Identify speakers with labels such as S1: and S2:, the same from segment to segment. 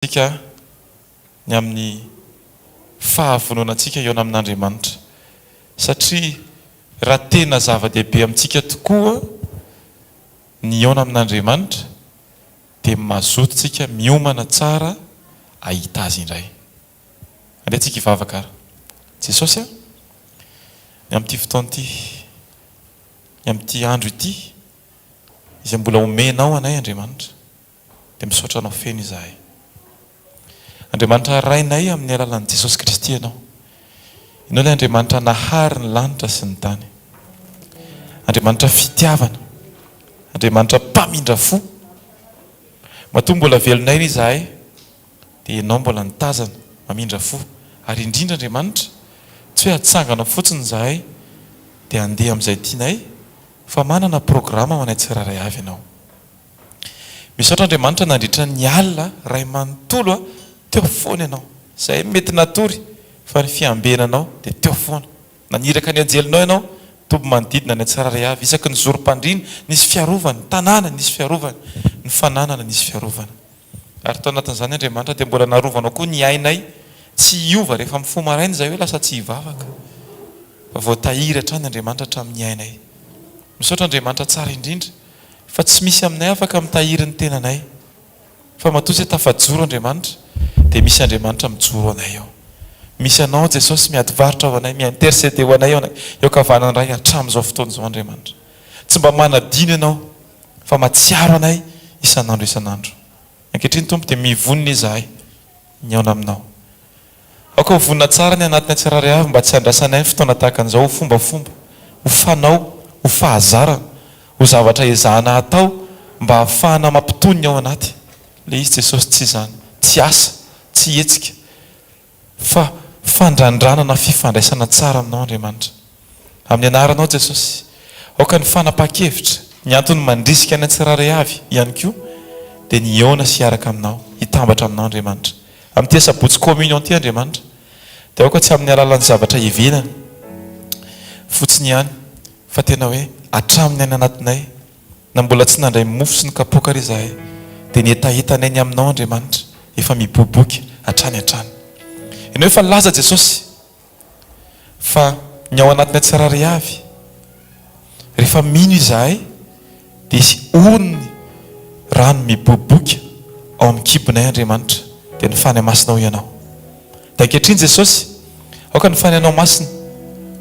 S1: Tsika ny amin'ny fahavononantsika hihaona amin'Andriamanitra. Satria raha tena zava-dehibe amintsika tokoa ny hihaona amin'Andriamanitra dia mazoto tsika miomana tsara hahita Azy indray. Andeha tsika hivavaka ary. Jesosy a, ny amin'ity fotoana ity, ny amin'ity andro ity izay mbola omenao anay Andriamanitra, dia misaotra Anao feno izahay. Andriamanitra Rainay amin'ny alalan'i Jesosy Kristy Ianao. Ianao ilay Andriamanitra nahary ny lanitra sy ny tany. Andriamanitra fitiavana. Andriamanitra mpamindra fo. Matoa mbola velon'aina izahay dia Ianao mbola nitazana, mamindra fo. Ary indrindra Andriamanitra, tsy hoe atsangana fotsiny izahay dia handeha amin'izay tianay fa manana programa ho anay tsirairay avy Ianao. Misaotra Andriamanitra nandritra ny alina ray manontolo a teo foana ianao. Zay mety natory fa ny fiambenanao dia teo foana. Naniraka ny anjelinao ianao toby manodidina ny tsirairay avy isaky ny zorom-pandriana nisy fiarovana, ny tanàna nisy fiarovana, ny fananana nisy fiarovana. Ary tao anatin'izany Andriamanitra dia mbola narovanao koa ny ainay tsy hiova rehefa mifoha maraina izay hoe lasa tsy hivavaka fa voatahiry hatrany Andriamanitra hatramin'ny ainay. Misaotra Andriamanitra tsara indrindra fa tsy misy aminay afaka mitahiry ny tenanay. Fa matoa izay tafajoro Andriamanitra dia misy Andriamanitra mijoro anay eo. Misy Anao Jesosy miady varotra ho anay, mi-interceder ho anay eo ankavanan'ny Ray hatramin'izao fotoana izao Andriamanitra. Tsy mba manadino Ianao fa mahatsiaro anay isan'andro isan'andro. Ankehitriny Tompo dia mivonona izahay mihaona Aminao. Aoka ho vonona tsara ny anatinay tsirairay avy mba tsy handrasanay ny fotoana tahaka an'izao ho fombafomba, ho fanao, ho fahazarana, ho zavatra ezahana hatao mba hahafahana mampitony ny ao anaty. Ilay izy Jesosy tsy izany. Tsy asa, tsy hetsika, fa fandrandranana fifandraisana tsara aminao Andriamanitra. Amin'ny anaranao Jesosy, aoka ny fanapahan-kevitra, ny antony mandrisika anay tsirairay avy ihany koa dia ny hihaona sy hiaraka aminao, hitambatra aminao Andriamanitra. Amin'ity asabotsy communion ity Andriamanitra, dia aoka tsy amin'ny alalan'ny zavatra ivelany fotsiny ihany fa tena hoe hatramin'ny any anatinay, na mbola tsy nandray mofo sy ny kapoaka ary izahay, dia ny hetahetanay ny aminao Andriamanitra efa miboiboika hatrany hatrany. Ianao efa nilaza Jesosy fa ny ao anatinay tsirairay avy, rehefa mino izahay dia hisy ony rano miboiboika ao amin'ny kibonay Andriamanitra, dia ny Fanahy Masina hoy Ianao. Dia ankehitriny Jesosy, aoka ny Fanahinao Masina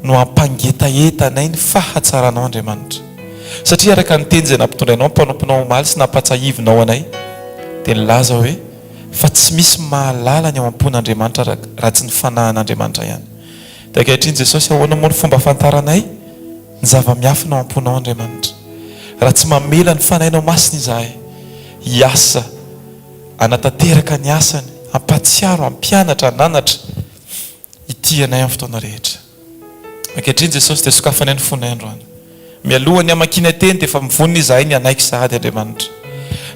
S1: no hampangetaheta anay ny fahatsaranao Andriamanitra. Satria araka ny teny izay nampitondrainao ny mpanomponao omaly sy nampahatsiahivinao anay, dia nilaza hoe, fa tsy misy mahalala ny ao am-pon'Andriamanitra raha tsy ny Fanahin'Andriamanitra ihany. Dia ankehitriny Jesosy, ahoana moa ny fomba ahafantaranay ny zava-miafina ao am-ponao Andriamanitra? Raha tsy mamela ny Fanahinao Masina izahay hiasa, hanatanteraka ny asany, hampahatsiaro, hampianatra, hananatra, hitia anay amin'ny fotoana rehetra. Ankehitriny Jesosy dia sokafanay ny fonay androany. Mialohan'ny hamakianay teny dia efa mivonona izahay ny hanaiky sahady Andriamanitra.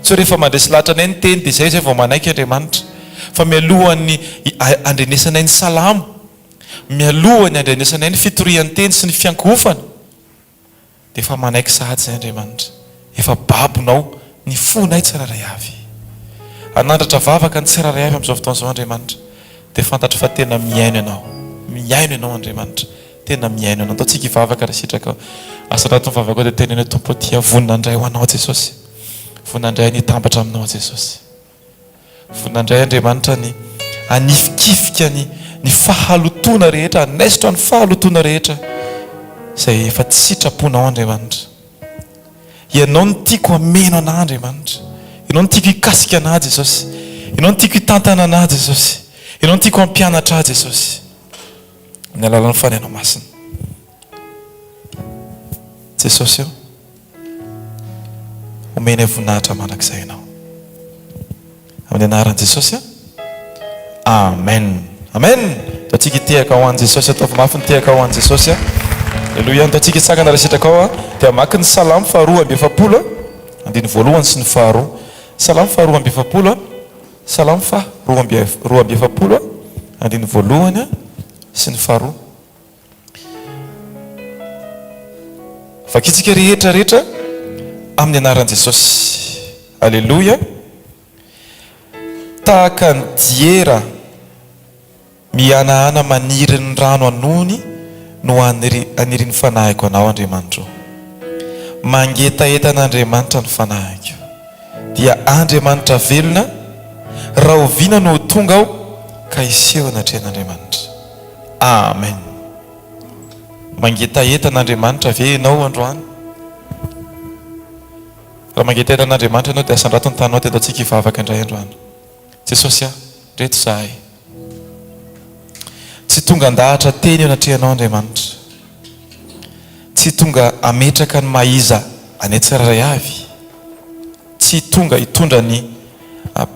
S1: Tsy hoe rehefa mandresy lahatra anay ny teny dia izay izay vao manaiky Andriamanitra. Fa mialohan'ny handrenesanay ny salamo, mialohan'ny handrenesanay ny fitorian-teny sy ny fiankohofana, Dia efa manaiky sahady izay Andriamanitra. Efa babonao ny fonay tsirairay avy. Hanandratra vavaka ny tsirairay avy amin'izao fotoana izao Andriamanitra. Dia fantatro fa tena mihaino Ianao. Mihaino Ianao Andriamanitra. Tena mihaino Ianao. Andao tsika hivavaka raha sitraka. Asa anatin'ny vavaka ao dia teneno hoe Tompo ô tia vonona handray ho Anao Jesosy. Vonona handray ny hitambatra Aminao Jesosy. Vonona indray Andriamanitra ny hanifikifika ny ny fahalotoana rehetra, hanaisotra ny fahalotoana rehetra izay efa tsy sitraponao Andriamanitra. Ianao no tiako hameno anah Andriamanitra. Ianao no tiako hikasika anah Jesosy. Ianao no tiako hitantana anah Jesosy. Ianao no tiako hampianatra ahy Jesosy. Amin'ny alalan'ny Fanahinao Masina. Jesosy ô, omenay voninahitra mandrakizay Ianao. Amin'ny anaran'i Jesosy a. Amen. Amen. Ataontsika hitehaka ho an'i Jesosy. Ataovy mafy ny tehaka ho an'i Jesosy a. Aleloia. Ataontsika hitsangana raha sitraka ao a. Dia hamaky ny Salamo faharoa amby efapolo a. Andininy voalohany sy ny faharoa. Salamo faharoa amby efapolo a. Salamo faharoa amby 42 a. Andininy voalohany sy ny faharoa. Vakintsika rehetra rehetra amin'ny anaran'i Jesosy. Aleloia. Tahaka ny diera mihanahana maniry ny rano anony no anirian'ny fanahiko Anao, Andriamanitro. Mangetaheta an'Andriamanitra ny fanahiko. Dia Andriamanitra velona, rahoviana no ho tonga aho ka hiseho anatrehan'Andriamanitra? Amen. Mangetaheta an'Andriamanitra ve ianao androany? Raha mangetaheta an'Andriamanitra ianao dia asandrato ny tananao dia ataontsika hivavaka indray androany. Jesosy a, ndreto izahay. Tsy tonga handahatra teny eo anatrehanao Andriamanitra. Tsy tonga hametraka ny maha iza anay tsirairay avy. Tsy tonga hitondra ny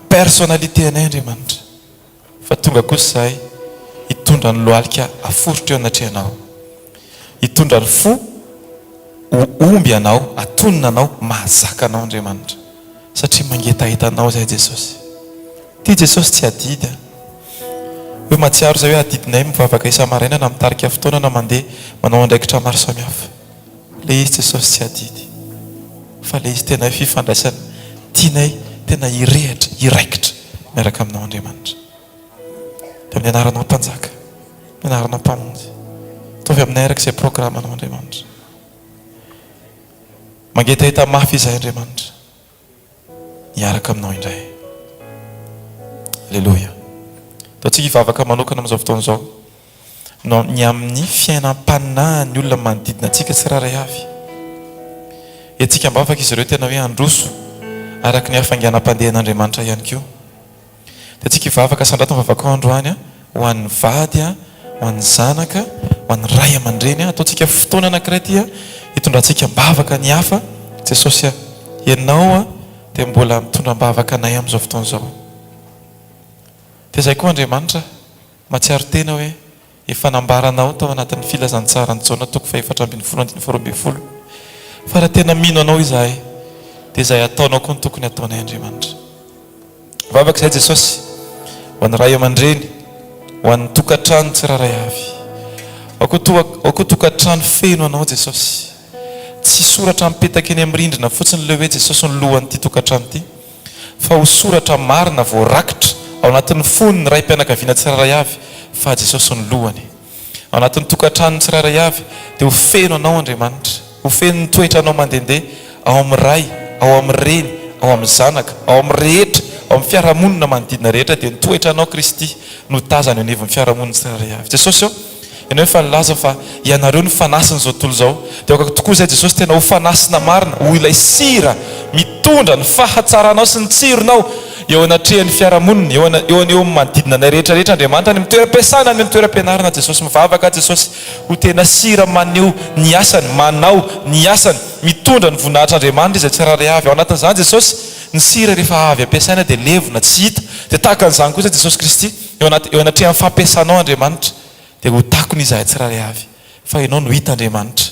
S1: personnalité anay Andriamanitra. Fa tonga kosa izahay hitondra ny lohalika aforitra eo anatrehanao. Hitondra ny fo ho omby anao, atonina anao, mahazaka anao Andriamanitra. Satria mangetaheta anao izahay Jesosy. Ity Jesosy tsy adidy an. Hoe mahatsiaro izahay hoe adidinay mivavaka isa-maraina na mitarika fotoana na mandeha manao andraikitra maro samihafa. Ilay izy Jesosy tsy adidy. Fa ilay izy tena hoe fifandraisana tianay tena hirehitra, hiraikitra miaraka aminao Andriamanitra. Dia amin'ny anaranao Mpanjaka, amin'ny anaranao Mpamonjy. Ataovy aminay araka izay programanao Andriamanitra. Mangetaheta mafy izahay Andriamanitra. Hiaraka aminao indray. Aleloia. Ataontsika hivavaka manokana amin'izao fotoana izao. No ny amin'ny fiainam-panahin'ny olona manodidina antsika tsirairay avy. Hetsika am-bavaka izy ireo tena hoe handroso araka ny hafainganam-pandehan'Andriamanitra ihany koa. Dia antsika hivavaka sandrato ny vavakao androany ho an'ny vady, ho an'ny zanaka, ho an'ny ray aman-dreny. Ataontsika fotoana anankiray ity hitondrantsika am-bavaka ny hafa. Jesosy a, Ianao dia mbola mitondra am-bavaka anay amin'izao fotoana izao. Dia izay koa Andriamanitra, mahatsiaro tena hoe efa nambaranao tao anatin'ny filazantsaran'i Jaona toko fahefatra ambinifolo andininy faharoa ambinifolo fa raha tena mino Anao izahay dia izay ataonao koa no tokony hataonay Andriamanitra. Vavaka izay Jesosy ho an'ny ray aman-dreny, ho an'ny tokantrano tsirairay avy. Aoka ho tokantrano feno Anao Jesosy. Tsy soratra mipetaka eny amin'ny rindrina fotsiny ilay hoe Jesosy no lohan'ity tokantrano ity, fa ho soratra marina voarakitra ao anatin'ny fon'ny raim-pianakaviana tsirairay avy fa Jesosy no lohany. Ao anatin'ny tokantranony tsirairay avy dia ho feno Anao Andriamanitra, ho feno ny toetranao mandehandeha ao amin'ny ray, ao amin'ny reny, ao amin'ny zanaka, ao amin'ny rehetra, ao amin'ny fiarahamonina manodidina rehetra dia ny toetranao Kristy no tazana eo anivon'ny fiarahamonina tsirairay avy. Jesosy ô! Ianao efa nilaza fa ianareo no fanasin'izao tontolo izao. Dia aoka tokoa izay Jesosy tena ho fanasina marina, ho ilay sira mitondra ny fahatsaranao sy ny tsironao eo anatrehan'ny fiarahamonina, eo eo eo amin'ny manodidina anay rehetra rehetra Andriamanitra, any amin'ny toeram-piasana, any amin'ny toeram-pianarana Jesosy mivavaka Jesosy ho tena sira maneho ny asany, manao ny asany, mitondra ny voninahitr'Andriamanitra izay tsirairay avy. Ao anatin'izany Jesosy, ny sira rehefa avy ampiasaina dia levona, tsy hita. Dia tahaka an'izany kosa Jesosy Kristy. Eo anaty, eo anatrehan'ny fampiasanao Andriamanitra, dia ho takona izahay tsirairay avy, fa Ianao no hita Andriamanitra.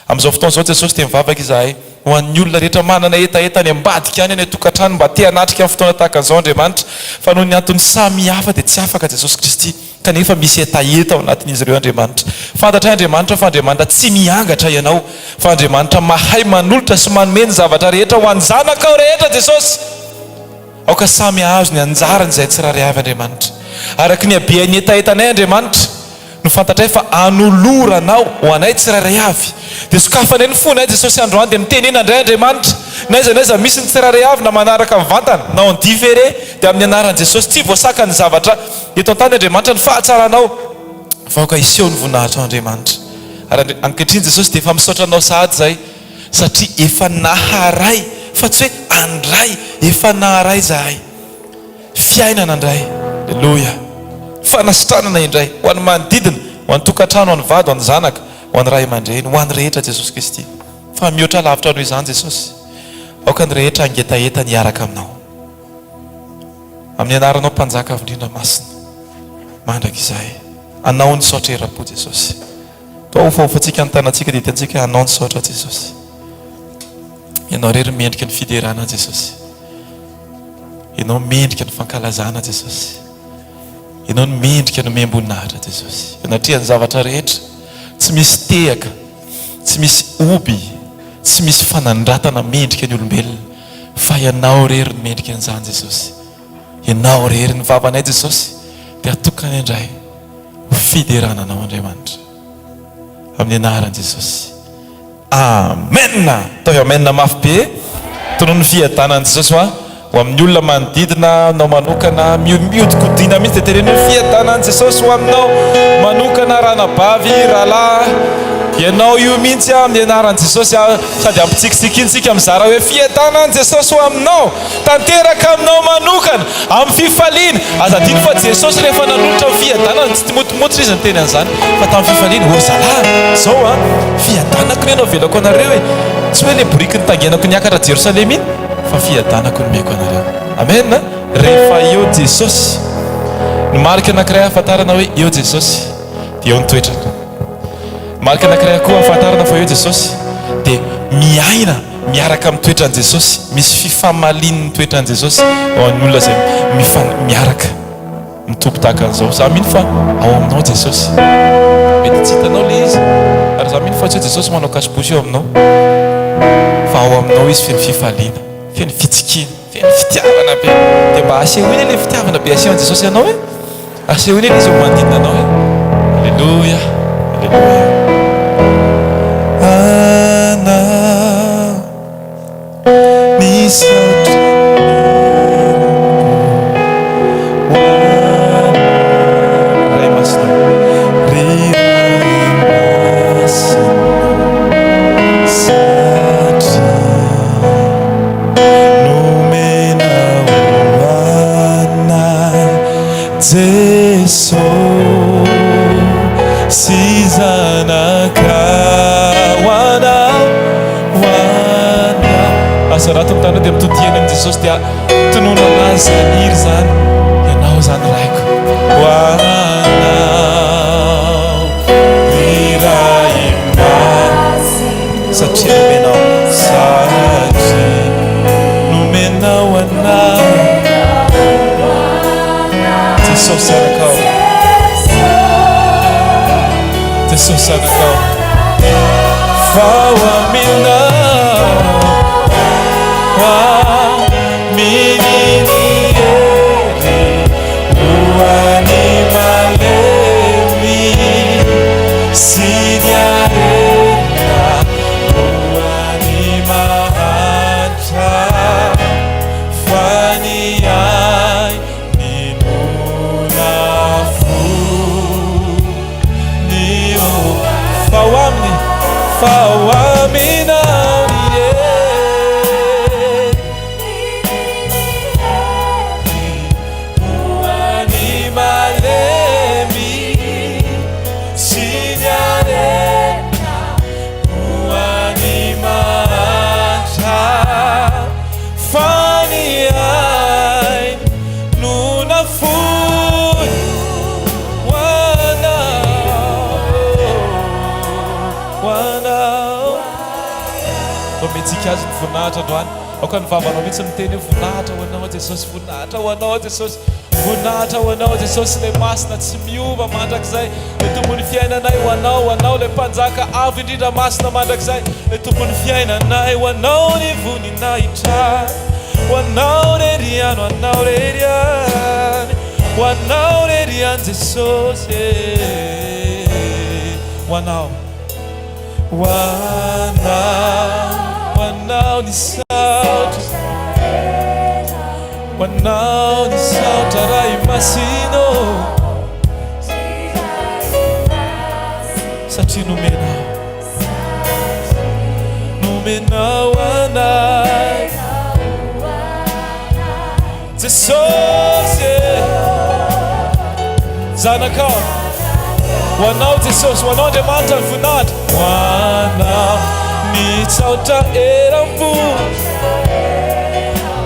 S1: Amin'izao fotoana izao Jesosy dia mivavaka izahay ho an'ny olona rehetra manana hetaheta any ambadika any, any an-tokantrano, mba te hanatrika ny fotoana tahaka an'izao Andriamanitra, fa noho ny antony samihafa dia tsy afaka Jesosy Kristy, kanefa misy hetaheta ao anatin'izy ireo Andriamanitra. Fantatray Andriamanitra fa Andriamanitra tsy miangatra Ianao, fa Andriamanitra mahay manolotra sy manome ny zavatra rehetra ho an'ny zanakao rehetra Jesosy. Aoka samy hahazo ny anjarany izay tsirairay avy Andriamanitra. Araka ny habean'ny hetahetanay Andriamanitra, no fantatray fa anoloranao ho anay tsirairay avy. Dia sokafanay ny fonay Jesosy androany dia mitenena indray Andriamanitra. N'aiza n'aiza misy ny tsirairay avy na manaraka mivantana na en différé dia amin'ny anaran'i Jesosy tsy voasakan'ny zavatra eto an-tany Andriamanitra ny fahatsaranao fa aoka hiseho ny voninahitrao Andriamanitra. Ary ankehitriny Jesosy dia efa misaotra Anao sahady izahay. Satria efa naharay, fa tsy hoe handray, efa naharay izahay. Fiainana indray, Aleloia. Fanasitranana indray, ho an'ny manodidina, ho an'ny tokantrano, ho an'ny vady, ho an'ny zanaka, ho an'ny ray aman-dreny, ho an'ny rehetra Jesosy Kristy. Fa mihoatra lavitra noho izany Jesosy. Aoka ny rehetra hangetaheta ny hiaraka Aminao. Amin'ny anaranao Mpanjaka Avo Indrindra Masina, mandrakizay. Anao ny saotra eram-po Jesosy. Toa hofahofantsika ny tanantsika dia hitantsika Anao ny saotra Jesosy. Ianao irery mendrika ny fiderana Jesosy. Ianao mendrika ny fankalazana Jesosy. Ianao no mendrika nomem-boninahitra Jesosy. Eo anatrehan'ny zavatra rehetra, tsy misy tehaka, tsy misy hoby, tsy misy fanandratana mendrika ny olombelona, fa Ianao irery no mendrika an'izany Jesosy. Ianao irery ny vavanay Jesosy dia atokana indray ho fiderana Anao Andriamanitra. Amin'ny anaran'i Jesosy. Amen! Ataovy amen mafy be. Tonony ny fiadanan'i Jesosy hoa ho amin'ny olona manodidina anao manokana. Miodikodina mihitsy dia tereno hoe fiadanan'i Jesosy ho aminao manokana ranabavy, rahalahy. Ianao io mihitsy amin'ny anaran'i Jesosy sady ampitsikitsikiana isika mizara hoe fiadanan'i Jesosy ho aminao. Tanteraka aminao manokana, amin'ny fifaliana. Aza adino fa Jesosy rehefa nanolotra ny fiadanana, tsy timotomototra Izy niteny an'izany, fa tamin'ny fifaliana, ô zalahy, zao an, fiadanako anie no avelako anareo e, tsy hoe le boriky nitaingenako niakatra Jerosalema iny, fa fiadanako no omeko anareo. Amen a! Rehefa eo Jesosy, ny marika anankiray ahafantarana hoe eo Jesosy, dia eo ny toetrany. Marika anankiray koa ahafantarana fa eo Jesosy, dia miaina. Miaraka amin'ny toetran'i Jesosy, misy fifamalian'ny toetran'i Jesosy ao amin'ny olona izay mifan miaraka mitoby tahaka an'izao. Za mino fa ao aminao Jesosy. Mety tsy hitanao ilay izy, ary za mino fa tsy hoe Jesosy manao cache-bouche eo aminao, fa ao aminao Izy feno fifaliana, feno fitsikiana, feno fitiavana be. Dia mba asehoy ilay fitiavana be asehon'i Jesosy anao e. Asehoy anie izy eo manodidina anao e. Aleloia, aleloia. Anao misaotra ho anao Ray Masina, ry Ray Masina, satria nomenao ho anay. Jeso sy Zanaka ho anao, ho anao. Aza raha tonga dia mitodiha any amin'i Jesosy dia tononana Azy izany hira izany. Ianao izany Raiko. Ho anao, ry Ray masina. Satria nomenao, satria nomenao anay. Jesosy Zanakao, Jesosy Zanakao, fa ho aminao, aminy ny hery ho an'ny malemy sy ny aretina, ho an'ny mahantra, fa ny ahy Ninoana fony ô. Fa ho aminy, fa ho aminao ny hery. Ho an'ny malemy sy ny aretina, ho an'ny mahantra. Fa ny ainy no nafoy ho anao, ho anao. Omentsika Azy ny voninahitra androany. Aoka ny vavanao mihitsy miteny hoe voninahitra ho anao Jesosy, voninahitra ho anao Jesosy, voninahitra ho anao Jesosy, ilay masina tsy miova mandrakizay, ilay Tompon'ny fiainanay, ho anao, ho anao ilay Mpanjaka avo indrindra masina mandrakizay, ilay Tompon'ny fiainanay, ho anao ny voninahitra. Voninahitra ho anao rery ihany, ho anao rery ihany, ho anao rery ihany Jesosy e. Ho anao, ho anao, ho anao ny saotra, ho anao ny saotra Ray Masina ô, satria nomenao. Nomenao anay Jesosy e Zanakao Ho anao Jesosy, ho anao Andriamanitra ny voninahitra Ho anao ny tsaotra eram-po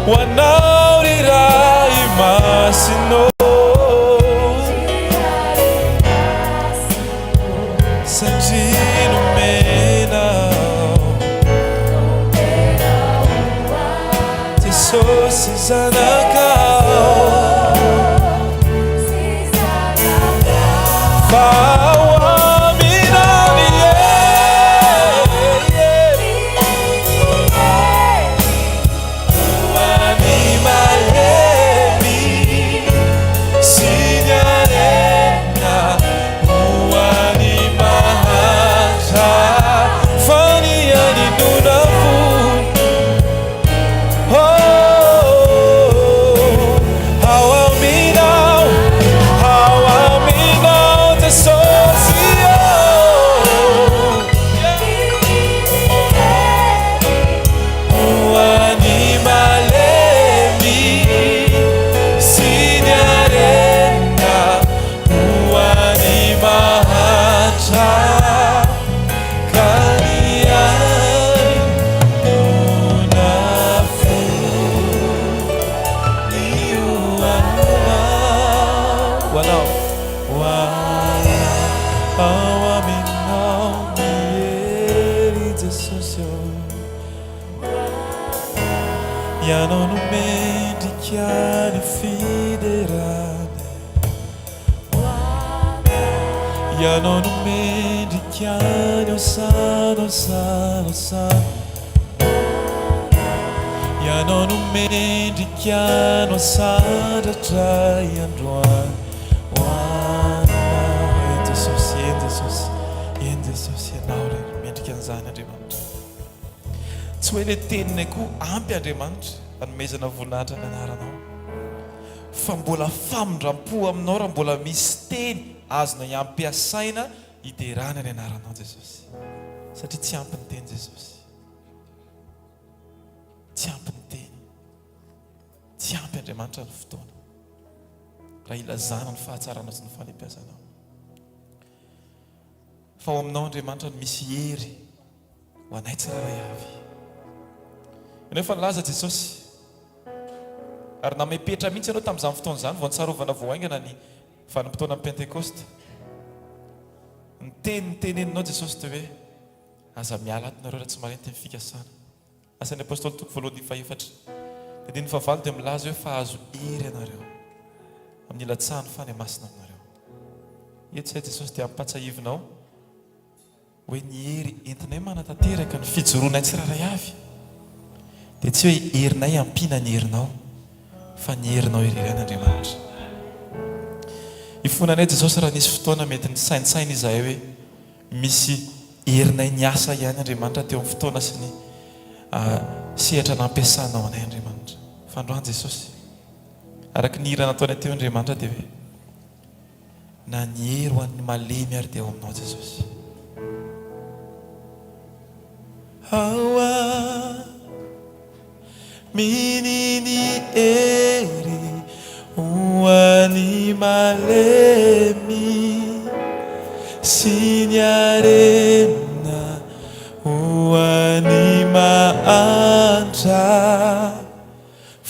S1: Ho anao ry Ray Masina Satria nomenao Jesosy Zanakao Fa ao aminao ny hery Ho an'ny malemy. Ianao no mendrika ny hosana, hosana, hosana. Ianao no mendrika ny hosandratra androany ho anao. Eny Jesosy, eny Jesosy, eny Jesosy, Ianao ilay mendrika an'izany Andriamanitra. Tsy hoe ilay teninay koa ampy Andriamanitra hanomezana voninahitra ny anaranao. Fa mbola famindram-po aminao raha mbola misy teny azonay ampiasaina hiderana ny anaranao Jesosy. Satria tsy ampy ny teny Jesosy. Tsy ampy ny teny. Tsy ampy Andriamanitra ny fotoana raha ilazana ny fahatsaranao sy ny fahalehibiazanao. Fa ao aminao Andriamanitra no misy hery ho anay tsirairay avy. Ianao efa nilaza Jesosy, ary namepetra mihitsy ianao tamin'izany fotoana izany, vao notsarovana vao haingana ny vanim-potoanan'ny Pentekosta. Ny teny noteneninao Jesosy dia hoe, Aza miala ato nareo raha tsy marenty ny fikasana. Asan'ny Apostoly toko voalohany andininy fahefatra. Ny andininy fahavalo dia milaza hoe fa hahazo hery ianareo amin'ny hilatsahan'ny Fanahy Masina aminareo. Eto izay Jesosy dia ampahatsiahivinao hoe ny hery entinay manatanteraka ny fijoroanay tsirairay avy dia tsy hoe herinay ampiana ny herinao fa ny herinao irery ihany Andriamanitra. Ifonanay Jesosy raha nisy fotoana mety nisaintsaina izahay hoe misy herinay niasa ihany Andriamanitra teo amin'ny fotoana sy ny sehatra nampiasanao anay Andriamanitra. Fa androany Jesosy, araka ny hira nataonay teo Andriamanitra dia hoe Na ny hery ho an'ny malemy ary dia ao aminao Jesosy. Ao aminy ny hery ho an'ny malemy sy ny harena ho an'ny mahantra.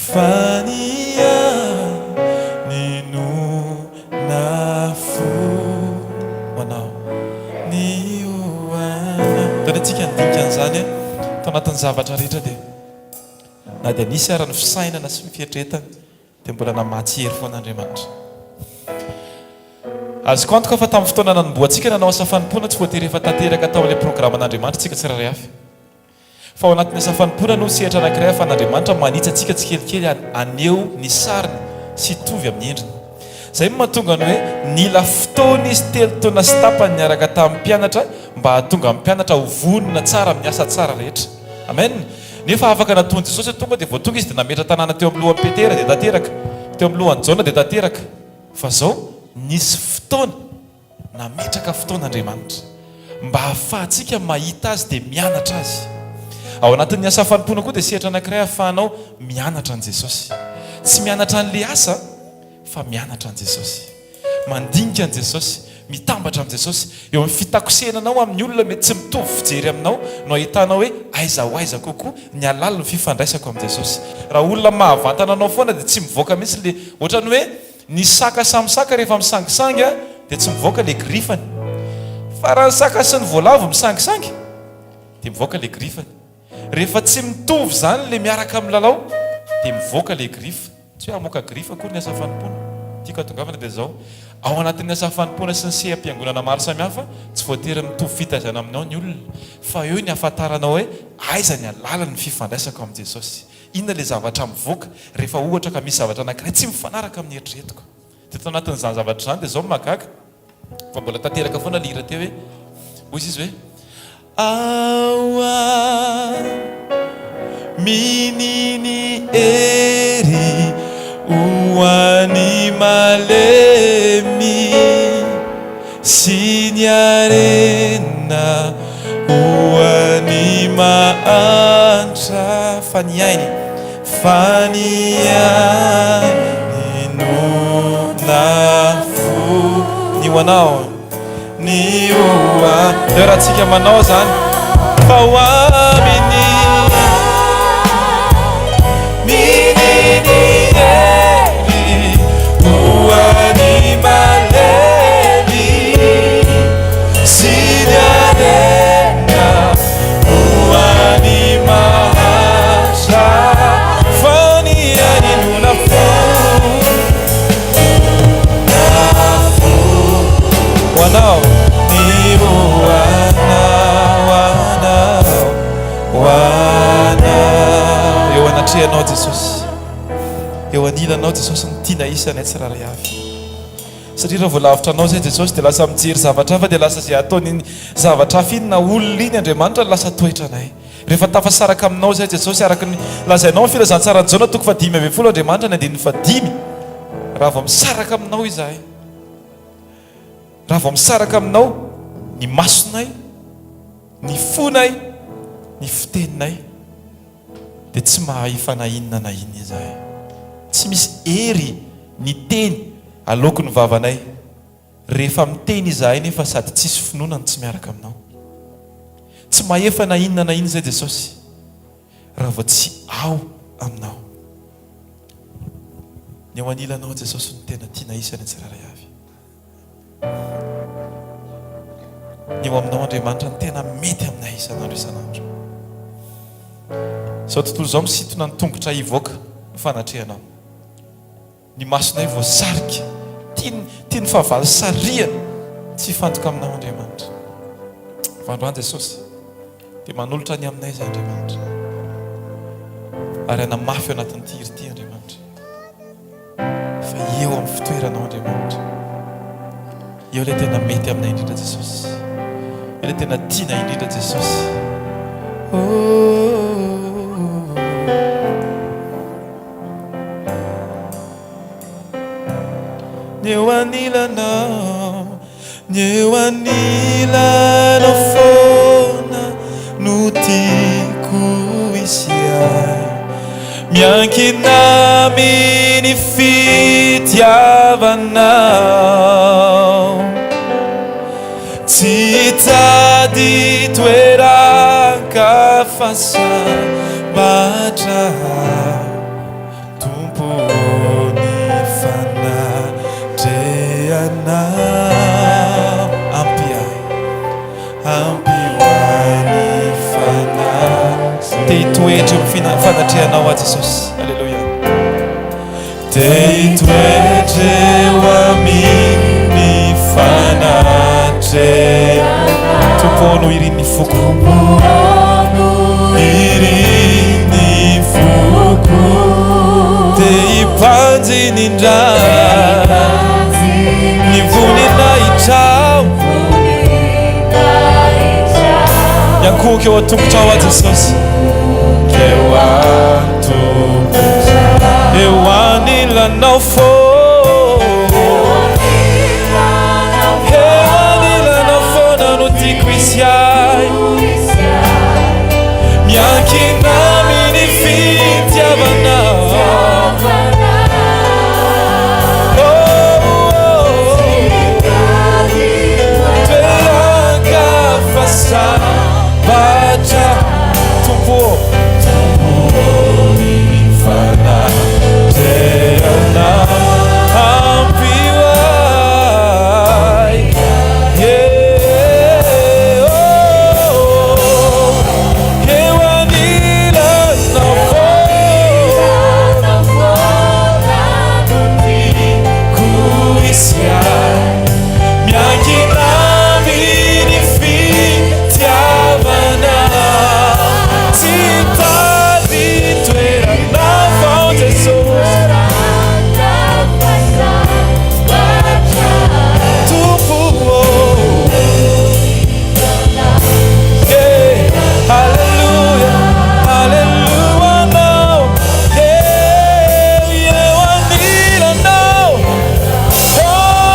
S1: Fa ny ahy no nafoy ho anao, ny ho anao. Tany antsika handinika an'izany tao anatin'ny zavatra rehetra dia na dia nisy ara ny fisainana sy ny fieritreretana dia mbola namatsy hery foana Andriamanitra. Azoko antoka fa tamin'ny fotoana nanombohantsika nanao asa fanompoana tsy voatery efa tanteraka tao amin'ilay programan'Andriamanitra isika tsirairay avy. Fa ao anatin'ny asa fanompoana no sehatra anankiray ahafahan'Andriamanitra manitsy antsika tsikelikely haneho ny sariny sy hitovy amin'ny endriny. Izay no mahatonga ny hoe nila fotoana izy telo taona sy tapany niaraka tamin'ny mpianatra mba hahatonga ny mpianatra ho vonona tsara amin'ny asa tsara rehetra. Amen! Nefa afaka nataon'i Jesosy hoe tonga dia vao tonga izy dia nametra-tanàna teo amin'ny lohan'i Petera dia tanteraka, teo amin'ny lohan'i Jaona dia tanteraka. Fa izao, nisy fotoana. Nametraka fotoana Andriamanitra mba hahafahantsika mahita Azy dia mianatra Azy. Ao anatin'ny asa fanompoana koa dia sehatra anankiray ahafahanao mianatra an'i Jesosy. Tsy mianatra an'ilay asa fa mianatra an'i Jesosy. Mandinika an'i Jesosy, mitambatra amin'i Jesosy. Eo amin'ny fitakosehananao amin'ny olona mety tsy mitovy fijery aminao no ahitanao hoe aiza ho aiza kokoa ny halalin'ny fifandraisako amin'i Jesosy. Raha olona mahavantana anao foana dia tsy mivoaka mihitsy ilay ohatran'ny hoe Ny saka samy saka rehefa misangisangy dia tsy mivoaka le griffany. Fa raha ny saka sy ny voalavo misangisangy dia mivoaka le griffany. Rehefa tsy mitovy izany le miaraka milalao dia mivoaka le griffe. Tsy hoe hamoaka griffe akory ny asa fanompoana. Tiako hatongavana dia izao, ao anatin'ny asa fanompoana sy ny seha-piangonana maro samihafa, tsy voatery mitovy fitaizana aminao ny olona, fa eo ny hahafantaranao hoe aiza ny alalan'ny fifandraisako amin'i Jesosy. Inona ilay zavatra mivoaka rehefa ohatra ka misy zavatra anankiray tsy mifanaraka amin'ny eritreretiko? Dia tao anatin'izany zavatra izany dia izao no mahagaga fa mbola tanteraka foana ilay hira teo hoe, hoy izy hoe, Ao aminy ny hery ho an'ny malemy sy ny harena Ho an'ny mahantra fa ny ainy, fa ny ainy no nafoy. Ny ho anao, ny ho an. Ndao raha tsika manao zany. Fa ho aminy. Miny ny hery ho an'ny malemy sy ny harena ho an'ny mahantra fa ny ainy no nafoy ho anao. Jesosy. Eo anilanao Jesosy no tiana hisy anay tsirairay avy. Satria raha vao lavitra anao izay Jesosy dia lasa mijery zavatra hafa dia lasa izay ataon'iny zavatra hafa iny na olona iny Andriamanitra no lasa toetranay. Rehefa tafasaraka aminao izay Jesosy araka ny lazainao amin'ny filazantsaran'i Jaona toko faha-15 Andriamanitra ny andininy fahadimy raha vao misaraka aminao izahay raha vao misaraka aminao ny masonay ny fonay ny fiteninay dia tsy mahaefa na inona na inona izahay. Tsy misy hery ny teny aloaky ny vavanay rehefa miteny izahay nefa sady tsisy finoana no tsy miaraka aminao. Tsy mahefa na inona na inona izay Jesosy raha vao tsy ao aminao. Ny eo anilanao Jesosy no tena tiana isany tsirairay avy. Ny eo aminao Andriamanitra no tena mety aminay isan'andro isan'andro. Izao tontolo izao misintona ny tongotra hivoaka ny fanatrehanao. Ny masonay voasarika, tiany tian'ny fahavalo sarihana tsy hifantoka aminao Andriamanitra. Fa androany Jesosy dia manolotra ny aminay izay Andriamanitra. Ary hanamafy eo anatin'ity hira ity Andriamanitra. Fa eo amin'ny fitoeranao Andriamanitra. Eo ilay tena mety aminay indrindra Jesosy. Eo ilay tena tiana indrindra Jesosy. Oh. Ny eo anilanao. Ny eo anilanao foana no tiako hisy ahy. Miankina amin'ny fitiavanao. Tsy hitady toeran-kafa sambatra aho. Tompo ô ny fanatrehanao ampy ahy, ampio ahy ny fanahy. Te hitoetra eo amin'ny fanatrehanao aho Jesosy. Aleloia. Te hitoetra eo amin'ny fanatrehanao. Tompo ô no irin'ny foko. Tompo ô no irin'ny foko. Te hibanjina indray ny voninahitrao. Miankohoka eo an-tongotrao aho Jesosy. Eo an-tongotrao. Eo anilanao foana. Eo anilanao foana no tiako hisy ahy. Miankina amin'ny fitiavanao. Oh, oh, oh. Toeran-kafa sambatra. Tompo ô. Tompo ô, ny fanatrehanao. Ampio ahy. Yeah, oh, eo anilanao foana no tiako hisy ahy. Miankina amin'ny fitiavanao. Tsy hitady toerana vao Jesosy. Tompo ô. Yeah, haleloia, haleloia anao. Yeah, eo anilanao. Oh.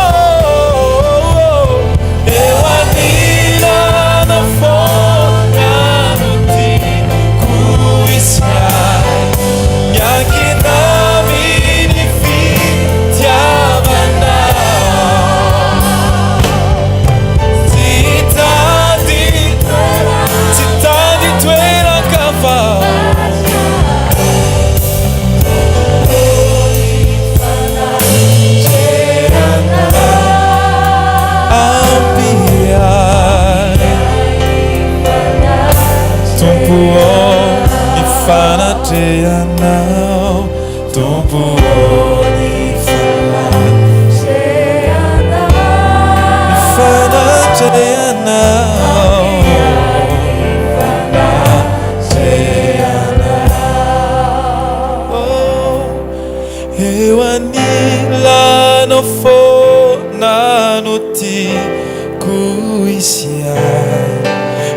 S1: no tiako hisy ahy.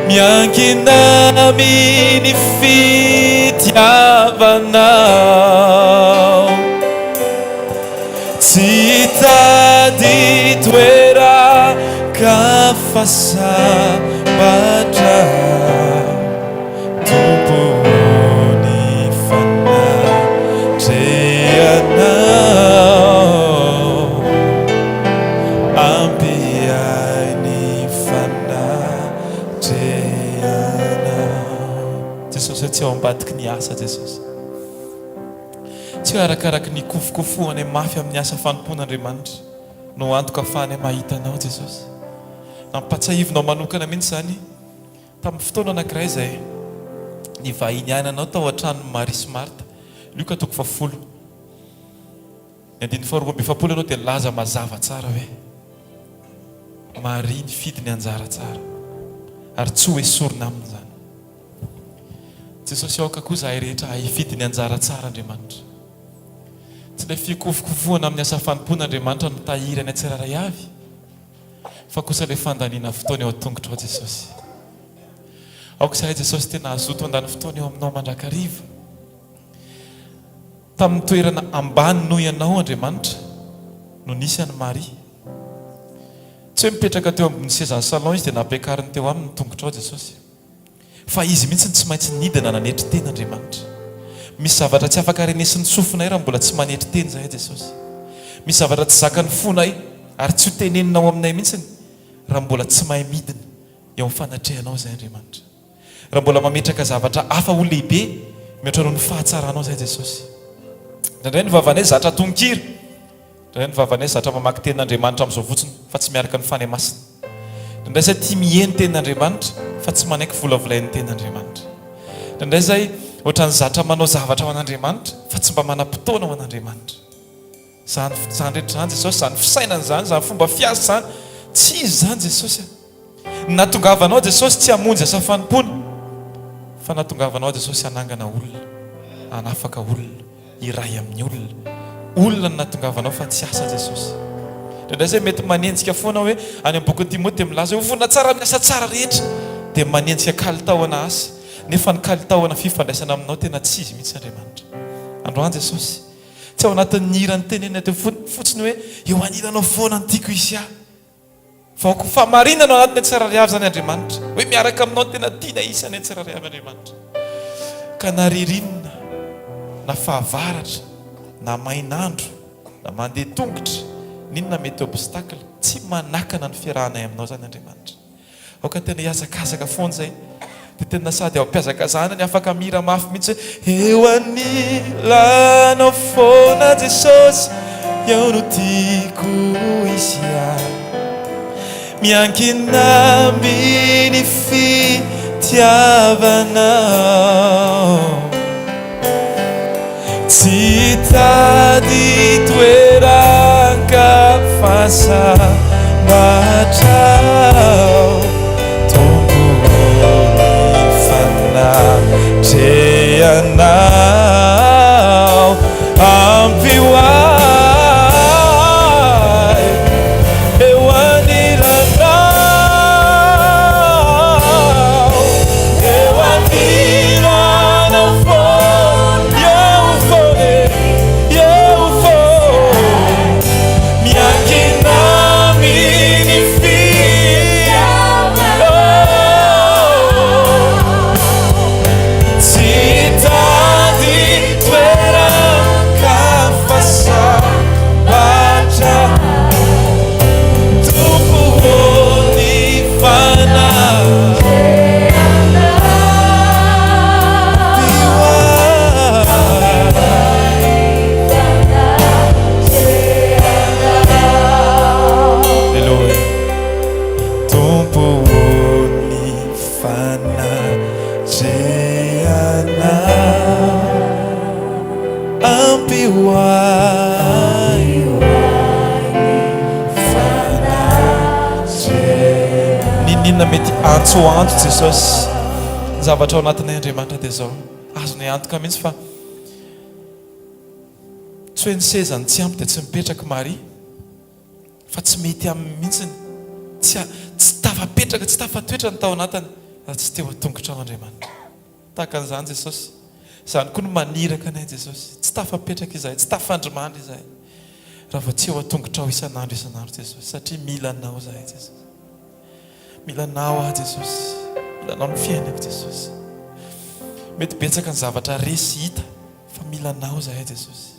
S1: Miankina amin'ny fitiavanao. Tsy hitady toeran-kafa sambatra Tompo ô ny fanatrehanao Ampy ahy ny fanatrehanao Jesosy ô tsy ao ambadiky ny asa Jesosy. Tsy hoe arakaraky ny hikofokofohanay mafy amin'ny asa fanompoana Andriamanitra no antoka ahafahanay mahita Anao Jesosy. Nampatsiahivinao manokana mihitsy izany tamin'ny fotoana anankiray izay nivahiniananao tao an-tranon'i Maria sy Marta. Lioka toko fahafolo. Ny andininy faharoa amby 40 ianao dia nilaza mazava tsara hoe Maria nifidy ny anjara tsara ary tsy ho esorina aminy izany. Jesosy aoka koa izahay rehetra hahay hifidy ny anjara tsara Andriamanitra. Tsy ilay fikofokofohana amin'ny asa fanompoana Andriamanitra no tahiry anay tsirairay avy fa kosa ilay fandaniana fotoana eo an-tongotrao Jesosy. Aoka izahay Jesosy tena hazoto handany fotoana eo aminao mandrakariva. Tamin'ny toerana ambany noho ianao Andriamanitra no nisy an'i Maria. Tsy hoe mipetraka teo ambony sezan'ny salon izy dia nampiakariny teo aminy ny tongotrao Jesosy. Fa izy mihitsy no tsy maintsy nidina nanetry tena Andriamanitra. Misy zavatra tsy afaka renesin'ny sofinay raha mbola tsy manetry tena izahay Jesosy. Misy zavatra tsy zakan'ny fonay ary tsy ho teneninao aminay mihitsy raha mbola tsy mahay midina eo amin'ny fanatrehanao izahay Andriamanitra. Raha mbola mametraka zavatra hafa ho lehibe mihoatra noho ny fahatsaranao izahay Jesosy. Indraindray ny vavanay zatra tononkira. Indraindray ny vavanay zatra mamaky tenin'Andriamanitra amin'izao fotsiny fa tsy miaraka ny Fanahy Masina. Indraindray izay tia miheno tenin'Andriamanitra fa tsy manaiky volavolain'ny tenin'Andriamanitra. Indraindray izay ohatran'ny zatra manao zavatra ho an'Andriamanitra fa tsy mba manam-potoana ho an'Andriamanitra. Izany izany rehetra izany Jesosy, izany fisainana izany, izany fomba fiasa izany, tsy izy izany Jesosy a. Ny nahatongavanao Jesosy tsy hamonjy asa fanompoana fa nahatongavanao Jesosy hanangana olona, hanafaka olona. iray amin'ny olona. Olona no nahatongavanao fa tsy asa Jesosy. Indraindray izay mety manenjika foana hoe any amin'ny bokin'i Timoty dia milaza hoe ho vonona tsara amin'ny asa tsara rehetra dia manenjika kalitaona asa nefa ny kalitaona fifandraisana aminao tena tsy izy mihitsy Andriamanitra. Androany Jesosy tsy ao anatin'ny hira nitenenina teo fotsiny hoe eo anilanao foana no tiako hisy ahy. Vao koa fahamarinana ao anatin'ny tsirairay avy izany Andriamanitra. Hoe miaraka aminao no tena tiana hisy any tsirairay avy Andriamanitra. Ka na ririnina, na fahavaratra, na main'andro, na mandeha tongotra, n'inona mety obstacle, tsy manakana ny fiarahanay aminao izany Andriamanitra. Aoka tena hihazakazaka foana izay. Dia tena sady ao am-pihazakazahana ny afaka mihira mafy mihitsy hoe eo anilanao foana Jesosy, eo no tiako hisy ahy. Miankina amin'ny fitiavanao. Tsy hitady toeran-kafa sambatra aho, Tompo ô, ny fanatrehanao ampio ahy eo anilanao, eo anilanao foana, eo foana e, eo foana, miankina amin'ny fitiavanao, tsy hitady toeran-kafa sambatra. Tompo ô ny fanahy Aleloia Tompo ô ny fanatrehanao Ampio ahy N'inon'inona mety antsoantso Jesosy, ny zavatra ao anatinay Andriamanitra dia izao, azonay antoka mihitsy fa tsy hoe ny sezany tsy ampy dia tsy mipetraka i Maria. Fa tsy mety aminy mihitsy, tsy tsy tafapetraka, tsy tafatoetra ny tao anatiny raha tsy teo an-tongotrao Andriamanitra. Tahaka an'izany Jesosy. Izany koa no maniraka anay Jesosy. Tsy tafapetraka izahay, tsy tafandrimandry izahay raha vao tsy eo an-tongotrao isan'andro isan'andro Jesosy, satria mila Anao izahay Jesosy. Mila Anao aho Jesosy. Mila Anao ny fiainako Jesosy. Mety betsaka ny zavatra re sy hita fa mila Anao izahay Jesosy.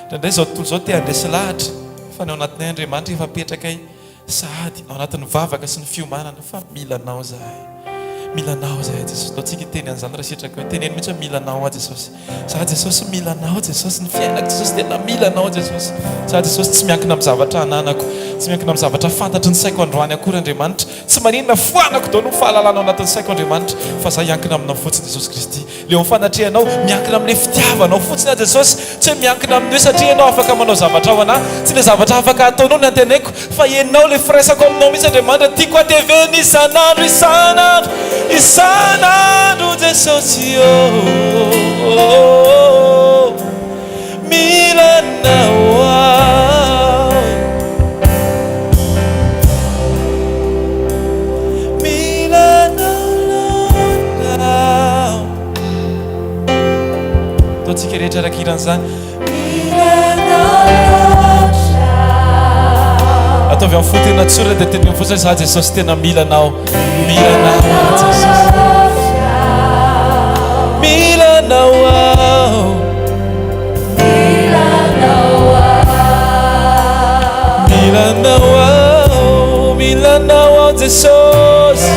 S1: Indraindray izao tontolo izao te handresy lahatra fa ny ao anatinay Andriamanitra efa apetrakay sahady ao anatin'ny vavaka sy ny fiomanana fa mila Anao izahay. Mila Anao izahay Jesosy. Ataontsika hiteny an'izany raha sitraka hoe teneno mihitsy hoe mila Anao aho Jesosy. Za Jesosy mila Anao Jesosy. Ny fiainako Jesosy tena mila Anao Jesosy. Za Jesosy tsy miankina amin'ny zavatra ananako, tsy miankina amin'ny zavatra fantatry ny saiko androany akory Andriamanitra. Tsy maninona foanako daholo ny fahalalana ao anatin'ny saiko Andriamanitra fa za hiankina aminao fotsiny Jesosy Kristy. Le eo amin'ny fanatrehanao, miankina amin'ilay fitiavanao fotsiny aho Jesosy, tsy hoe miankina amin'ny hoe satria ianao afaka manao zavatra ho anah, tsy ilay zavatra afaka ataonao no antenaiko fa ianao, ilay firaisako aminao mihitsy Andriamanitra, tiako hatevena isan'andro isan'andro isan'andro Jesosy ô, mila anao aho. Mila anao loatra aho. Ataontsika rehetra araka hiran'izany. Mila anao loatra aho. Ataovy amin'ny fo tena tsotra dia teneno fotsiny hoe za Jesosy tena mila anao. Mila anao aho Jesosy. Mila anao aho. Mila anao aho, mila anao aho Jesosy.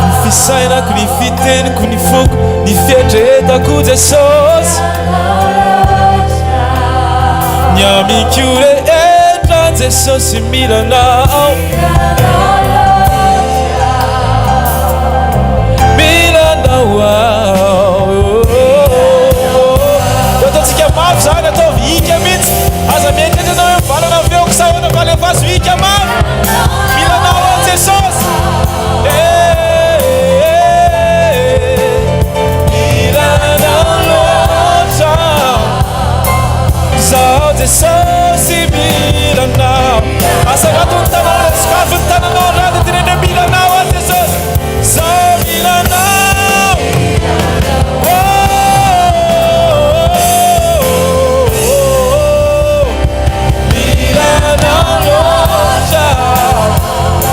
S1: Ny fisainako, ny fiteniko, ny foko, ny fieritreretako Jesosy. Ny amiko rehetra Jesosy mila anao. Mila anao aho. Ataontsika mafy izany, ataovy hika mihitsy. Aza mieritreritra ianao hoe mivalana ny feoko sa ahoana fa alefaso hika mafy. Mila anao aho Jesosy. Eh, mila anao loatra. Zaho Jesosy mila anao. Asarato ny tananao, sokafy ny tananao raha dia teneno hoe mila anao aho Jesosy. Zaho mila anao. Oh, mila anao loatra.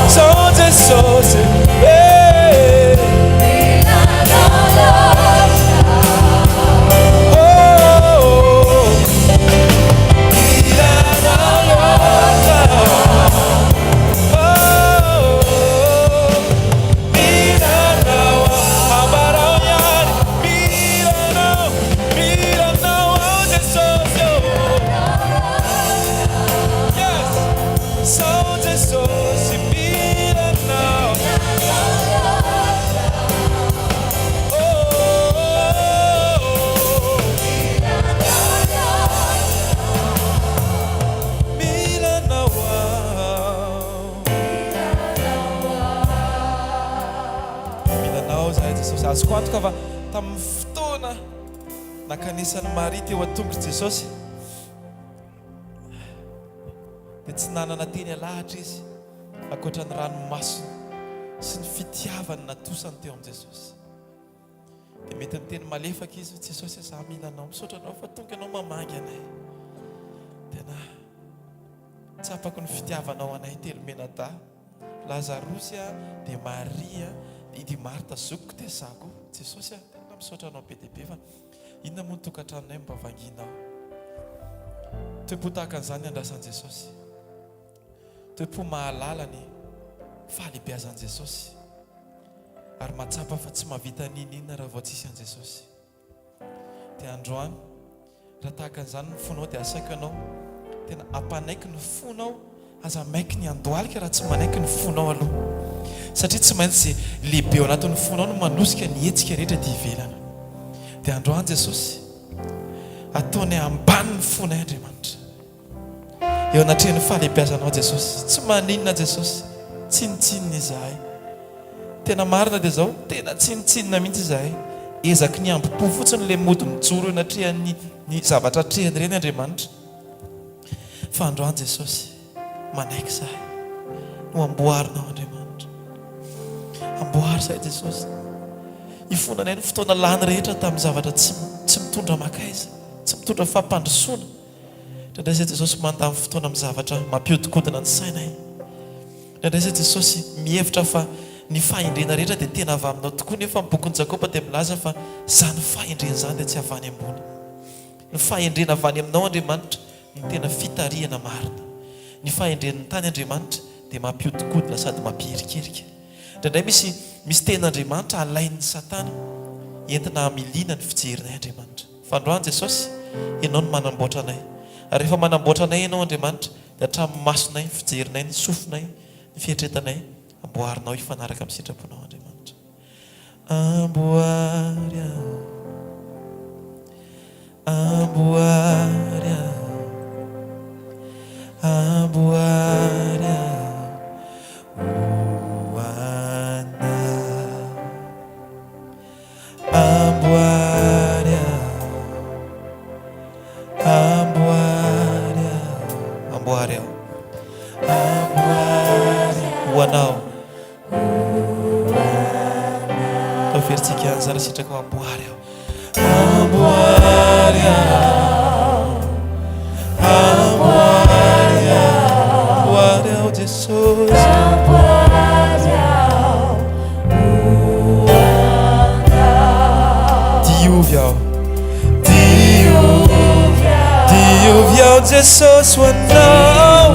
S1: Zaho Jesosy. Eh. Oh, mila anao loatra. Oh, mila anao aho. Ambarao ihany. Mila anao, mila anao aho Jesosy oh. Yes, Zaho Jesosy mila anao. Mila anao aho. Mila anao izahay Jesosy. Azoko antoka fa tamin'ny fotoana nankanesan'i Maria teo an-tongotr'i Jesosy dia tsy nanana teny alahatra izy ankoatra ny ranomasony sy ny fitiavany natosany teo amin'i Jesosy. Dia mety niteny malefaka izy hoe Jesosy a, za mila anao, misaotra anao fa tonga ianao mamangy anay. Tena tsapako ny fitiavanao anay telo menadahy, Lazarosy a, dia Maria, dia i Marta zokiko dia za koa. Jesosy a, tena misaotra anao be dia be fa inona moa ny tokantranonay mba vangianao. Toe-po tahaka an'izany andrasan'i Jesosy. Toe-po mahalala ny fahalehibeazan'i Jesosy. Ary mahatsapa fa tsy mahavita n'inon'inona raha vao tsisy an'i Jesosy. Dia androany, raha tahaka an'izany ny fonao dia asaiko ianao tena hampanaiky ny fonao, aza maiky ny handohalika raha tsy manaiky ny fonao aloha. Satria tsy maintsy izay lehibe ao anatin'ny fonao no manosika ny hetsika rehetra ety ivelany. Dia androany Jesosy, ataonay ambany ny fonay Andriamanitra. Eo anatrehan'ny fahalehibiazanao Jesosy. Tsy maninona Jesosy, tsinontsinona izahay. Tena marina dia izao, tena tsinontsinona mihitsy izahay. Ezaky ny hambom-po fotsiny ilay mody mijoro eo anatrehan'ny ny zavatra atrehiny ireny Andriamanitra. Fa. Fa androany Jesosy, manaiky izahay no amboarinao Andriamanitra. Amboary izahay Jesosy. Hifonanay ny fotoana lany rehetra tamin'ny zavatra tsy tsy mitondra makaiza, tsy mitondra fampandrosoana. Indraindray izahay Jesosy mandany fotoana amin'ny zavatra mampihodinkodina ny sainay. Indraindray izahay Jesosy mihevitra fa ny fahendrena rehetra dia tena avy aminao tokoa nefa ny bokin'i Jakoba dia milaza fa izany fahendrena izany dia tsy avy any ambony. Ny fahendrena avy any aminao Andriamanitra no tena fitarihana marina. Ny fahendren'ny tany Andriamanitra dia mampihodinkodina sady mampiherikerika. Indraindray misy misy tenin'Andriamanitra alain'ny satana entina hamiliana ny fijerinay Andriamanitra. Fa androany Jesosy, Ianao no manamboatra anay. Ary rehefa manamboatra anay Ianao Andriamanitra dia hatramin'ny masonay, ny fijerinay, ny sofinay, ny fieritretanay, amboarinao hifanaraka amin'ny sitraponao Andriamanitra. Amboary aho, amboary aho, amboary aho ho anao. Amboary aho, amboary aho, amboary aho, amboary ho anao. Averintsika ihany izany sitraka amboary aho. Amboary aho. Amboary aho. Amboary aho Jesosy. Amboary aho. Diovy aho. Diovy aho. Diovy aho Jesosy ho anao.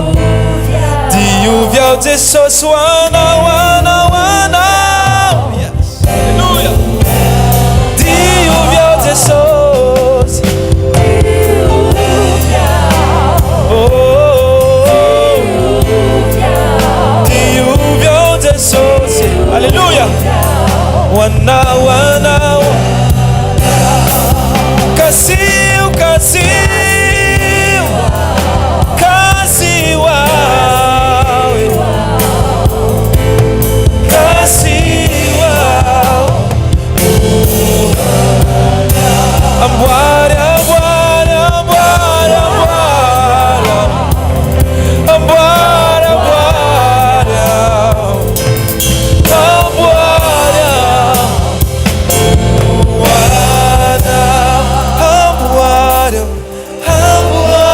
S1: Diovy aho Jesosy ho anao, anao, anao. Yes. Hallelujah. Diovy aho Jesosy. Oh. Diovy aho Jesosy. Hallelujah. Ho anao, anao. Kasiho, kasiho. Kasiho aho. Kasiho aho. Amboary, amboary, amboary, amboary aho. Amboary, amboary aho. Amboary aho. Amboary aho. Amboary aho.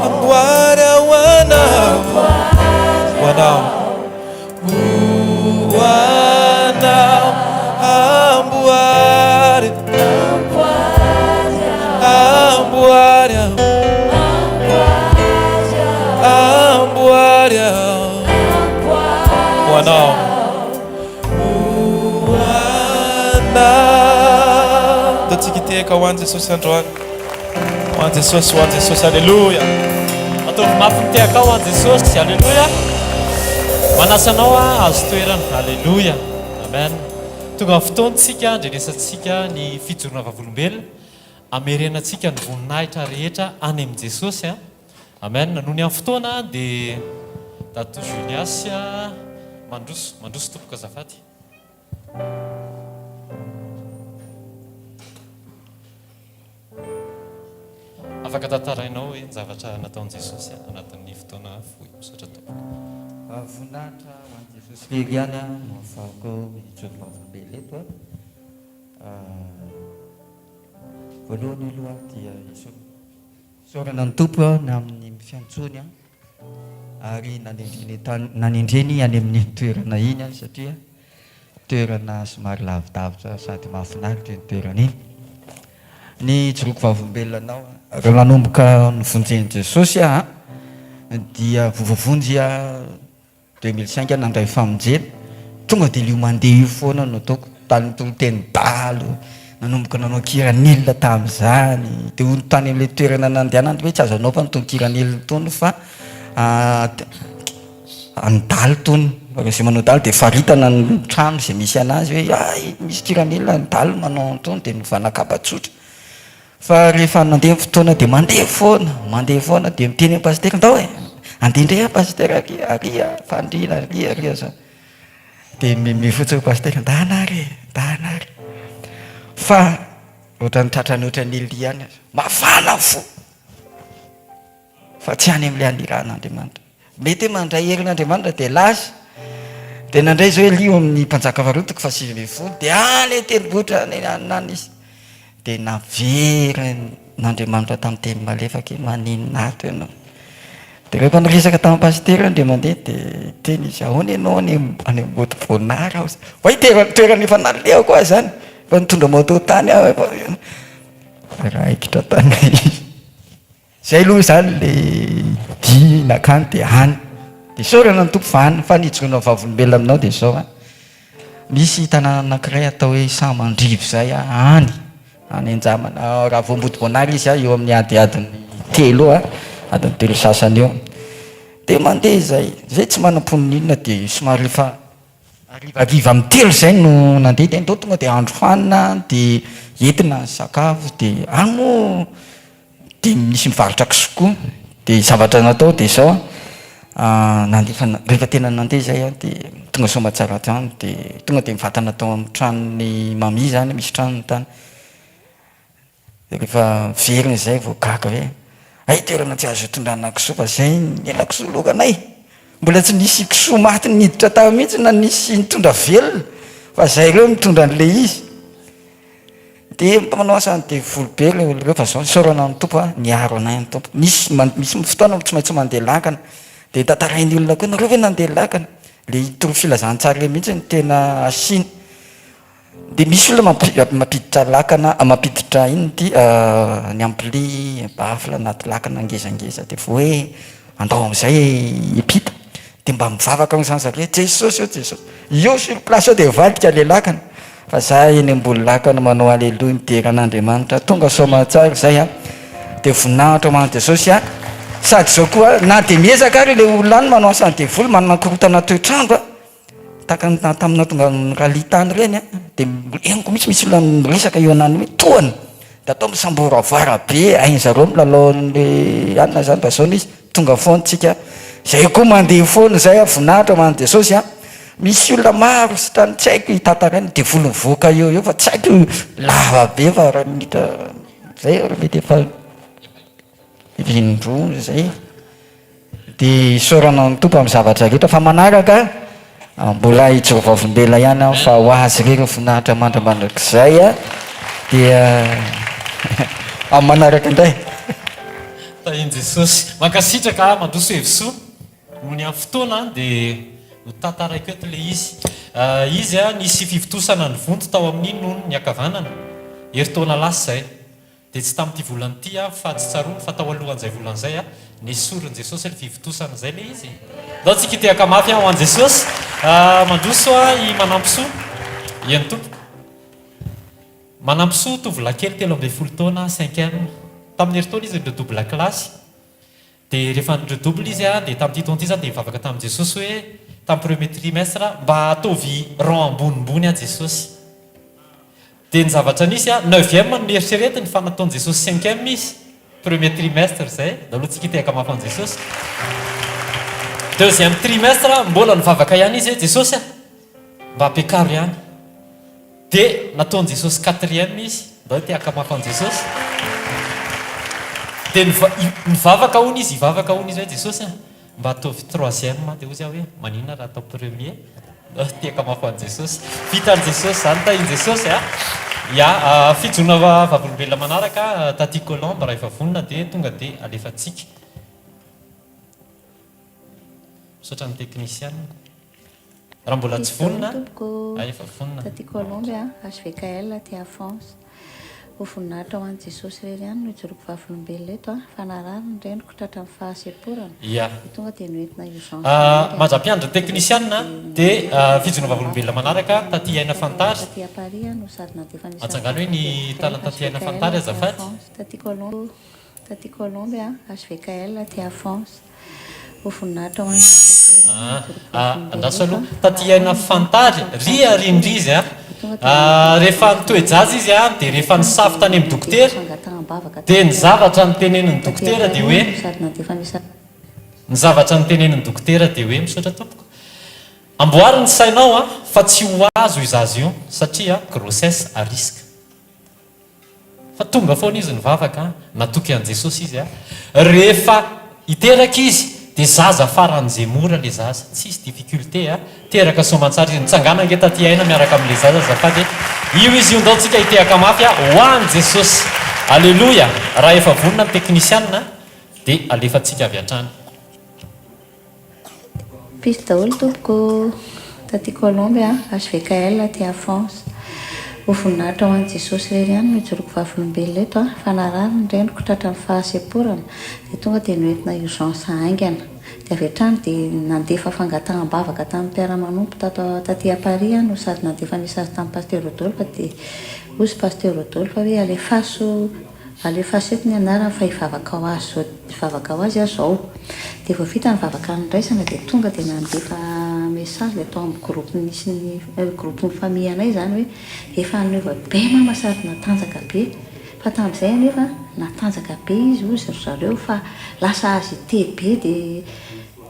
S1: Amboary aho ho anao. Ho anao. Ho anao. Amboary. Amboary aho. Amboary aho. Ho anao. Ho anao. Ataontsika hitehaka ho an'i Jesosy androany. Ho an'i Jesosy, ho an'i Jesosy. Aleloia.
S2: Ataovy mafy ny tehakao ho an'i Jesosy. Aleloia. Manasa anao hahazo toerana. Aleloia. Amen. Tonga ny fotoantsika handrenesantsika ny fijoroana vavolombelona, hamerenantsika ny voninahitra rehetra any amin'i Jesosy. Amen. Noho ny amin'ny fotoana dia Dato Junias mandroso, mandroso tompoko azafady. Afaka tantarainao hoe ny zavatra nataon'i Jesosy anatin'ny fotoana fohy. Misaotra tompoko.
S3: Voninahitra ho an'i Jesosy irery ihany no ahafahako mijoro vavolombelona eto. Voalohany aloha dia isaorana ny Tompo ny amin'ny fiantsoany ary nanendreny tany nanendreny any amin'iny toerana iny aho satria toerana somary lavidavitra sady mahafinaritra iny toerana iny. Ny hijoroako vavolombelona anao raha nanomboka novonjen'i Jesosy aho dia voavonjy aho 2005 aho nandray famonjena, tonga dia io mandeha io foana no ataoko, tany nitoriteny dahalo, nanomboka nanao kiranil tamin'izany, dia hono tany amin'ilay toerana nandehanana hoe tsy azo anaovana itony kiranil itony fa ny dahalo tony, raha izay manao dahalo dia faritana ny trano izay misy an'azy hoe hay misy kiranil ny dahalo manao an'itony dia novana kaba tsotra. Fa rehefa nandeha ny fotoana dia mandeha foana, mandeha foana dia miteny amin'ny pasitera, ndao e, andeha indray aho pasitera ary ary fandriana ary ary zao. Dia mimime fotsiny pasitera, ndana ary e, ndana ary. Fa. Ohatran'ny tratran'ny ohatran'i Elia ihany aza. Mafana fo! Fa tsy any amin'ilay anirahan'Andriamanitra. Mety hoe mandray herin'Andriamanitra dia lasa. Dia nandray izao Elia eo amin'ny mpanjaka faharoa toko faha-19, dia any an-tendrombohitra any anona any izy. Dia naverin'Andriamanitra tamin'ny teny malefaka hoe maninona ato ianao. Dia rehefa niresaka tamin'ny pasitera indray mandeha dia niteny izy, ahoana ianao any any Ambodivonara aho? Hoy toerana efa nalehako aho izany, efa nitondra moto tany aho, efa raikitra tany izy. Zay aloha izany le dia nakany dia any. Dia isaorana ny Tompo fa any, fa ny hijoroana vavolombelona aminao dia izao an, misy tanàna anankiray atao hoe Sahamandrivo izay an, any, any Anjamana, raha vao Ambodibonary izy an, eo amin'ny adiadiny telo eo an, adiny telo sasany eo. Dia mandeha izay, izay tsy manam-poninona dia somary efa Harivariva amin'ny telo izay no nandeha dia ndao tonga dia andro hanina dia entina ny sakafo dia any moa dia misy mivarotra kisoa koa dia zavatra natao dia izao an, nandefa rehefa tena nandeha izay aho dia tonga soamatsara tany dia tonga dia mivantana tao amin'ny tranon'i Mamie izany misy tranony tany. Dia rehefa miverina izay vao gaga hoe hay toerana tsy azo itondrana kisoa fa izay ny henakisoa lokanay. Mbola tsy nisy kisoa maty niditra tao mihitsy na nisy nitondra velona fa izay ireo mitondra an'ilay izy. Dia manao asan'ny devoly be ireo olona ireo fa izao isaorana ny Tompo a, niaro anay ny Tompo. Misy misy fotoana tsy maintsy mandeha lakana. Dia tantarain'ny olona koa nareo ve nandeha lakana? Ilay hitory filazantsara ireny mihitsy no tena asiana. Dia misy olona mampiditra lakana, mampiditra inona ity ny ampli, baffle anaty lakana ngezangeza dia vao hoe andao amin'izay hiampita dia mba mivavaka hono izany zareo hoe Jesosy ô Jesosy, eo sur place eo dia mivadika ilay lakana fa za eny ambony lakana manao aleloia midera an'Andriamanitra tonga soamantsara izay an, dia voninahitra ho an'i Jesosy an, sady izao koa na dia miezaka ary ilay olona any manao asan'ny devoly manana korontana toetr'andro an, Tahaka ny tamin'ny nahatonga ny rallye tany ireny an, dia henoko mihitsy misy olona miresaka eo anany hoe tohana, dia atao misamboravara be, hain-dry zareo milalao an'ilay anona izany fa izao ilay izy, tonga foana tsika, izay koa mandeha foana izay an, voninahitra ho an'i Jesosy an, misy olona maro sitrany tsy haiko hitantaraina, devoly mivoaka eo eo fa tsy haiko lava be fa raha minitra izay ary mety efa indroa izay. Dia isaorana ny Tompo amin'ny zavatra rehetra fa manaraka mbola hijoro vavolombelona ihany aho fa ho azy irery ny voninahitra mandra-mandrakizay dia amin'ny manaraka indray.
S2: Tahin'i Jesosy. Mankasitraka mandroso hevisoa. Noho ny amin'ny fotoana dia ho tantaraiko eto ilay izy. Izy nisy fivontosana nivonto tao amin'ny nonony ankavanana, herintaona lasa izay. Dia tsy tamin'ity volana ity aho fa tsy tsaroany fa tao alohan'izay volana izay aho, nesorin'i Jesosy ilay fivontosana izay ilay izy. Ndao tsika hitehaka mafy ho an'i Jesosy. Mandroso i Manampisoa. Eny tompoko. Manampisoa, tovolahy kely 13 taona, cinquième. Tamin'ny herintaona izy ni-redouble classe. Dia rehefa ni-redouble izy dia tamin'ity taona ity izany dia nivavaka tamin'i Jesosy hoe, tamin'ny premier trimestre, mba ataovy rang ambonimbony aho Jesosy. Dia ny zavatra nisy an, neuvième no nieritreretiny fa nataon'i Jesosy cinquième izy, premier trimestre izay, ndao tsika hitehaka mafy an'i Jesosy. Deuxième trimestre mbola nivavaka ihany izy hoe Jesosy a, mba ampiakaro ihany. Dia nataon'i Jesosy quatrième izy, ndao hitehaka mafy an'i Jesosy. Dia nivavaka hono izy, hivavaka hono izy hoe Jesosy a, Mba ataovy troisième dia hozy aho hoe maninona raha atao premier? Tehaka mafy ho an'i Jesosy. Vitan'i Jesosy izany, tahin'i Jesosy a! Ya, fijoroana vavolombelona manaraka, Taty Colombe, raha efa vonona dia tonga dia alefantsika. Misaotra ny teknisiana. Raha mbola tsy vonona,
S4: Tompoko,
S2: ah efa vonona.
S4: Taty Colombe a, HVKL aty à France. Ho voninahitra ho an'i Jesosy irery ihany no ijoroako vavolombelona eto a, fa narary ny reniko tratran'ny fahasemporana,
S2: Ia.
S4: dia tonga dia noentina urgence
S2: Ah,
S4: haingana.
S2: mandra-piandry ny teknisianina dia fijoroana vavolombelona manaraka Taty Aina Fantary.
S4: Taty à Paris aho no sady nandefa ny
S2: Atsangano hoe ny talan'i Taty Aina
S4: HVKL
S2: Fantary
S4: aty à
S2: azafady.
S4: France. Taty Colombe, Taty Colombe a, HVKL aty à France. Ho voninahitra ho an'i Jesosy
S2: Ah, ah, andraso aloha. Taty aina fantary, ry arindry izy a. Ah, rehefa nitoe-jaza izy a, dia rehefa nisafo tany amin'ny dokotera, dia ny zavatra notenenin'ny dokotera dia hoe, ny zavatra notenenin'ny dokotera dia hoe, misaotra tompoko, amboary ny sainao a, fa tsy ho azo io zaza io, satria grossesse à risque. Fa tonga foana izy nivavaka, natoky an'i Jesosy izy. Rehefa hiteraka izy dia zaza faran'izay mora ilay zaza, tsisy difficulté a, teraka soamantsara izy, mitsangàna ange taty aina miaraka amin'ilay zaza azafady e, io izy io, ndao tsika hitehaka mafy a, ho an'i Jesosy, Aleloia, raha efa vonona ny teknisianina dia alefantsika avy hatrany.
S4: Peace daholo tompoko taty Colombe a, HVKL aty à France. Ho voninahitra ho an'i Jesosy irery ihany no ijoroako vavolombelona eto a, fa narary ny reniko tratran'ny fahasemporana dia tonga dia noentina urgence haingana. Dia avy hatrany dia nandefa fangataham-bavaka tamin'ny mpiara-manompo tato taty à Paris aho no sady nandefa message tamin'i Pasteur Rodolphe dia hozy Pasteur Rodolphe hoe alefaso Alefaso eto ny anarany fa hivavaka ho azy zao hivavaka ho azy aho zao. Dia vao vita ny vavaka niraisana dia tonga dia nandefa message ilay tao amin'ny groupe nisy ny groupe ny famille anay izany hoe efa niova be mama sady natanjaka be. Fa tamin'izay anefa natanjaka be izy hozy ry zareo fa lasa agité be dia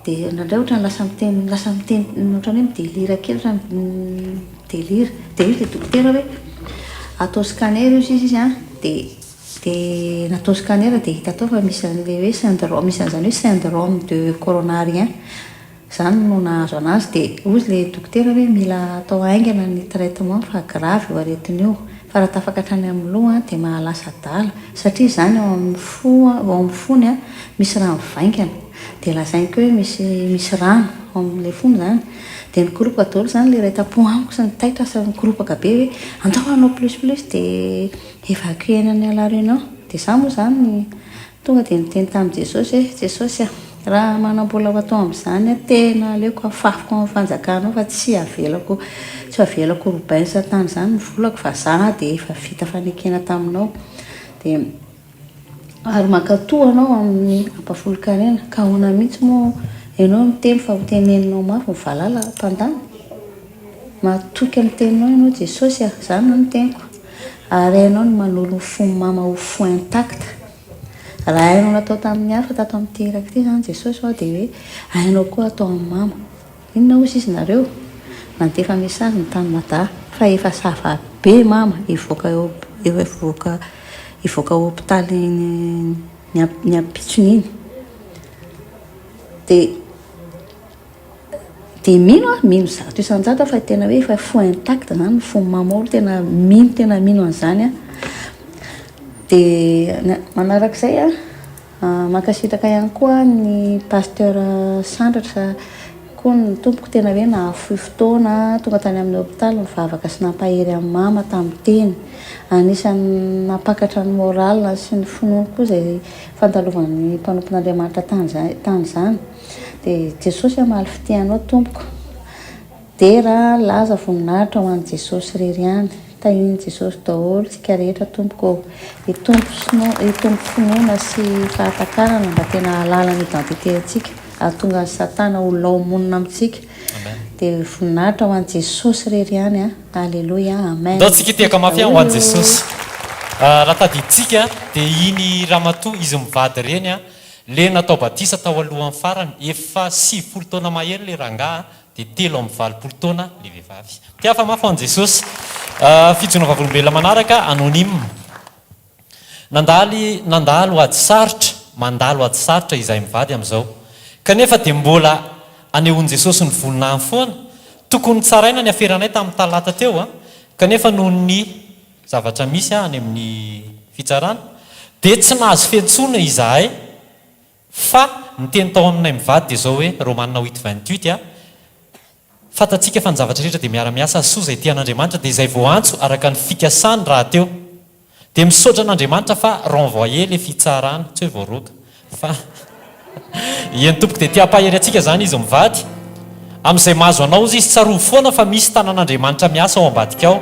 S4: dia indraindray ohatran'ny lasa miteny lasa miteny ohatran'ny hoe mi-delire kely ohatran'ny mi-delire. Dia hoy ilay dokotera hoe atao scanner io sisa izy an, dia dia natao scanner dia hita tao fa misy an'ilay hoe syndrome misy an'izany hoe syndrome de coronarien izany no nahazo an'azy. Dia hoy ilay dokotera hoe mila atao haingana ny traitement fa grave io aretina io. Fa raha tafakatra any amin'ny loha dia mahalasa adala satria izany ao amin'ny fo ao amin'ny fony misy rà mivaingana dia lazainy koa hoe misy misy rano ao amin'ilay fony izany dia nikoropaka daholo izany ilay iray tam-po amiko sy ny taitra sy nikoropaka be hoe andao hanao plus plus dia évacuer-na any à la réunion dia izaho moa izany Tonga dia niteny tamin'i Jesosy hoe, Jesosy a, raha manam-bola ho atao amin'izany aho, tena aleoko afafiko amin'ny fanjakanao fa tsy avelako, tsy ho avelako ho robain'i Satana izany ny volako fa za dia efa vita fanekena taminao. Dia ary mankatò anao amin'ny ampahafolon-karena. Ka ahoana mihitsy moa ianao miteny fa ho teneninao mafy ny valala mpandany? Matoky amin'ny teninao ianao Jesosy a, izany no teniko. Ary hainao ny manolo ny fon'i mama ho fo intact. Raha hainao natao tamin'ny hafa tato amin'ity iraka ity izany Jesosy hoa dia hoe hainao koa atao amin'i mama. Inona hozy izy nareo? Nandefa message ny tany Mada fa efa ça va be mama hivoaka hivoaka hivoaka hopitaly ny ny ampitsony iny. Dia. Dia mino aho, mino 100% aho fa tena hoe efa fo intact zany ny fon'i Mamour, tena mino, tena mino an'izany aho. Dia manarak'izay an, mankasitraka ihany koa ny Pasteur Sandratra koa ny tompoko tena hoe nahafoy fotoana, tonga tany amin'ny hopitaly nivavaka sy nampahery an'i Mama tamin'ny teny. Anisan'ny nampakatra ny moral sy ny finoany koa izay fandalovan'ny mpanompon'Andriamanitra tany izany. Dia Jesosy hamaly fitia anao tompoko. Dera, laza, voninahitra ho an'i Jesosy irery ihany. Tahian'i Jesosy daholo tsika rehetra tompoko ô. Hitombo hitombo finoana sy fahatakarana mba tena hahalala ny identité antsika hahatonga an'i satana ho lao monina amintsika. Dia voninahitra ho an'i Jesosy irery ihany a. Aleloia amen.
S2: Ndao tsika hitehaka mafy ho an'i Jesosy. Raha tadidintsika dia iny ramatoa izy mivady ireny a, Le natao batisa tao alohan'ny farany, efa 90 taona mahery le rangaha dia 83 taona le vehivavy. Mpihafa mafy ho an'i Jesosy. Fijoroana vavolombelona manaraka, anonyme. Nandalo nandalo ady sarotra, mandalo ady sarotra izahay mivady amin'izao. Kanefa dia mbola anehoan'i Jesosy ny voninahiny foana. Tokony notsaraina ny aferanay tamin'ny talata teo, kanefa noho ny zavatra misy any amin'ny fitsarana dia tsy nahazo fiantsoana izahay fa ny teny tao aminay mivady dia izao hoe Romana huit 28 a fantatsika fa ny zavatra rehetra dia miara-miasa soa izay tia an'Andriamanitra dia izay voaantso araka ny fikasany rahateo dia misaotra an'Andriamanitra fa renvoyer le fitsarana tsy hoe voaroaka Fa eny tompoko dia te hampahery antsika izany izy mivady. Amin'izay mahazo anao ozy izy tsarovy foana fa misy tanan'Andriamanitra miasa ao ambadika ao.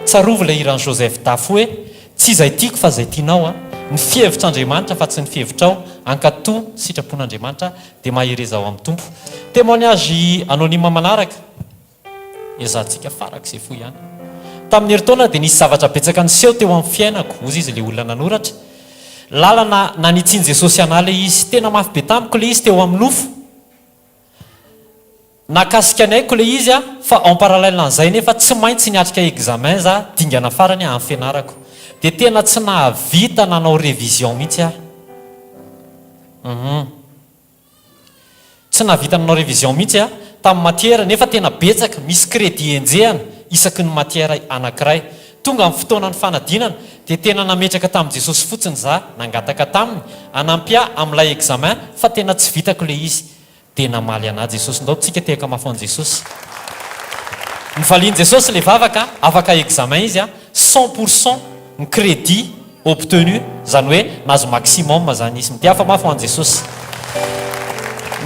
S2: Tsarovy ilay hiran'i Joseph D'Af hoe tsy izay tiako fa izay tianao a. Ny fihevitr'Andriamanitra fa tsy ny fihevitrao. Ankatoa ny sitrapon'Andriamanitra dia mahereza ao amin'ny Tompo. Témoignage anonyme manaraka. Ezahantsika farak'izay fohy ihany. Tamin'ny herintaona dia nisy zavatra betsaka niseho teo amin'ny fiainako, hozy izy ilay olona nanoratra. Lalana nanitsian'i Jesosy anà ilay izy. Tena mafy be tamiko ilay izy teo amin'ny nofo. Nahakasika ny aiko ilay izy fa en parallèle an'izay nefa tsy maintsy niatrika examen za, dingana farany amin'ny fianarako. dia tena tsy nahavita nanao révision mihitsy aho. Hum. Tsy nahavita nanao révision mihitsy aho tamin'ny matière nefa tena betsaka, misy crédit enjehana isaky ny matière anankiray. Tonga ny fotoanan'ny fanadinana dia tena nametraka tamin'i Jesosy fotsiny za, nangataka taminy hanampy ahy amin'ilay examen fa tena tsy vitako ilay izy. Dia namaly anah Jesosy. Ndao tsika tehaka mafy ho an'i Jesosy. Nivalian'i Jesosy ilay vavaka, afaka examen izy, 100 pour cent ny crédit obtenu, izany hoe nahazo maximum izany izy. Mitehafa mafy ho an'i Jesosy.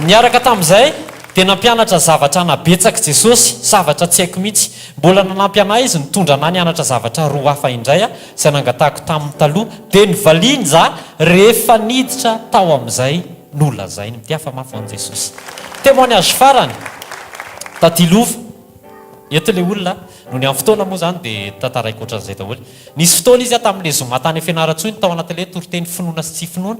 S2: Niaraka tamin'izay dia nampianatra zavatra anabetsaka Jesosy, zavatra tsy haiko mihitsy. Mbola nanampy anah izy nitondra anah nianatra zavatra roa hafa indray izay nangatahako taminy taloha. Dia nivaliany za rehefa niditra tao amin'izay nolazainy. Mitehafa mafy ho an'i Jesosy. Témoignage farany, taty Lova, eto ilay olona, nony amin'ny fotoana moa izany dia tantaraiko ohatran'izay daholo. Nisy fotoana izy tamin'ilay zoma tany Fianarantsoa iny, tao anatin'ilay toriteny finoana sy tsy finoana.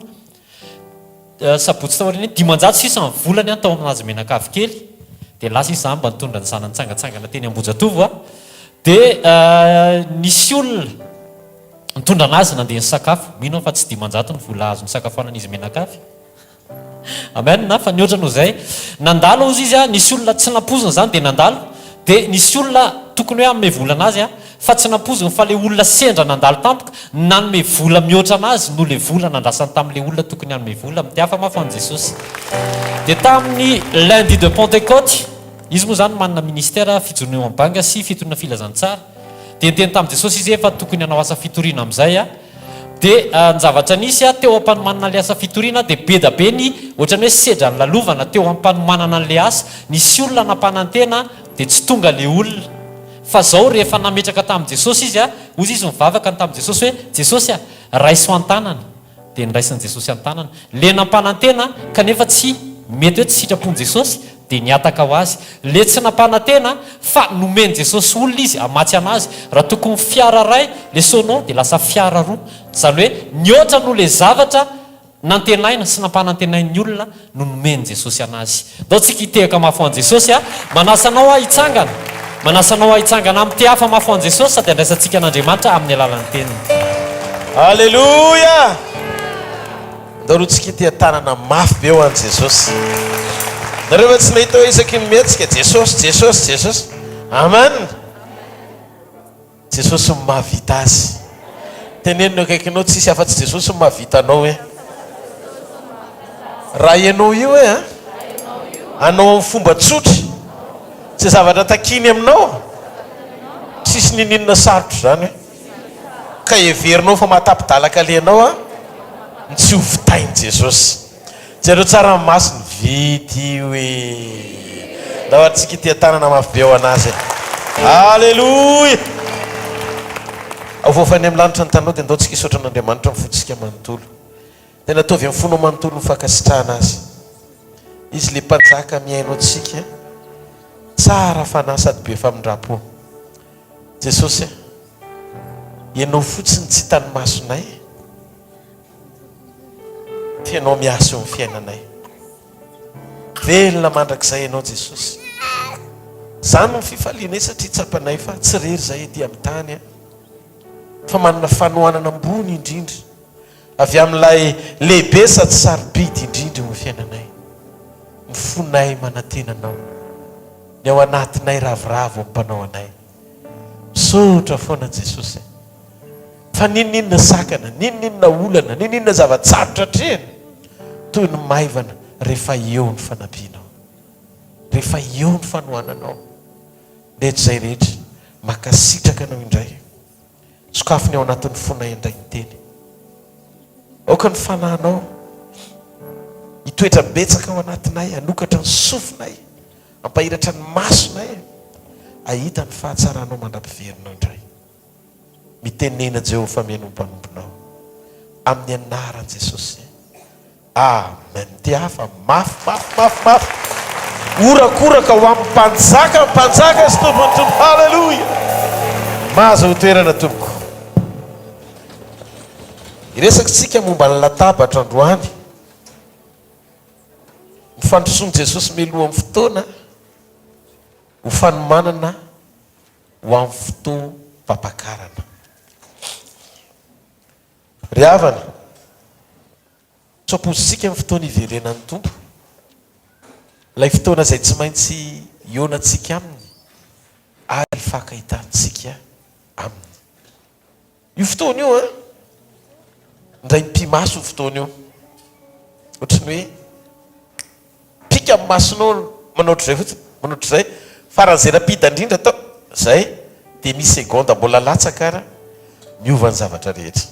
S2: Sabotsy taorian'iny, 500 sisa ny volany tao aminazy mianakavy kely, dia lasa izy izany mba nitondra ny zanany nitsangantsangana teny Ambohijatovo, dia nisy olona nitondra anazy nandeha nisakafo, mino aho fa tsy 500 ny vola azo nisakafoanan'izy mianakavy. Amen fa nihoatra noho izay. Nandalo hozy izy, nisy olona tsy nampoizina izany dia nandalo, dia nisy olona tokony hoe hanome vola anazy fa tsy nampoiziny fa ilay olona sendra nandalo tampoka nanome vola mihoatra anazy noho ilay vola nandrasany tamin'ilay olona tokony hanome vola. Mitehafa mafy ho an'i Jesosy. Dia tamin'ny lundi de Pentecôte, izy moa izany manana ministère fijoroana eo amin'ny banga sy fitoriana filazantsara, dia niteny tamin'i Jesosy izy hoe efa tokony hanao asa fitoriana amin'izay aho. Dia ny zavatra nisy teo am-panomanana ilay asa fitoriana dia be da be ny ohatran'ny hoe sedra nolalovana teo am-panomanana an'ilay asa. Nisy olona nampanantena dia tsy tonga ilay olona. Fa izao rehefa nametraka tamin'i Jesosy izy, hozy izy nivavaka ny tamin'i Jesosy hoe, Jesosy a, raiso an-tanana. Dia noraisin'i Jesosy an-tanana. Ilay nampanantena kanefa tsy mety hoe tsy sitrapon'i Jesosy dia nihataka ho azy. Le tsy nampanantena fa nomen'i Jesosy olona izy hamatsy anazy. Raha tokony fiara ray le sono dia lasa fiara roa. Izany hoe nihoatra noho le zavatra nantenaina sy nampanantenain'ny olona no nomen'i Jesosy anazy. Ndao tsika hitehaka mafy ho an'i Jesosy a! Manasa anao aho hitsangana. Manasa anao aho hitsangana amin'ny tehafa mafy ho an'i Jesosy sady handraisantsika an'Andriamanitra amin'ny alalan'ny teniny.
S5: Aleloia! Ndao aloha tsika hitia tanana mafy be ho an'i Jesosy. Nareo ve tsy nahita hoe isaky ny mihetsika Jesosy, Jesosy, Jesosy. Amen. Jesosy no mahavita azy. Teneno ny akaikinao tsisy afa-tsy Jesosy no mahavita anao eh. Raha ianao io eh an, anao amin'ny fomba tsotra, tsy zavatra takiany aminao, tsisy ninininona sarotra izany eh. Ka heverinao fa mahatapi-dalaka alehanao an, ny tsy ho vitain'i Jesosy. Jereo tsara ny masony, vita io e! Ndao ary tsika hitia tanana mafy be ho an'Azy e! Aleloia! Avoafa any amin'ny lanitra ny taninao dia ndao tsika hisaotra an'Andriamanitra amin'ny fontsika manontolo. Tena ataovy amin'ny fonao manontolo ny fankasitrahana Azy. Izy ilay Mpanjaka mihaino antsika, tsara fanahy sady be famindram-po. Jesosy a, Ianao fotsiny tsy hitan'ny masonay, fa Ianao miasa eo amin'ny fiainanay. Velona mandrakizay Ianao Jesosy. Izany no fifalianay satria tsapanay fa tsy irery izahay ety amin'ny tany, fa manana fanohanana ambony indrindra avy amin'ilay lehibe sady sarobidy indrindra eo amin'ny fiainanay. Ny fonay manantena Anao, ny ao anatinay ravoravo amin'ny Mpanao anay. Misaotra foana Jesosy e. Fa n'inon'inona sakana, n'inon'inona olana, n'inon'inona zava-tsarotra atrehina, toy ny maivana rehefa eo ny fanampianao. Rehefa eo ny fanohananao. Rehetra izay rehetra, mankasitraka anao indray. Sokafy ny ao anatin'ny fonay indray ny teny. Aoka ny fanahinao hitoetra betsaka ao anatinay, hanokatra ny sofinay. Hampahiratra ny masonay hahita ny fahatsaranao mandra-piverinao indray. Mitenena Jehovah fa mihaino ny mpanomponao. Amin'ny anaran'i Jesosy. Amen. Tehafa mafy mafy mafy mafy. Horakoraka ho amin'ny mpanjaka mpanjaka sy tompon'ny tompo. Haleloia. Mahazo toerana tompoko. Hiresaka isika momba ny latabatra androany. Ny fandrosoan'i Jesosy mialoha amin'ny fotoana ho fanomanana ho amin'ny fotoam-pampakarana. Ry havana, tsy ampoizintsika ny fotoana hiverenan'ny Tompo, ilay fotoana izay tsy maintsy hihaonantsika Aminy ary hifankahitantsika Aminy. Io fotoana io an, indray mipi-maso io fotoana io. Ohatry ny hoe mipika amin'ny masonao manao ohatr'izay fotsiny, manao ohatr'izay, faran'izay rapide indrindra atao, izay, dia misy segonda mbola latsaka ary miova ny zavatra rehetra.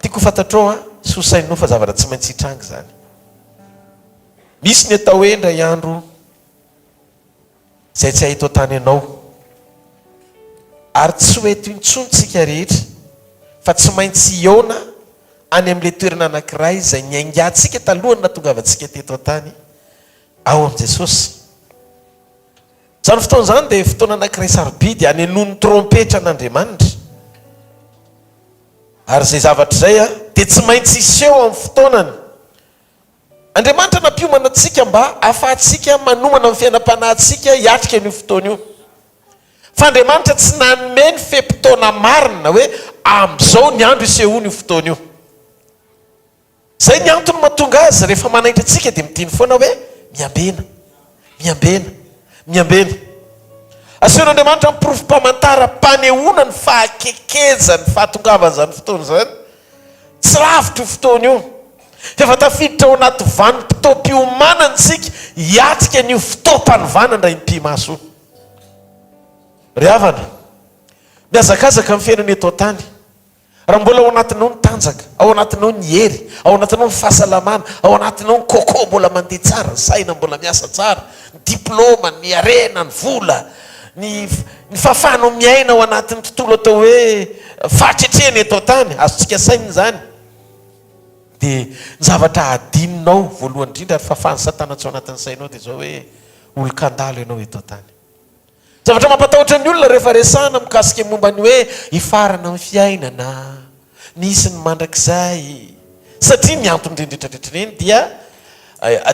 S5: Tiako ho fantatrao an, sy ho saininao fa zavatra tsy maintsy hitranga izany. Misy ny atao hoe indray andro izay tsy hahita tany anao. Ary tsy ho eto intsony tsika rehetra fa tsy maintsy hihaona any amin'ilay toerana anankiray izay niaingantsika talohan'ny nahatongavantsika teto an-tany, ao amin'i Jesosy. Izany fotoana izany dia fotoana anankiray sarobidy hanenoan'ny trompetra an'Andriamanitra. Ary izay zavatra izay dia tsy maintsy hiseho amin'ny fotoanany. Andriamanitra nampiomana antsika mba hahafahantsika manomana ny fiainam-panahintsika hiatrika an'io fotoana io. Fa Andriamanitra tsy nanome ny fe-potoana marina hoe amin'izao ny andro hisehoan'io fotoana io. Izay ny antony mahatonga azy rehefa manaitra antsika dia miteny foana hoe miambena, miambena, miambena. Asehon'Andriamanitra ny porofom-pamantaram-panehoana ny fahakekezan'ny fahatongavan'izany fotoana izany. Tsy lavitra io fotoana io. Fa efa tafiditra ao anaty vanim-potoam-piomanana isika hiatrika an'io fotoam-panovana indray mipi-maso io. Ry havana, mihazakazaka ny fiainana eto an-tany. Raha mbola ao anatinao ny tanjaka, ao anatinao ny hery, ao anatinao ny fahasalamana, ao anatinao ny coco mbola mandeha tsara, ny saina mbola miasa tsara, ny diploma, ny harena, ny vola, ny ny fahafahanao miaina ao anatin'ny tontolo atao hoe fahatretrehana eto an-tany, azontsika sainina izany, dia ny zavatra hadinonao voalohany indrindra ary fahafahan'i Satana tsy ao anatin'ny sainao dia izao hoe olon-kandalo ianao eto an-tany. Zavatra mampatahotra ny olona rehefa resahana mikasika momba ny hoe hifarana ny fiainana, misy ny mandrakizay. Satria ny anton'ireny rehetra rehetra ireny dia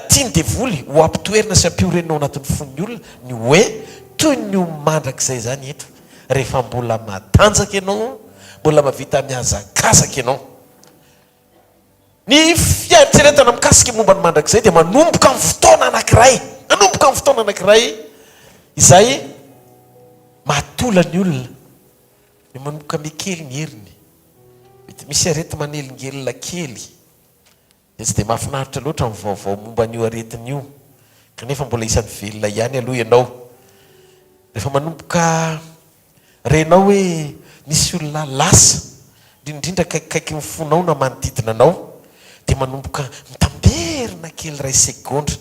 S5: tian'ny devoly ho ampitoerina sy ampiorenina ao anatin'ny fon'ny olona ny hoe toy ny ho mandrakizay izany eto rehefa mbola matanjaka ianao, mbola mahavita mihazakazaka ianao. Ny fieritreretana mikasika momba ny mandrakizay dia manomboka amin'ny fotoana anankiray, manomboka amin'ny fotoana anankiray izay mahatola ny olona, dia manomboka mihakely ny heriny. Mety misy areti-manelingelina kely, dia tsy dia mahafinaritra loatra ny vaovao momba an'io aretina io, kanefa mbola isan'ny velona ihany aloha ianao. Rehefa manomboka Renao hoe misy olona lasa, indrindra indrindra akaikikaiky ny fonao na manodidina anao, dia manomboka mitamberina kely iray segondra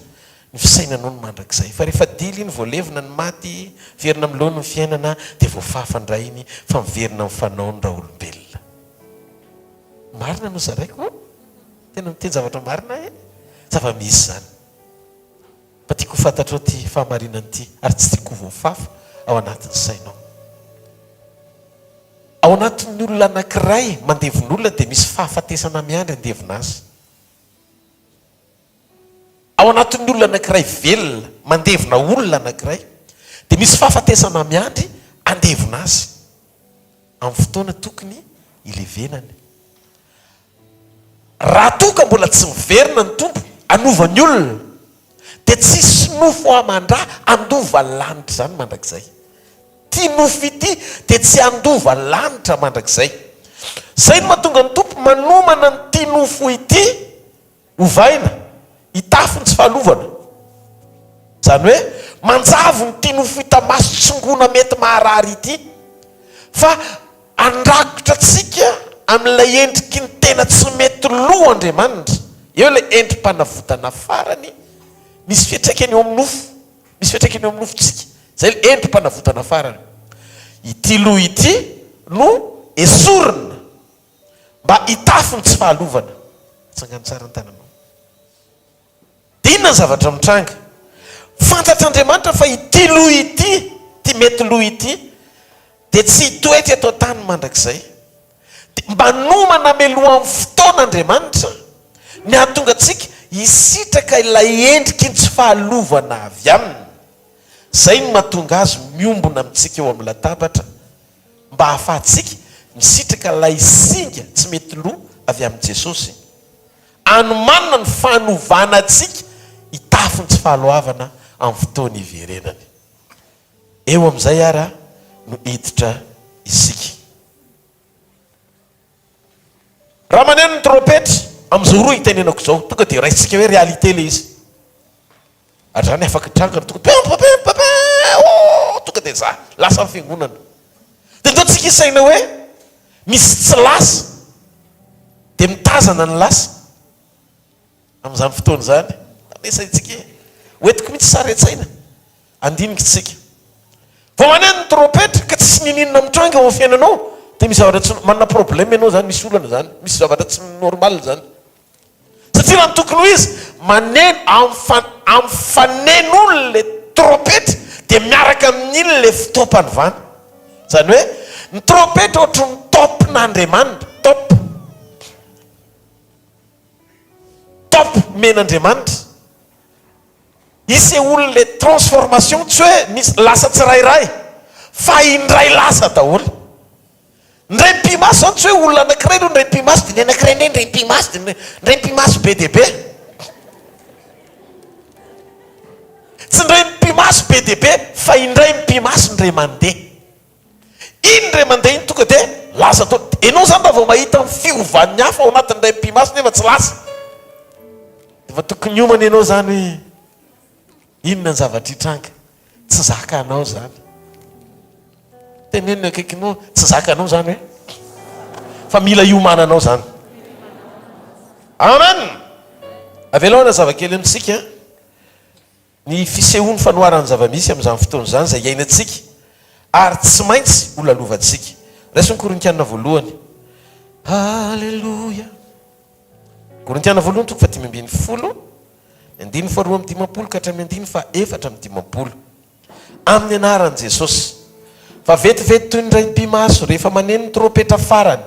S5: ny fisainanao ny mandrakizay. Fa rehefa dila iny, voalevina ny maty, miverina amin'ny laoniny ny fiainana, dia voafafa indray iny fa miverina amin'ny fanaony raolombelona. Marina no zaraiko? Tena miteny zavatra marina aho e? Zava-misy izany. Mba tiako ho fantatrao ity fahamarinana ity ary tsy tiako ho voafafa ao anatin'ny sainao. Ao anatin'ny olona anankiray mandevon'olona dia misy fahafatesana miandry handevona azy. Ao anatin'ny olona anankiray velona mandevona olona anankiray dia misy fahafatesana miandry handevona azy amin'ny fotoana tokony hilevenany. Raha toa ka mbola tsy miverina ny Tompo hanova ny olona, dia tsy hisy nofo aman-dra handova lanitra izany mandrakizay. Ity nofo ity dia tsy handova lanitra mandrakizay. Izay no mahatonga ny Tompo manomana an'ity nofo ity Ovaina, hitafy ny tsy fahalovana. Izany hoe, manjavona ity nofo hita maso tsongoina mety maharary ity, fa handrakotra antsika amin'ilay endriky ny tena tsy mety lo Andriamanitra. Eo ilay endri-panavotana farany, misy fiantraikany eo amin'ny nofo, misy fiantraikany eo amin'ny nofontsika. Izay ilay endri-panavotana farany. Ity lo ity no esorina. Mba hitafy ny tsy fahalovana. Atsangano tsara ny tananao. Dia inona ny zavatra mitranga? Fantatr'Andriamanitra fa ity loha ity, ity mety loha ity, dia tsy hitoetra eto an-tany mandrakizay. Dia mba nomana melohan'ny fotoana Andriamanitra ny hahatonga antsika hisitraka ilay endriky ny tsy fahalovana avy Aminy. Izay no mahatonga Azy miombona amintsika eo amin'ny latabatra. mba hahafahantsika. Misitraka ilay singa tsy mety lo avy amin'i Jesosy. Anomanina ny fanovana antsika hitafy ny tsy fahaloavana amin'ny fotoana hiverenany. Eo amin'izay ara no hiditra isika. Raha maneno ny trompetra, amin'izao roa itenenako izao, tonga dia raisintsika hoe réalité ilay izy. Ary izany afaka hitranga ny tonga pim pim pim pim oh tonga dia za lasa ny fiangonana. Dia ndao tsika hisaina hoe misy tsy lasa dia mitazana ny lasa amin'izany fotoana izany. Tanesaintsika e. Hoentiko mihitsy sary an-tsaina. Andinika isika. Vao maneno ny trompetra ka tsisy ninininona mitranga eo amin'ny fiainanao dia misy zavatra tsy manana problème ianao izany, misy olana izany, misy zavatra tsy normal izany. Satria raha ny tokony ho izy, maneno amin'ny fa amin'ny fanenony le trompetra dia miaraka amin'iny le fotoam-panovana. Izany hoe ny trompetra ohatry ny top-n'Andriamanitra, top. Top omen'Andriamanitra. Isehoan'le transformation tsy hoe misy lasa tsirairay fa indray lasa daholo. Ndray mpimaso zany tsy hoe olona anakiray aloha ndray mpimaso dia ny anakiray indray ndray mpimaso dia ndray mpimaso be dia be. Tsy ndray mpimaso be dia be fa indray mpimaso ndray mandeha. Iny ndray mandeha iny tonga dia lasa daholo. Enao zany raha vao mahita ny fiovan'ny hafa ao anatin'ny ndray mpimaso nefa tsy lasa. Efa tokony hiomana ianao zany hoe inona ny zavatra hitranga. Tsy zakanao zany. Teneno ny akaikinao, tsy zakanao zany hoe. Fa mila hiomananao zany. Amen! Avelao hanazava kely amintsika ny fisehoan'ny fanoharan'ny zava-misy amin'izany fotoana izany izay iainantsika ary tsy maintsy ho lalovantsika. Raiso ny Korintiana voalohany. Haleloia! Korintiana voalohany toko faha-15, ny andininy faharoa amby dimampolo ka hatramin'ny andininy faha-54. Amin'ny anaran'i Jesosy. Fa vetivety toy ny raim-pimaso, rehefa maneno ny trompetra farany,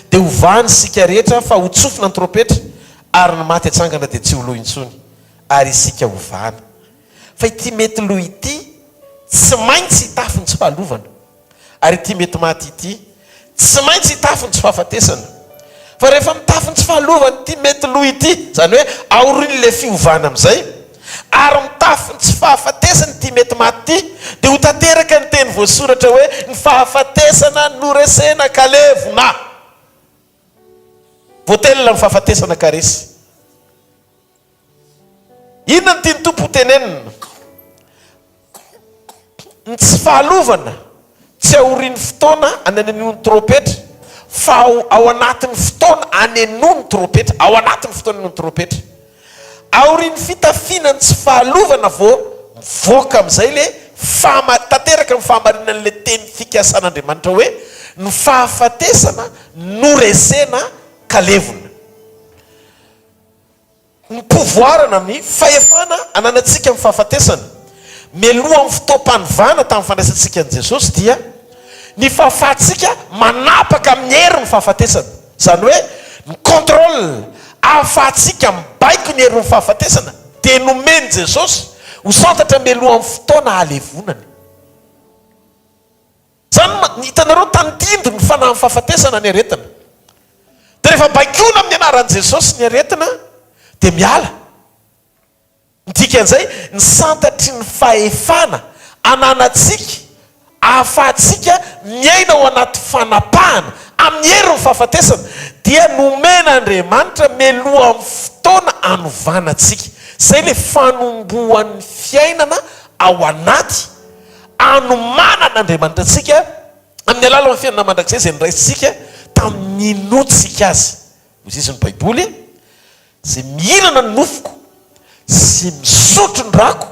S5: dia hovahany isika rehetra fa hotsofina ny trompetra, ary ny maty hatsangana dia tsy ho lo intsony, ary isika hovahana. Fa ity mety lo ity tsy maintsy hitafy ny tsy fahalovana. Ary ity mety maty ity, tsy maintsy hitafy ny tsy fahafatesana. Fa rehefa mitafy ny tsy fahalovana ity mety lo ity, izany hoe aorian'ilay fiovana amin'izay, ary mitafy ny tsy fahafatesana ity mety maty ity, dia ho tanteraka ny teny voasoratra hoe, ny fahafatesana noresena ka levona. Voatelina ny fahafatesana ka resy. Inona no tian'ny Tompo hotenenina? Ny tsy fahalovana tsy aorian'ny fotoana anenenoan'ny trompetra, fa ao ao anatin'ny fotoana anenoan'ny trompetra, ao anatin'ny fotoana anenoan'ny trompetra. Aorian'ny fitafiana ny tsy fahalovana vao mivoaka amin'izay ilay fahama- tanteraka ny fahamarinan'ilay teny fikasan'Andriamanitra hoe ny fahafatesana noresena ka levona. Ny pouvoir na ny fahefana ananantsika amin'ny fahafatesana, mialohan'ny fotoam-panovana tamin'ny fandraisantsika an'i Jesosy dia ny fahafahantsika manapaka amin'ny hery ny fahafatesana. Izany hoe ny contrôle ahafahantsika mibaiko ny herin'ny fahafatesana dia nomen'i Jesosy ho santatra mialohan'ny fotoana hahalevonany. Zany ma, hitanareo tandindon ny fanahin'ny fahafatesana ny aretina. Dia rehefa baikoina amin'ny anaran'i Jesosy ny aretina dia miala. Ny dikan'izay, ny santatry ny fahefana ananantsika ahafahantsika miaina ao anaty fanapahana amin'ny herin'ny fahafatesana dia nomen'Andriamanitra mialohan'ny fotoana hanovana antsika. Izay ilay fanombohan'ny fiainana ao anaty. Anomanan'Andriamanitra antsika amin'ny alalan'ny fiainana mandrakizay izay noraisintsika tamin'ny ninoantsika Azy. Hoy izy ny Baiboly, Izay mihinana ny nofoko sy misotro ny rako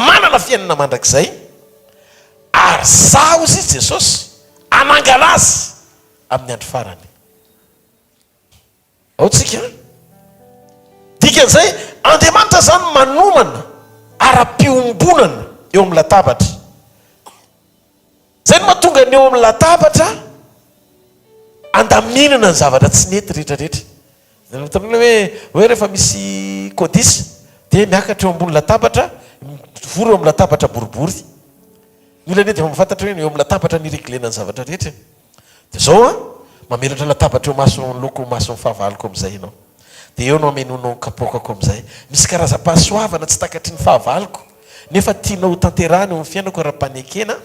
S5: manana fiainana mandrakizay, ary Izaho, hoy izy Jesosy, hanangana azy amin'ny andro farany. Ao tsika an! Dikan'izay, Andriamanitra izany manomana ara-piombonana eo amin'ny latabatra. Izay no mahatonga ny eo amin'ny latabatra andaminana ny zavatra tsy nety rehetrarehetra. Hitanareo hoe hoe rehefa misy codice dia miakatra eo ambony latabatra, mivory eo amin'ny latabatra boribory. Ny olona anie dia efa mahafantatra hoe eo amin'ny latabatra no ireglena ny zavatra rehetra e. Dia izao an, mamelatra latabatra eo imason'ny loko imason'ny fahavaloko amin'izay ianao. Dia eo no hamenoanao ny kapoakako amin'izay. Misy karazam-pahasoavana tsy takatry ny fahavaloko, nefa tianao hotanterahina eo amin'ny fiainako ara-panekena,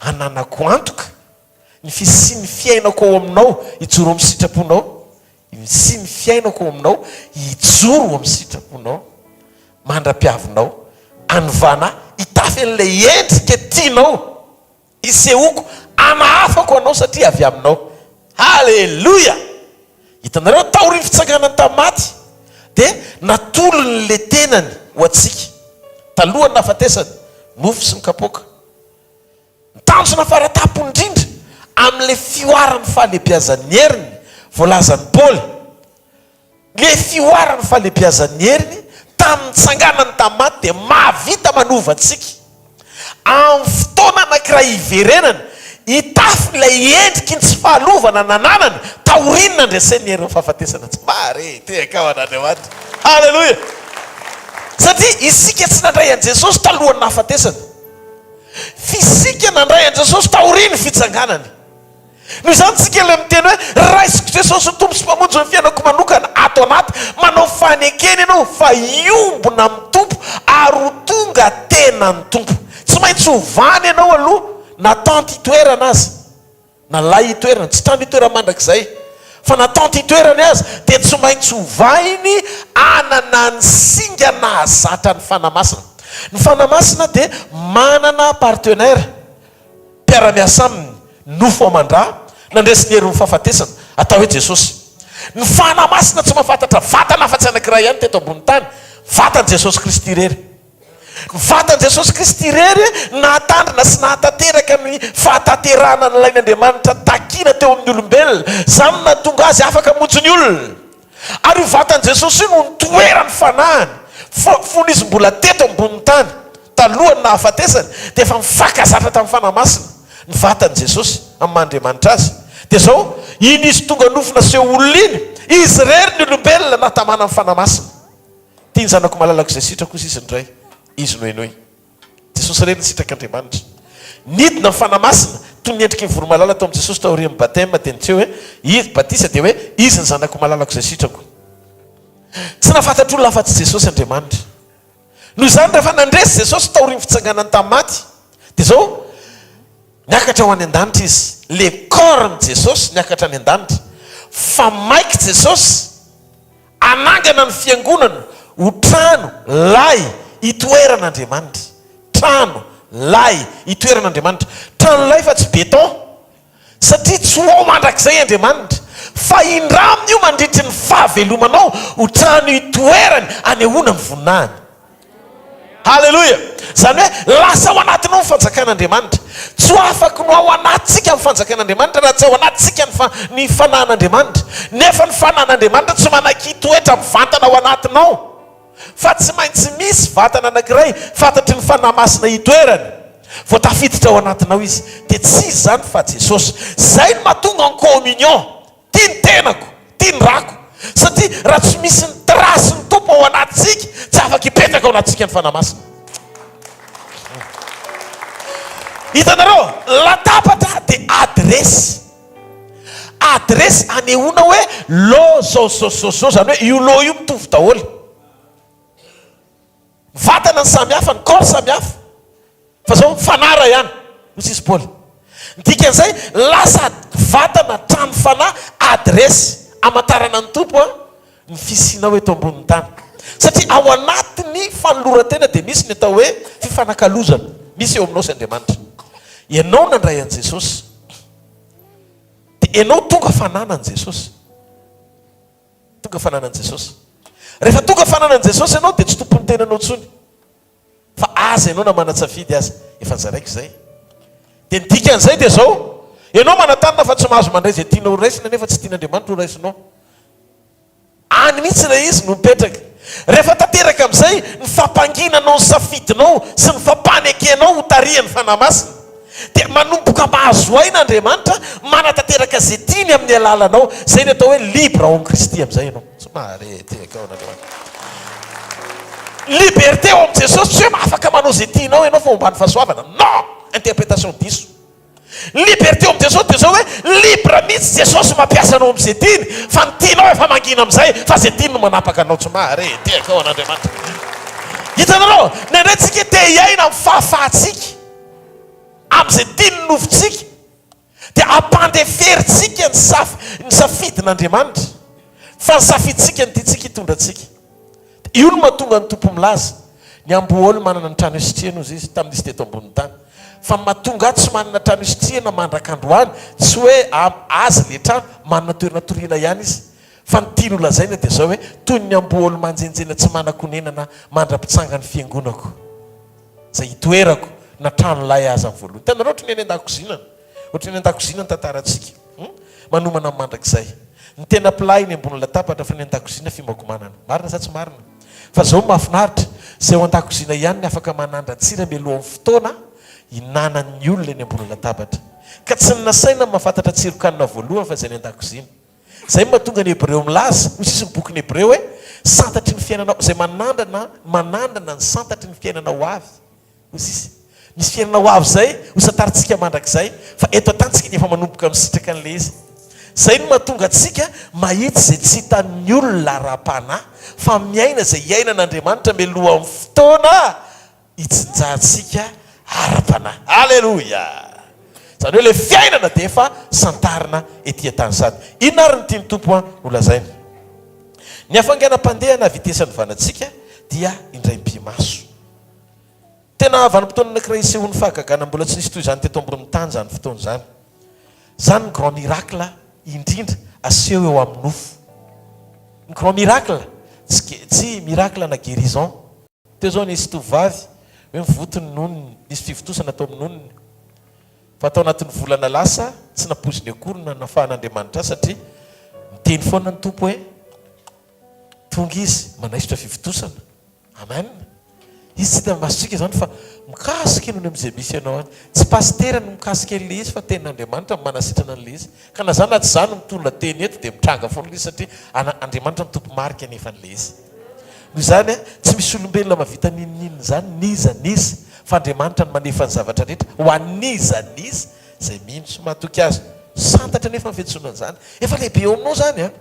S5: hananako antoka ny fisian'ny fiainako ao aminao, hijoro amin'ny sitraponao, ny fisian'ny fiainako ao aminao, hijoro amin'ny sitraponao, mandra-piavinao, hanovana ahy, hitafy an'ilay endrika tianao. Hisehoako hanahafako anao satria avy aminao. Haleloia! Hitanareo, taorian'ny fitsanganany tamin'ny maty, dia natolony ilay tenany ho antsika, talohan'ny nahafatesany, mofo sy ny kapoaka. Ny tanjona faratampony indrindra amin'ilay fihoaran'ny fahalehibiazan'ny heriny voalazan'i Paoly, Ilay fihoaran'ny fahalehibiazan'ny heriny tamin'ny nitsanganany tamin'ny maty dia mahavita manova antsika. Amin'ny fotoana anankiray hiverenany, hitafy ilay endriky ny tsy fahalovana nananany taorian'ny nandreseny ny herin'ny fahafatesana. Tsy mahare tehaka ho an'Andriamanitra. Haleloia! Satria isika tsy nandray an'i Jesosy talohan'ny nahafatesany. F'isika nandray an'i Jesosy taorian'ny fitsanganany. Noho izany tsika ilay miteny hoe raisiko Jesosy ho Tompo sy Mpamonjy ny fiainako manokana ato anaty, manao fanekena ianao fa hiombona amin'ny Tompo ary ho tonga tenan'ny Tompo. Tsy maintsy ovana ianao aloha na tente itoerana aza, na lay itoerana, tsy trano itoerana mandrakizay fa na tente itoerany aza dia tsy maintsy ovainy hanana ny singa nahazatra ny Fanahy Masina. Ny Fanahy Masina dia manana partenaire. Mpiara-miasa aminy, nofo aman-dra, nandresy ny herin'ny fahafatesana, atao hoe Jesosy. Ny Fanahy Masina tsy mahafantatra vatana afa-tsy anankiray ihany teto ambonin'ny tany, vatan'i Jesosy Kristy irery. Ny vatan'i Jesosy Kristy irery nahatandrina sy nahatanteraka ny fahatanterahana nilain'Andriamanitra takiana teo amin'ny olombelona. Izany no nahatonga Azy afaka hamonjy ny olona. Ary io vatan'i Jesosy io no nitoeran'ny fanahiny, fony izy mbola teto ambonin'ny tany, talohan'ny nahafatesany, dia efa nifankazatra tamin'ny Fanahy Masina ny vatan'i Jesosy, amin'ny maha Andriamanitra Azy. Dia izao, iny Izy tonga nofo naseho olona iny, Izy irery ny olombelona nahatamana ny Fanahy Masina. Tia ny Zanako malalako izay sitrako hozy Izy ny Ray, Izy no henoy. Jesosy irery ny sitrak'Andriamanitra. Nidina ny Fanahy Masina, toy ny endriky ny voromailala tao amin'i Jesosy taorian'ny batema, dia niseho hoe, Izy, batisa, dia hoe, Izy ny Zanako malalako izay sitrako. Tsy nahafantatra olona afa-tsy Jesosy Andriamanitra. Noho izany, rehefa nandresy Jesosy taorian'ny fitsanganany tamin'ny maty, dia izao, niakatra ho any an-danitra Izy. Le corps-n'i Jesosy niakatra any an-danitra. Fa maiky Jesosy Hanangana ny fiangonana ho trano lay itoeran'Andriamanitra. Trano lay itoeran'Andriamanitra. Trano lay fa tsy béton. Satria tsy ho ao mandrakizay Andriamanitra. Fa indraminy io mandritry ny fahavelomanao ho trano itoerany anehoana ny voninahiny. Haleloia! Izany hoe lasa ao anatinao ny fanjakan'Andriamanitra. Tsy ho afaky ny ho ao anatintsika ny fanjakan'Andriamanitra raha tsy ao anatintsika ny fa, ny fanahin'Andriamanitra. Nefa ny fanahin'Andriamanitra tsy manaiky hitoetra mivantana ao anatinao. Fa tsy maintsy misy vatana anankiray fantatry ny Fanahy Masina hitoerany. Vao tafiditra ao anatinao Izy. Dia tsy iza izany fa Jesosy. Izay no mahatonga ny communion. Tia ny tenako, tia ny rako. Satria raha tsy misy ny trace ny Tompo ao anatintsika, tsy afaka hipetraka ao anatintsika ny Fanahy Masina. Hitanareo, latabatra dia adiresy. Adiresy anehoana hoe lo zao zao zao zao, izany hoe io lo io mitovy daholo. Vatana ny samy hafa, ny corps samy hafa. Fa zao fanahy iray ihany, hoy sisy Paoly. Ny dikan'izay, lasa vatana, trano fanahy, adiresy amantarana ny Tompo ny fisianao eto ambonin'ny tany. Satria ao anatin'ny fanoloran-tena dia misy ny atao hoe fifanakalozana misy eo aminao sy Andriamanitra. Ianao nandray an'i Jesosy, dia ianao tonga fananan'i Jesosy. Tonga fananan'i Jesosy. Rehefa tonga fananan'i Jesosy ianao dia tsy tompon'ny tenanao intsony. Fa aza ianao na manan-tsafidy aza, efa nozaraiko izay. Dia ny dikan'izay dia izao, ianao manan-tanana fa tsy mahazo mandray izay tianao ho raisina nefa tsy tian'Andriamanitra ho raisinao. Any mihitsy ilay izy no mipetraka. Rehefa tanteraka amin'izay ny fampanginanao ny safidinao sy ny fampanekenao ho tarihan'ny Fanahy Masina, dia manomboka mahazo aina Andriamanitra manatanteraka izay tiany amin'ny alalanao. Izay ny atao hoe libre ao amin'i Kristy amin'izay ianao. Tsy mahare tehaka ao an'Andriamanitra. Liberté ao amin'i Jesosy tsy hoe afaka manao izay tianao ianao fa omban'ny fahasoavana. Non! Interprétation diso. Ny liberté ao amin'i Jesosy dia izao hoe libre mihitsy Jesosy mampiasa anao amin'izay tiany fa ny tianao efa mangina amin'izay fa izay tiany no manapaka anao tsy mahare tehaka ao an'Andriamanitra. Hitanareo? Indraindray tsika te hiaina amin'ny fahafahantsika, amin'izay tian'ny nofontsika dia ampandeferintsika ny saf ny safidin'Andriamanitra fa ny safidintsika no tiantsika hitondra antsika. Io no mahatonga ny Tompo milaza, Ny amboholy manana ny trano isitrihany, hozy Izy, tamin'izy teto ambonin'ny tany. Fa ny mahatonga ahy tsy manana trano isitrihana mandrak'androany, tsy hoe azy ilay trano, manana toerana toriana ihany izy. Fa ny tiany holazaina dia izao hoe, toy ny amboholy manjenjena tsy manan-konenana mandra-pitsangan'ny fiangonako, izay itoerako, na trano lay aza amin'ny voalohany. Hitanareo, ohatry ny any an-dakozinana. Ohatry ny any an-dakozina ny tantarantsika. Hum? Manomana ny mandrakizay. Ny tena plat eny ambony latabatra fa ny an-dakozina fimagomanana. Marina sa tsy marina? Fa zao no mahafinaritra, izay ao an-dakozina ihany ny afaka manandran-tsira mialohan'ny fotoana hinanan'ny olona eny ambony latabatra. Ka tsy ny nasaina no mahafantatra tsiron-kanina voalohany fa izay any an-dakozina. Izay no mahatonga ny Hebreo milaza, hoy sisa ny bokin'ny Hebreo hoe, santatry ny fiainana, izay manandrana, manandrana ny santatry ny fiainana ho avy. Hoy sisa, Misy fiainana ho avy izay ho santarintsika mandrakizay, fa eto an-tany tsika dia efa manomboka misitraka an'ilay izy. Izay no mahatonga antsika mahita izay tsy hitan'ny olona ara-panahy, fa miaina izay iainan'Andriamanitra mialohan'ny fotoana hitsinjahantsika ara-panahy. Aleloia! Izany hoe ilay fiainana dia efa santarina ety an-tany sady. Inona ary no tian'ny Tompo holazaina? Ny hafainganam-pandeha na vitesan'ny vanantsika dia indraim-pimaso. Tena vanim-potoana anankiray isehoan'ny fahagagana mbola tsy nisy toy izany teto ambonin'ny tany izany fotoana izany. Izany ny grand miracle indrindra aseho eo amin'ny nofo. Ny grand miracle, tsy tsy miracle na guérison. Teo izao nisy tovovavy hoe mivoto ny nonony, nisy fivontosana tao amin'ny nonony. Fa tao anatin'ny volana lasa tsy nampoiziny akory ny nanafahan'Andriamanitra azy satria miteny foana ny Tompo hoe tonga izy manaisotra fivontosana. Amen! Izy tsy hita masontsika izany fa mikasika eny amin'izay misy anao any. Tsy pasitera no mikasika an'ilay izy fa tenin'Andriamanitra no manasitrana an'ilay izy. Ka na za na tsy za no mitondra teny eto dia mitranga foana ilay izy satria ana Andriamanitra no tompo-marika anefa an'ilay izy. Noho izany tsy misy olombelona mahavita n'inon'inona izany n'iza n'iza fa Andriamanitra no manefa ny zavatra rehetra ho an'iza n'iza izay mino sy mahatoky azy. Santatra anefa ny fiantsoana an'izany. Efa lehibe eo aminao izany an!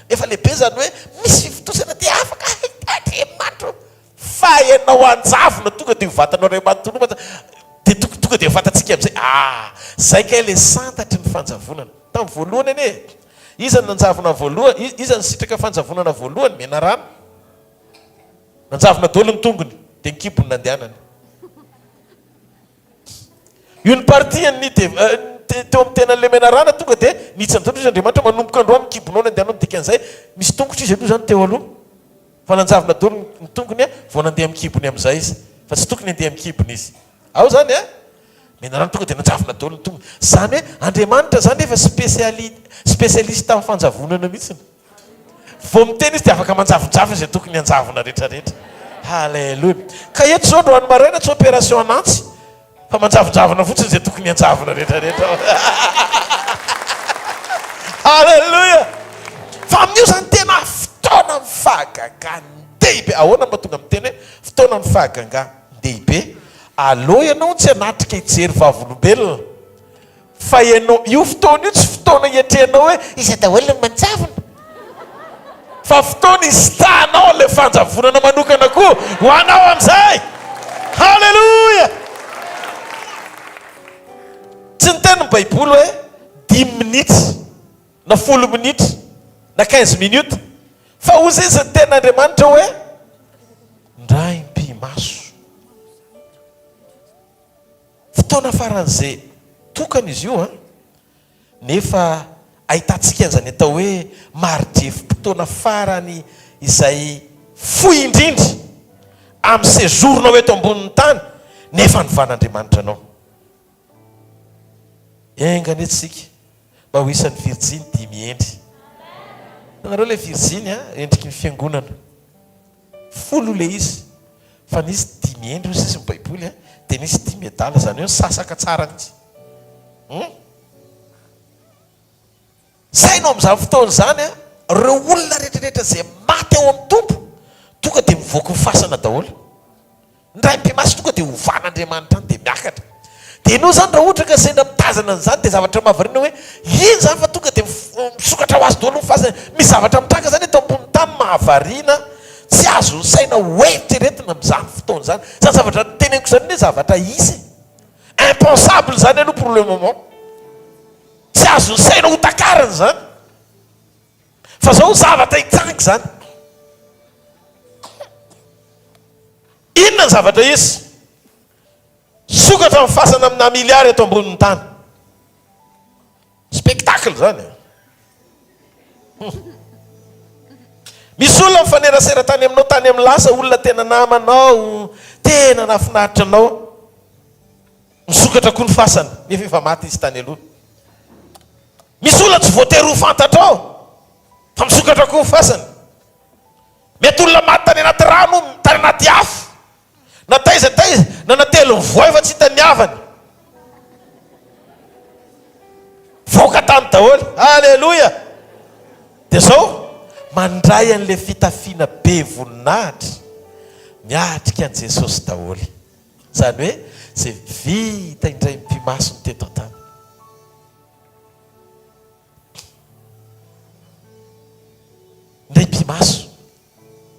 S5: Efa lehibe izany hoe misy fifontosana dia afaka Andriamanitra ô! Fa ianao hanjavona tonga dia ho vatanao iray manontolo mantsy dia tonga tonga dia ho fantatsika amin'izay ah! Zay kay ilay santatry ny fanjavonana. Tamin'ny voalohany anie e! Iza no nanjavona voalohany, iza no nisitraka fanjavonana voalohany? Menarana. Nanjavona daholo ny tongony dia ny kibony nandehanany. Io ny partie an'ny dev teo amin'ny tenan'ilay menarana tonga dia nihitsy ny izy Andriamanitra manomboka androany ny kibonao no andehanao ny dikan'izay misy tongotra izy aloha izany teo aloha fa nanjavona daholo ny tongony vao nandeha amin'ny kibony amin'izay izy fa tsy tokony handeha amin'ny kibony izy ao izany a menarana tonga dia nanjavona daholo ny tongony izany hoe Andriamanitra izany efa spéciali spécialiste amin'ny fanjavonana mihitsy Vao miteny izy dia afaka manjavonjavona izay tokony hanjavona rehetra rehetra. Haleloia. Ka eto izao androany maraina tsy opération anantsy fa manjavonjavona fotsiny izay tokony hanjavona rehetra rehetra. Haleloia. Fa amin'io izany tena fotoanan'ny fahagagan-dehibe. Ahoana no mahatonga miteny hoe fotoanan'ny fahagagan-dehibe? Aleo ianao tsy hanatrika hijery vavolombelona. Fa ianao, io fotoana io tsy fotoana hiatrehanao hoe iza daholo no manjavona. Fa fotoana hisitahanao an'ilay fanjavonana manokana koa ho anao amin'izay. Haleloia! Tsy niteny ny Baiboly hoe dimy minitra na folo minitra na quinze minutes fa hozy izy ny tenin'Andriamanitra hoe ndraim-pimaso. Fotoana faran'izay tokana izy io an! Nefa ahitantsika an'izany atao hoe mari-drefim-potoana farany izay fohy indrindra amin'ny séjour-nao eto ambonin'ny tany nefa novan'Andriamanitra anao. Enga anie tsika mba ho isan'ny virjiny dimy hendry. Hitanareo ilay virjiny an, endriky ny fiangonana. Folo ilay izy fa nisy dimy hendry hoy sisa ny baiboly a, dia nisy dimy adala, izany hoe nisasaka tsara mihitsy. Hum? Saino amin'izany fotoana izany a, ireo olona rehetrarehetra izay maty ao amin'ny Tompo tonga dia mivoaka ny fasana daholo. Ny Raim-pimasy tonga dia ovan'Andriamanitra any dia miakatra. Dia ianao izany raha ohatra ka sendra mitady. mitazana an'izany dia zavatra mahavariana hoe iny izany fa tonga dia misokatra ho azy daholo ny fasana. Misy zavatra mitranga izany eto ambonin'ny tany mahavariana tsy azon'ny saina hoeritreretina amin'izany fotoana izany. Izany zavatra teneniko izany anie zavatra hisy e. Impensable izany aloha pour le moment. Tsy azon'ny saina hotakarina izany. Fa zao zavatra hitranga izany. Inona ny zavatra hisy? Sokatra ny fasana amina milliards eto ambonin'ny tany. Spectacle izany e. Misy olona mifanerasera tany aminao tany amin'ny lasa, olona tena namanao, tena nahafinaritra anao. Misokatra koa ny fasany, nefa efa maty izy tany aloha. Misy olona tsy voatery ho fantatrao, fa misokatra koa ny fasany. Mety olona maty tany anaty rano, tany anaty afo, na taiza taiza, na natelin'ny voay fa tsy hitan'ny havany. Voaka tany daholo. Aleloia! Dia izao, mandray an'ilay fitafiana be voninahitra, miatrika an'i Jesosy daholo. Izany hoe izay vita indray mipi-maso ny teto an-tany. Indray mipi-maso.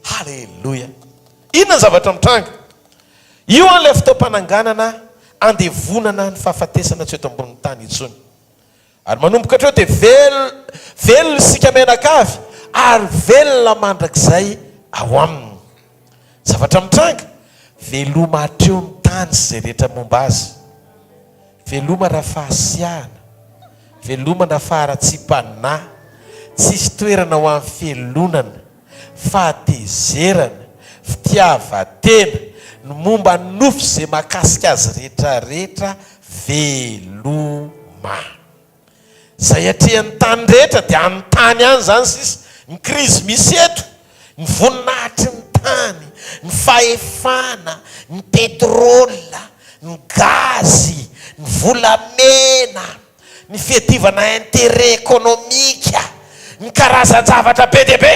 S5: Haleloia. Inona ny zavatra mitranga? Io an ilay fotoam-pananganana andevonana ny fahafatesana tsy eto ambonin'ny tany intsony. Ary manomboka hatreo dia vel, velona isika mianakavy ary velona mandrakizay ao Aminy. Zavatra mitranga, veloma hatreo ny tany sy izay rehetra momba azy. Veloma raha fahasiahana, veloma na faharatsiam-panahy, tsisy toerana ho an'ny fialonana, fahatezerana, fitiavan-tena, ny momba ny nofo izay mahakasika azy rehetra rehetra Veloma. Izay atrehan'ny tany rehetra dia an'ny tany ihany izany sisa. Ny krizy misy eto, ny voninahitry ny tany, ny fahefana, ny pétrole, ny gazy, ny volamena, ny fiadivana intérêt économique, ny karazan-javatra be dia be.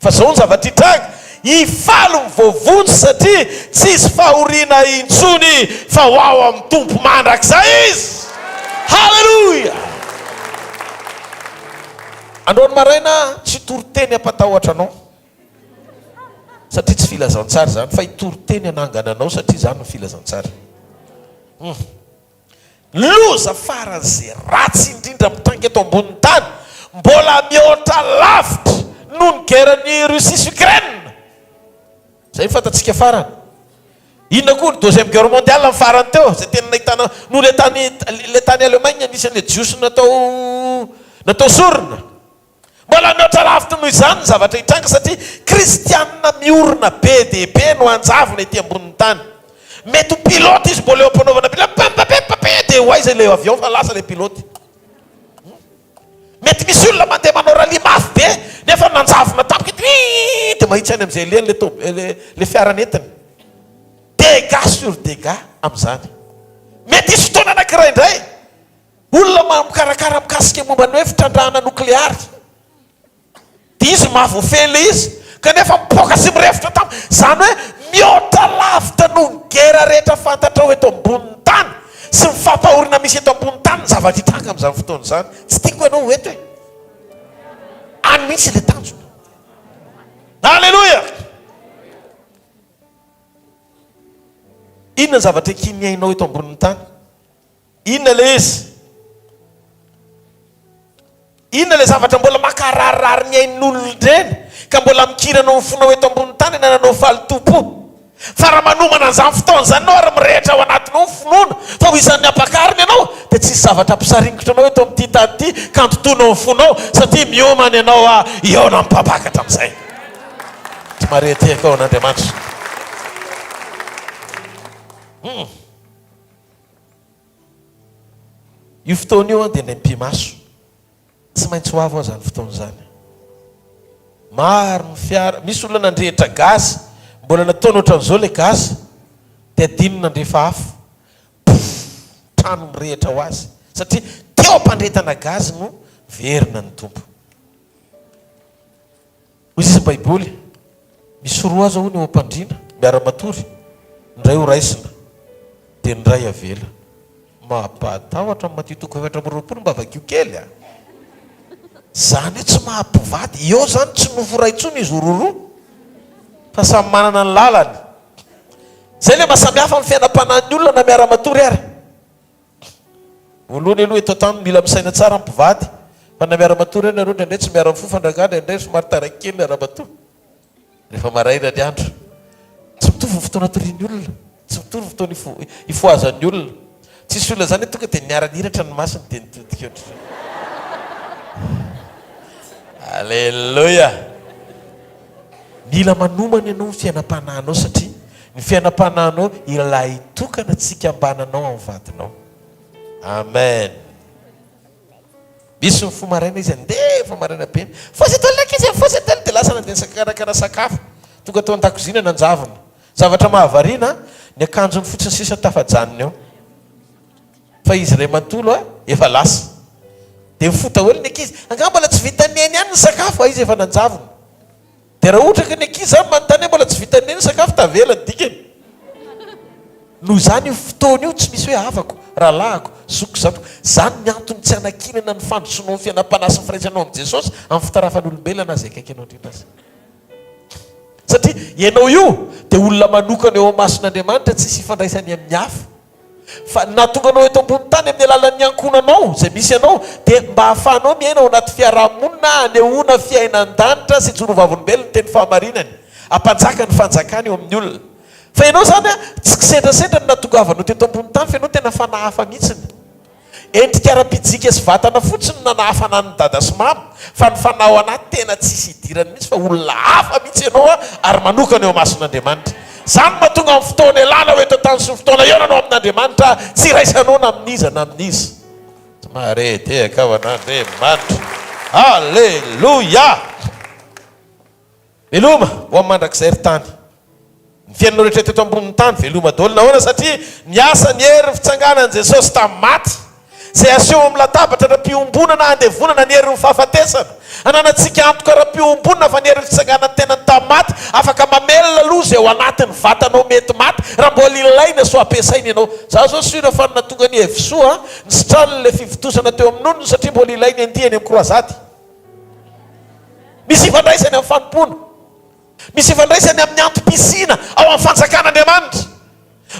S5: Fa zao ny zavatra hitranga, hifaly ny voavonjy satria tsy hisy fahoriana intsony fa ho ao amin'ny Tompo mandrakizay izy. Haleloia! Androany maraina tsy hitory teny hampatahotra anao satria tsy filazantsara izany fa hitory teny hanangana anao satria izany no filazantsara. Hum. Loza faran'izay ratsy indrindra mitranga eto ambonin'ny tany, mbola mihoatra lavitra noho ny guerre-n'i Russie sy Ukraine. Izay no fantatsika farany. Inona koa ny deuxième guerre mondiale ny farany teo, izay tena nahitana noho ilay tany ilay tany Allemagne nisy an'ilay jiosy natao natao sorona. Mbola mihoatra lavitra noho izany ny zavatra hitranga satria kristianina miorina be dia be no hanjavona ety ambonin'ny tany. Mety ho pilote izy mbola eo am-panaovana pilote, papapepape dia ho aiza ilay avion fa lasa ilay pilote. Mety misy olona mandeha manao rallye mafy be nefa nanjavona tampoka ety iiii dia mahitsy any amin'izay alehany ilay ilay fiara nentiny. Dégâts sur dégâts amin'izany. Mety hisy fotoana anankiray indray Olona mikarakara mikasika momba ny hoe fitrandrahana nokleary. Dia izy mahavoafehy ilay izy, kanefa mipoaka sy mirefotra tampoka. Izany hoe mihoatra lavitra noho ny gera rehetra fantatrao eto ambonin'ny tany sy ny fampahoriana misy eto ambonin'ny tany ny zavatra hitranga amin'izany fotoana izany. Tsy tiako ianao ho eto e. Any mihitsy ilay tanjona. Aleloia! Inona ny zavatra ekin'ny ainao eto ambonin'ny tany? Inona ilay izy? Inona ilay zavatra mbola mankararirary ny ain'olon-dreny ka mbola mikiranao ny fonao eto ambony tany anananao fahalotoam-po? Fa raha manomana an'izany fotoana izany ianao ary mirehitra ao anatinao ny finoana fa ho isan'ny ampakarina ianao dia tsy hisy zavatra hampisaringotra anao eto amin'ity tany ity ka handotoanao ny fonao satria miomana ianao hihaona amin'ny mpampakatra amin'izay. Tsy marehatehaka ao an'Andriamanitra. Hum. Io fotoana io dia indray mipi-maso. Tsy maintsy ho avy hoa izany fotoana izany. Maro ny fiara, misy olona nandrehitra gaz, mbola nataony ohatran'izao ilay gaz, dia adinony nandrefa afo. Pouf! Trano mirehitra ho azy. Satria teo am-pandrehetana gaz no verina ny Tompo. Hoy izy ny Baiboly, Misy roa aza hono eo am-pandriana, miara-matory, ny iray horaisina, dia ny iray avela. Mampatahotra ny Matio toko 24 mba vakio kely a! Zany hoe tsy maha mpivady, eo zany tsy nofo iray intsony izy roroa fa samy manana ny lalany. Zay le maha samy hafa ny fiainam-panahin'ny olona na miara-matory ary. Voalohany aloha eto an-tany mila misaina tsara ny mpivady fa na miara-matory ary nareo indraindray tsy miara-mifoha fa indraindray indraindray somary taraiky kely ny ramatoa. Rehefa maraina ny andro. Tsy mitovy ny fotoana atorian'ny olona, tsy mitovy ny fotoana ifohazan'ny olona. Tsisy olona izany hoe tonga dia niara-nihiratra ny masony dia nitodika ohatr'izao. Aleloia! Mila manomana ianao ny fiainam-panahinao satria ny fiainam-panahinao ilay tokana tsy ikambananao amin'ny vadinao. Amen. Misy mifoha maraina izy andeha efa maraina be, mifoha daholo ny ankizy e, mifoha daholo, dia lasa nandeha nikarakara sakafo, tonga tao an-dakozia nanjavona. Zavatra mahavariana, ny akanjony fotsiny sisa tafajanona eo, fa izy iray manontolo efa lasa. Dia mifoha daholo ny ankizy, angaha mbola tsy vitan'i Neny ihany ny sakafo, fa izy efa nanjavona. Dia raha ohatra ka ny ankizy zany manontany hoe mbola tsy vitan'i Neny ny sakafo, tavela ny dikany. Noho izany io fotoana io tsy misy hoe havako, rahalahiko, zokiko, zandriko. Izany ny antony tsy hanankinana ny fandrosoanao ny fiainam-panahy sy ny firaisanao amin'i Jesosy amin'ny fitarafan'olombelona na izay akaiky anao indrindra aza. Satria ianao io dia olona manokana eo imason'Andriamanitra tsisy ifandraisany amin'ny hafa. Fa ny nahatonga anao eto ambony tany amin'ny alalan'ny ankohonanao izay misy anao dia mba hahafahanao miaina ao anaty fiaraha-monina hanehoana fiainan-danitra sy hijoro ho vavolombelon'ny teny fahamarinany, hampanjaka ny fanjakany eo amin'ny olona. Fa ianao izany an, tsy kisendrasendra no nahatongavanao teto ambony tany fa ianao tena fanahy hafa mihitsiny. Endrika ara-pijika sy vatana fotsiny no nanahafana an'i dada sy mama, fa ny fanahy ao anaty tena tsisy idirany mihitsy fa olona hafa mihitsy ianao an, ary manokana eo imason'Andriamanitra. Izany no mahatonga ny fotoana ialana ho eto an-tany sy ny fotoana hihaonanao amin'Andriamanitra tsy iraisanao na amin'iza na amin'iza. Tsy mahare tehaka ho an'Andriamanitra. Aleloia! Veloma ho amin'ny mandrakizay ry tany. Ny fiainanao rehetra teto ambonin'ny tany, veloma daholo. Nahoana? Satria miasa ny herin'ny fitsanganan'i Jesosy tamin'ny maty, izay aseho amin'ny latabatra ara-piombonana handevonana ny herin'ny fahafatesana. Ananantsika antoka ara-piombonana fa ny herin'ny fitsanganan'ny tenany tamin'ny maty afaka mamelona aloha izay ao anatin'ny vatanao mety maty, raha mbola ilaina sy ho ampiasaina ianao. Izaho izao sûr fa ny nahatonga an'i Evisoa nisitraniny ilay fivontosana teo amin'ny nonony satria mbola ilainy andiany amin'ny kroazady. Misy ifandraisany amin'ny fanompoana. Misy ifandraisany amin'ny antom-pisiana ao amin'ny fanjakan'Andriamanitra.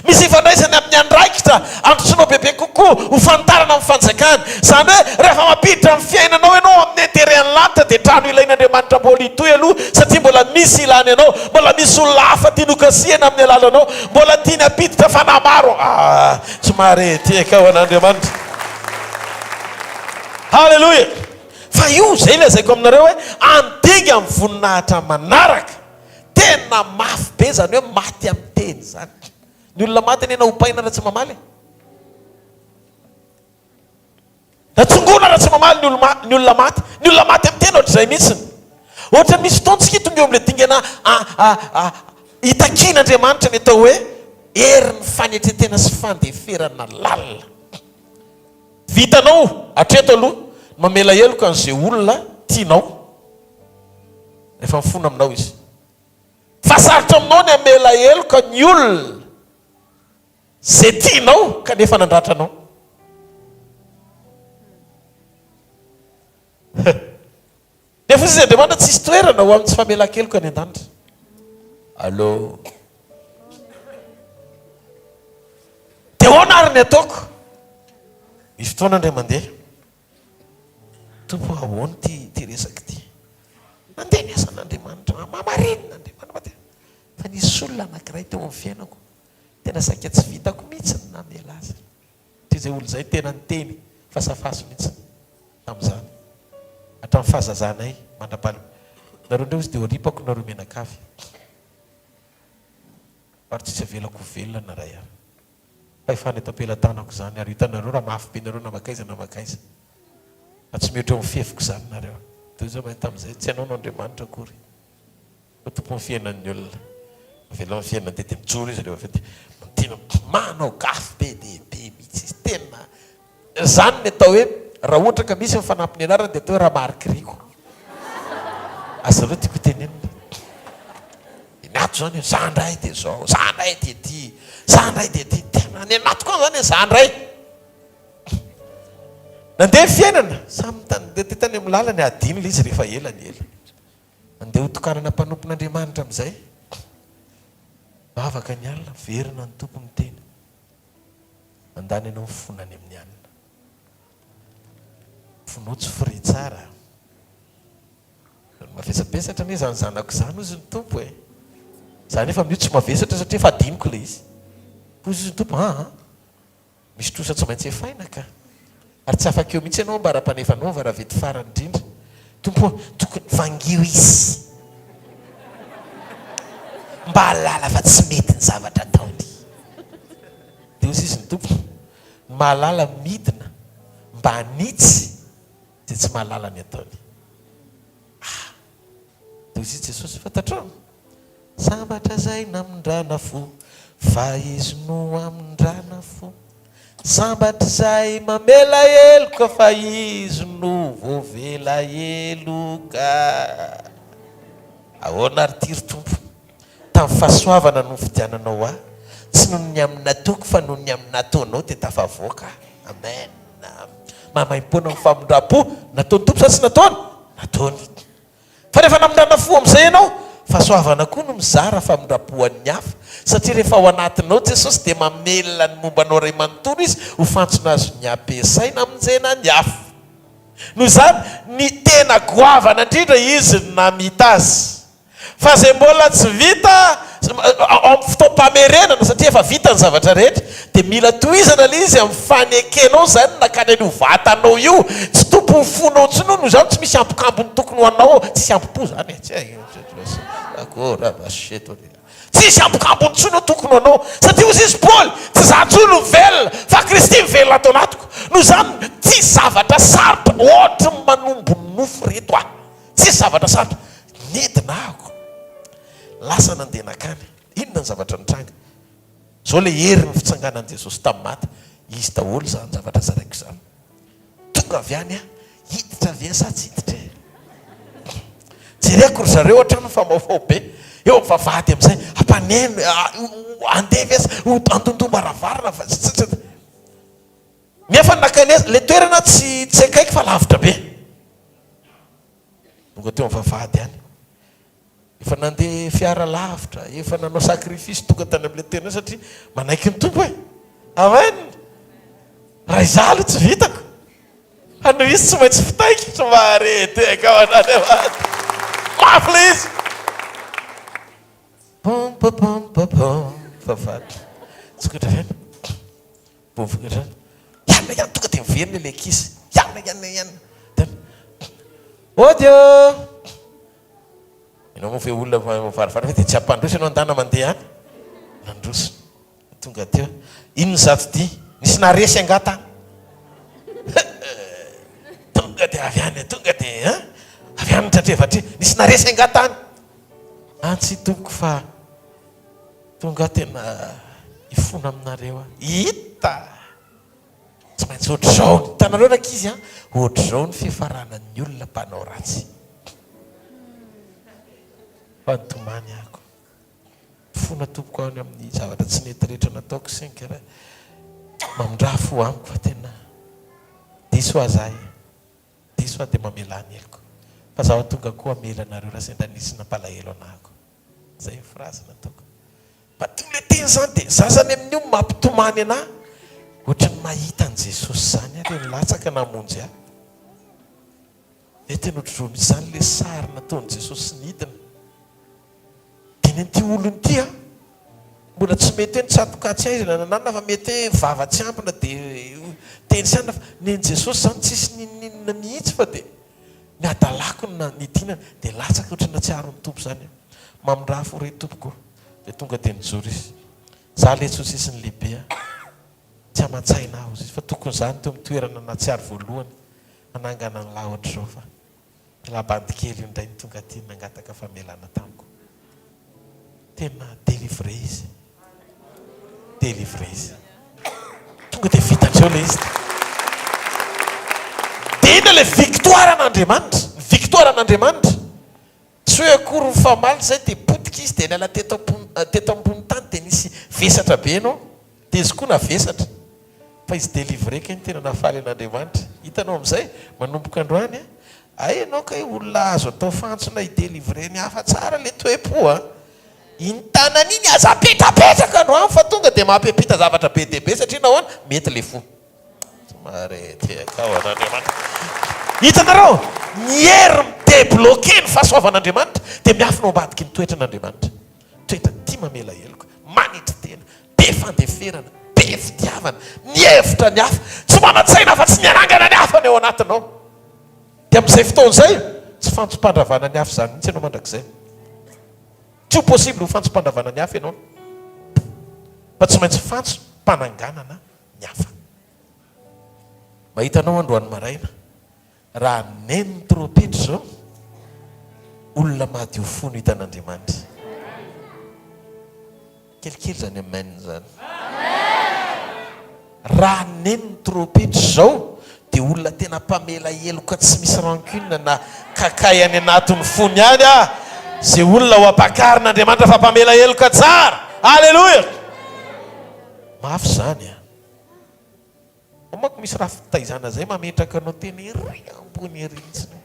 S5: Misy ifandraisany amin'ny andraikitra androsoanao bebe kokoa ho fanitarana amin'ny fanjakany. Izany hoe rehefa mampiditra ny fiainanao ianao amin'ny intérêt an'ny lanitra dia trano ilain'Andriamanitra mbola hitohy aloha satria mbola misy ilany anao, mbola misy olona hafa tiany hokasihana amin'ny alalanao, mbola tiany hampiditra fanahy maro. Ah, tsy mahare tehaka ho an'Andriamanitra. Haleloia! Fa io izay lazaiko aminareo hoe handinga amin'ny voninahitra manaraka. Tena mafy be izany hoe maty amin'ny teny izany. Ny olona maty anie na hopaina raha tsy mamaly e. Na tsongoina raha tsy mamaly ny ny olona maty. Ny olona maty amin'ny teny ohatr'izay mihitsy. Ohatra misy fotoana tsika tonga eo amin'ilay dingana itakian'Andriamanitra ny atao hoe herin'ny fanetren-tena sy fandeferana lalina. Vitanao hatreto aloha ny mamela heloka an'izay olona tianao rehefa mifona aminao izy. Fa sarotra aminao ny hamela heloka ny olona izay tianao kanefa nandratra anao. Nefa izy Andriamanitra tsisy toerana ho amin'ny tsy famelan-keloka any an-danitra. Allô. Dia ahoana ary ny ataoko? Misy fotoana indray mandeha. Tompo ahoana ity ity resaka ity? Nandeha ny asan'Andriamanitra, mamarinina Andriamanitra. Fa nisy olona anankiray teo amin'ny fiainako, tena saika tsy vitako mihitsy ny namela azy. Satria izay olona izay tena niteny fasafaso mihitsy tamin'izany. Hatramin'ny fahazazanay mandra-paha nareo indray ozy dia ho ripako nareo mianakavy. Ary tsisy avelako ho velona na iray ary. Fahefana eto am-pelatanako izany ary hitanareo raha mafy be nareo na mankaiza na mankaiza. Fa tsy mihoatra eo amin'ny fefiko izany nareo. Toy izao mahita tamin'izay, tsy ianao no Andriamanitra akory. Fa tompon'ny fiainan'ny olona. Avelao ny fiainany dia dia mijoro izy rehefa avy eo dia tena manao gafy be dia be mihitsy izy. Tena izany ny atao hoe raha ohatra ka misy ny fanampin'ny anarany dia atao hoe Ramarikiriko. Aza aloha tiako hotenenina. Dia ny ato izany hoe za indray dia izao, za indray dia ity, za indray dia ity. Tena any anatiko any izany hoe za indray. Nandeha ny fiainana, samy nandeha tany amin'ny lalany, hadino ilay izy rehefa ela ny ela. Andeha hotokanana mpanompon'Andriamanitra amin'izay. Vavaka ny alina, miverina ny Tompo miteny. Mandany ianao mifona any amin'ny alina. Fonao tsy frais tsara. Mavesabesatra anie izany zanako izany hozy ny Tompo e. Za nefa amin'io tsy mavesatra satria efa adinoko ilay izy. Hozy ny Tompo, aa. Misy trosa tsy maintsy efaina ka. Ary tsy afaka eo mihitsy ianao ambara-panefanao varavety farany indrindra. Tompo ô, tokony vangio izy. Mba hahalala fa tsy mety ny zavatra ataony. Dia hoy izy ny Tompo, ny mahalala midina mba hanitsy izay tsy mahalala ny ataony. Ah! Dia hoy izy Jesosy, fantatrao? Sambatra izay namindrana fo, fa izy no hamindrana fo. Sambatra izay mamela heloka, fa izy no voavela heloka. Ahoana ary ity ry Tompo? Tamin'ny fahasoavana no nifidiananao ahy, tsy noho ny amin'ny nataoko fa noho ny amin'ny nataonao dia tafavoaka aho. Amen. Maimaimpoana ny famindram-po nataon'ny Tompo sa tsy nataony? Nataony. Fa rehefa namindrana fo amin'izay ianao, fahasoavana koa no mizara famindram-po ho an'ny hafa, satria rehefa ao anatinao Jesosy dia mamelona ny momba anao iray manontolo Izy ho fantsona azon'ny ampiasaina hamonjena ny hafa. Noho izany, ny tena goavana indrindra Izy no namita azy. Fa izay mbola tsy vita ao amin'ny fotoam-pamerenana, satria efa vita ny zavatra rehetra, dia mila tohizana ilay izy amin'ny fanekenao izany nakany an'io vatanao io, tsy tompon'ny fonao intsony io, noho izany tsy misy ambokambony tokony ho anao, tsisy ambo-po izany e, tsisy ambokambony intsony io tokony ho anao, satria hozy izy Paoly, tsy izaho intsony no mivelona, fa Kristy mivelona ato anatiko, noho izany tsy zavatra sarotra ohatry ny manombo nofo ireto aho. Tsisy zavatra sarotra. Nidina aho. Lasa nandeha nankany. Inona ny zavatra nitranga? Izao ilay herin'ny fitsanganan'i Jesosy tamin'ny maty. Izy daholo izany zavatra zaraiko izany. Tonga avy any aho. Hiditra ve sa tsy hiditra e? Jereko ry zareo hatrany mifamaofao be. Eo amin'ny vavahady amin'izay. Hampaneno, handeha ve sa handondom-baravarana fa tsy tsy. Nefa nankany ilay toerana tsy tsy akaiky fa lavitra be. Tonga teo amin'ny vavahady any. Efa nandeha fiara lavitra, efa nanao sacrifice tonga tany amin'ilay toerana satria manaiky ny Tompo e. Amen. Raha izaho aloha tsy vitako. Fa noho izy tsy maintsy fitaikitra mba harehetehaka ao an'Andriamanitra. Mafy ilay izy. Pom pom pom pom pom. Vavahady. Tsokatra avy any. Voavoka hatrany. Hianina ihany tonga dia miverina ilay ankizy. Hianina hianina hianina. Dia Ody ô! Ianao moa ve olona mivarivary ve dia tsy hampandroso ianao andana mandeha any? Nandroso. Tonga teo. Inona izato dia? Nisy naharesy angaha tany? Tonga dia avy any, tonga dia hein? Avy any nitratrevatreva. Nisy naharesy angaha tany? Ah tsia tompoko fa Tonga aho tena hifona aminareo aho. Hita! Tsy maintsy ohatr'izao. Hitanareo rankizy an, ohatr'izao ny fifaranan'ny olona mpanao ratsy. Fa nitomany aho ko. Mifona tompoko aho ny amin'ny zavatra tsy nety rehetra nataoko Seigneur. Mamindrà fo amiko fa tena diso aho za e. Diso aho dia mamelà ny heloko. Fa zaho tonga koa hamela anareo raha sendra nisy nampalahelo anahako. Zay ny phrase nataoko. Fa tonga le teny zany dia za zany amin'io mampitomany anah ohatran'ny mahita an'i Jesosy zany aho le nilatsaka namonjy ahy. Dia tena ohatr'izao mihitsy zany le sary nataon'i Jesosy nidina. Dia ny an'ity olona ity an, mbola tsy mety hoe nitsatoka tsy aiza na nananona fa mety hoe vava tsy ampy na dia teny sy anona fa ny an'i Jesosy zany tsisy n'inon'inona mihitsy fa dia Ny hadalako no nidinana dia latsaka ohatran'ny nahatsiaro ny Tompo izany aho. Mamindraha fo re Tompoko o! Dia tonga dia nijoro izy. Za letsy hozy izy ny lehibe a! Tsy aman-tsaina aho hozy izy fa tokony za no teo amin'ny toerana nahatsiaro voalohany hanangana an'lah ohatr'izao fa lah bandy kely io indray no tonga aty nangataka famelana tamiko. Tena délivré izy. Délivré izy. Tonga dia vita hatreo ilay izy. Dia inona ilay victoire an'Andriamanitra? Ny victoire an'Andriamanitra. Tsy hoe akory nifamaly izay dia potika izy dia niala teto teto ambony tany dia nisy vesatra be ianao. Dia izy koa navesatra. Fa izy délivrer kay no tena nahafaly an'Andriamanitra. Hitanao amin'izay, manomboka androany an, hay ianao kay olona azo atao fantsona hi-délivrer ny hafa tsara le toe-po an. Iny tanana iny aza apetrapetraka androany fa tonga dia mampiampita zavatra be dia be satria nahoana? Mety le fo. Tsy mahare tehaka ao an'Andriamanitra. Hitanareo? Ny hery mi-débloquer ny fahasoavan'Andriamanitra dia miafina ao ambadiky ny toetran'Andriamanitra. Toetra tia mamela heloka, manetry tena, be fandeferana, be fitiavana, mihevitra ny hafa, tsy manan-tsaina afa-tsy ny hanangana ny hafa ny ao anatinao. Dia amin'izay fotoana izay, tsy fantsom-pandravana ny hafa izany mihitsy ianao mandrakizay. Tsy ho possible ho fantsom-pandravana ny hafa ianao, fa tsy maintsy fantsom-pananganana ny hafa. Mahita anao androany maraina, raha neno ny trompetra izao, olona madio fo no hitan'Andriamanitra. Kelikely izany amen izany. Raha neno ny trompetra izao, dia olona tena mpamela heloka tsy misy rancune na kakay any anatin'ny fony any ah, izay olona ho ampakarin'Andriamanitra fa mpamela heloka tsara. Aleloia! Mafy izany an! Ao manko misy rafi-pitaizana izay mametraka anao tena ery ambony ery mihitsy hoe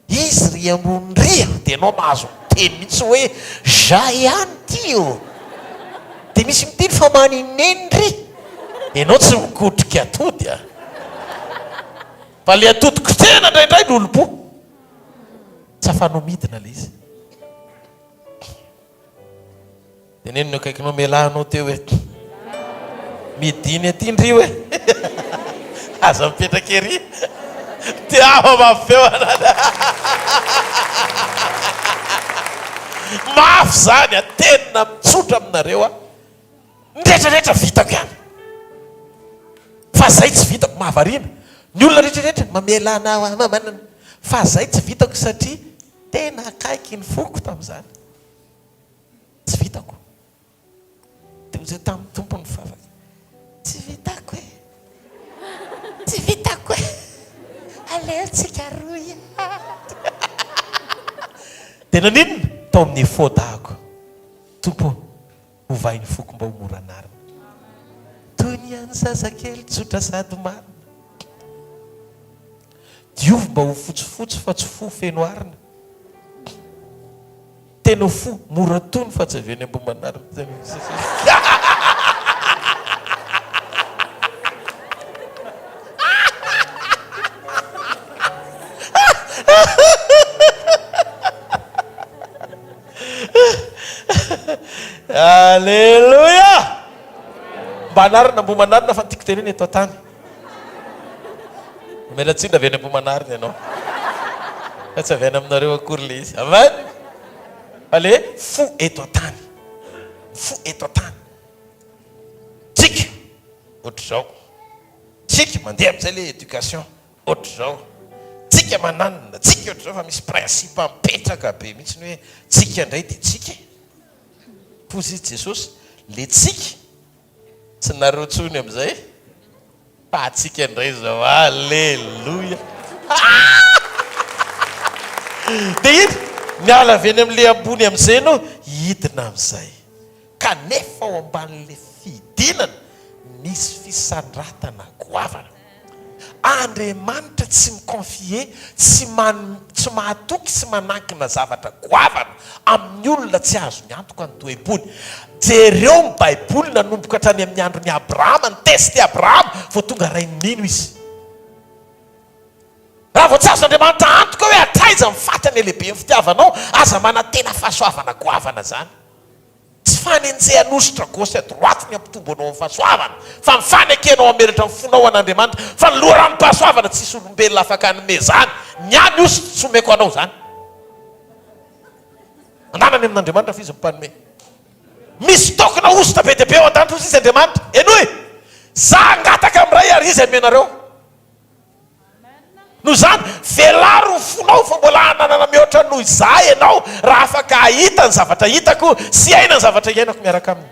S5: izy ry ambony ry a! Dia ianao mahazo miteny mihitsy hoe za ihany ity ô! Dia misy miteny fa manineny ry! Ianao tsy mikotrika atody a! Fa le atody kotrehina indraindray lolompo! Tsy afahanao midina le izy. Teneno ny akaikinao mialà anao teo e. Midina ety ndry hoe. Aza mipetraka ery. Tiavo mafy feo anany. Mafy zany a, tena mitsotra aminareo aho. Ny rehetra rehetra vitako ihany. Fa zay tsy vitako, mahavariana. Ny olona rehetra rehetra mamela anao aho, fa zay tsy vitako satria tena akaiky ny foko tamin'izany. Tsy vitako. Dia hoy izahay tamin'ny Tompo nivavaka, Tsy vitako e! Tsy vitako e! Aleo tsika roa ihany. Dia naninona? Tao amin'ny efoda aho. Tompo ô, ovay ny foko mba ho mora anarina. Toy ny an'ny zazakely tsotra sady marina. Diovy mba ho fotsifotsy fa tsy fo feno arina. Tena fo mora tony fa tsy avy eny Ambohimanarina. Aleloia! Mba anarina Ambohimanarina fa ny tiako tenena eto an-tany. Miala tsiny raha avy any Ambohimanarina ianao. Fa tsy avy any aminareo akory ilay izy. Amen! Fa le fo eto an-tany. Fo eto an-tany. Tsika ohatr'izao. Tsika mandeha amin'izay le éducation ohatr'izao. Tsika mananona, tsika ohatr'izao fa misy principe mipetraka be mihitsy ny hoe tsika indray dia tsika e. Hozy izy Jesosy, le tsika Tsy nareo tsony amizay fa atsika ndray zao aleloia de iny miala avy eny amle ambony amizay enao hidina amizay kanefa ao ambanle fidinana misy fisandratana goavana. Andriamanitra tsy mi-confier, tsy man, tsy mahatoky sy manankina zavatra goavana amin'ny olona tsy azony antoka ny toe-pony. Jereo ny Baiboly nanomboka hatrany amin'ny andron'i Abrahama, ni-tester Abrahama vao tonga rain'ny mino izy. Raha vao tsy azon'Andriamanitra antoka hoe hatraiza ny fatrany halehiben'ny fitiavanao, aza manantena fahasoavana goavana izany. Tsy fanenjehan'ositra gauche à droite ny hampitombo anao amin'ny fahasoavana, fa ny fanekenao hamelatra ny fonao an'Andriamanitra, fa ny loharanom-pahasoavana tsisy olombelona afaka hanome izany, ny ahy ny ositra tsy omeko anao izany. Andanany amin'Andriamanitra fa Izy no mpanome. Misy tokona ositra be dia be ao an-danitra hozy Izy Andriamanitra. Henoy! Za hangataka amin'ny Ray ary Izy hanome anareo. Noho izany, velaro ny fonao fa mbola hananana mihoatra noho izaho ianao raha afaka hahita ny zavatra hitako sy hiaina ny zavatra iainako miaraka aminy.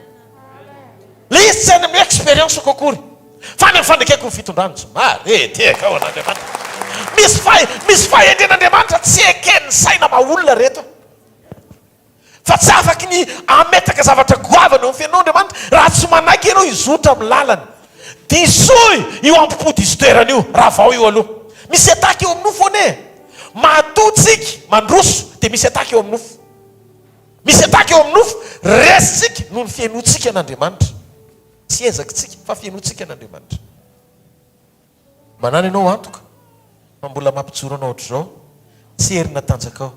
S5: Ilay izy tsy any amin'ny expérience-ko akory, fa any amin'ny fanekeko ny fitondrany. Tsy mahare tehaka ao an'Andriamanitra. Misy fahe, misy fahendren'Andriamanitra tsy eken'ny saina maha olona reto. Fa tsy afaky ny hametraka zavatra goavana eo amin'ny fiainanao Andriamanitra raha tsy manaiky ianao hizotra amin'ny lalany. Disoy io ampo-po diso toerana io, ravao io aloha. Misy attaque eo amin'ny nofo anie. Matoa tsika mandroso dia misy attaque eo amin'ny nofo. Misy attaque eo amin'ny nofo, resintsika noho ny fihenoantsika an'Andriamanitra. Tsy ezakitsika fa fihenoantsika an'Andriamanitra. Manana ianao antoka fa mbola mampijoro anao ohatr'izao, tsy hery na tanjakao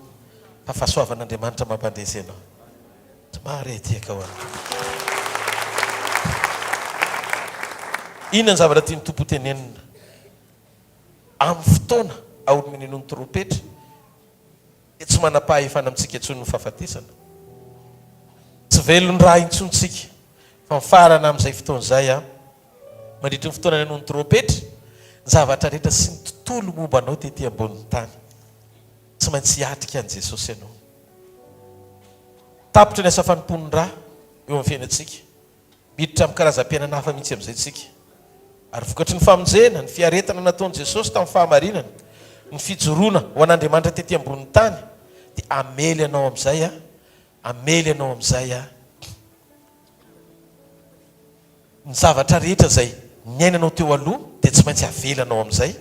S5: fa fahasoavan'Andriamanitra mampandresy anao. Tsy mahare ity akao an. Inona ny zavatra tian'ny Tompo hotenenina? Amin'ny fotoana aorian'ny ninoan'ny trompetra dia tsy manam-pahefana amintsika intsony ny fahafatesana. Tsy velon'ny ra intsony isika fa mifarana amin'izay fotoana izay an. Mandritry ny fotoana ninoan'ny trompetra, ny zavatra rehetra sy ny tontolo momba anao tety ambonin'ny tany. Tsy maintsy hiatrika an'i Jesosy ianao. Tapitra ny asa fanompoan'ny ra eo amin'ny fiainantsika. Miditra amin'ny karazam-piainana hafa mihitsy amin'izay isika. Ary vokatry ny famonjena, ny fiaretana nataon'i Jesosy tamin'ny fahamarinana, ny fijoroana ho an'Andriamanitra tety ambonin'ny tany, dia hamely anao amin'izay, hamely anao amin'izay. Ny zavatra rehetra izay niainanao teo aloha dia tsy maintsy avelanao amin'izay,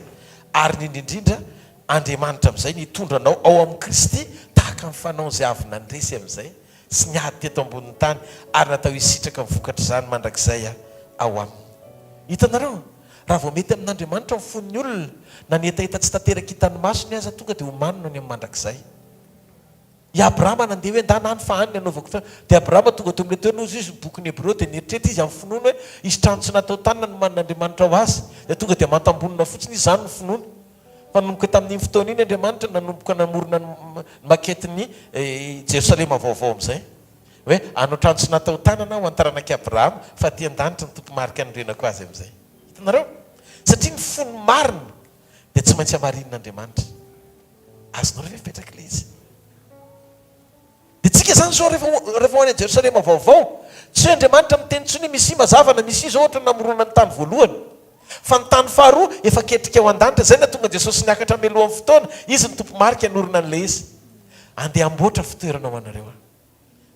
S5: ary ny indrindra indrindra, Andriamanitra amin'izay no hitondra anao ao amin'i Kristy tahaka ny fanaony izay avy nandresy amin'izay sy niady teto ambonin'ny tany ary natao hisitraka ny vokatr'izany mandrakizay ao aminy. Hitanareo? Raha vao mety amin'Andriamanitra ny fon'ny olona, na ny hetaheta tsy tanteraka hitan'ny masony aza tonga dia omanina ny amin'ny mandrakizay. I Abrahama nandeha hoe ndana any fa any ny anaovako trano. Dia Abrahama tonga teo amin'ilay toerana hozy izy, ny bokin'ny Hebreo, dia nieritreritra izy amin'ny finoany hoe hisy trano tsy natao tanana nomanin'Andriamanitra ho azy. Dia tonga dia mantambonina fotsiny izy, izany no finoany. Fa nanomboka tamin'iny fotoana iny Andriamanitra nanomboka namorona ny maquette-n'ny Jerosalema vaovao amin'izay. Hoe hanao trano tsy natao tanana aho ho an'ny taranak'i Abrahama, fa aty an-danitra ny tompo-marika hanorenako azy amin'izay. Hitanareo? Satria ny fony marina dia tsy maintsy hamarinin'Andriamanitra. Azonareo ve mipetraka ilay izy? Dia tsika izany izao rehefa rehefa ho any Jerosalema vaovao, tsy hoe Andriamanitra miteny intsony hoe Mesia mazava na Mesia izao ohatra ny namorona ny tany voalohany. Fa ny tany faharoa efa ketrika ao an-danitra, izay nahatonga an'i Jesosy niakatra mialohan'ny fotoana, Izy no tompo-marika hanorina an'ilay izy. Andeha hamboatra fitoerana ho anareo aho.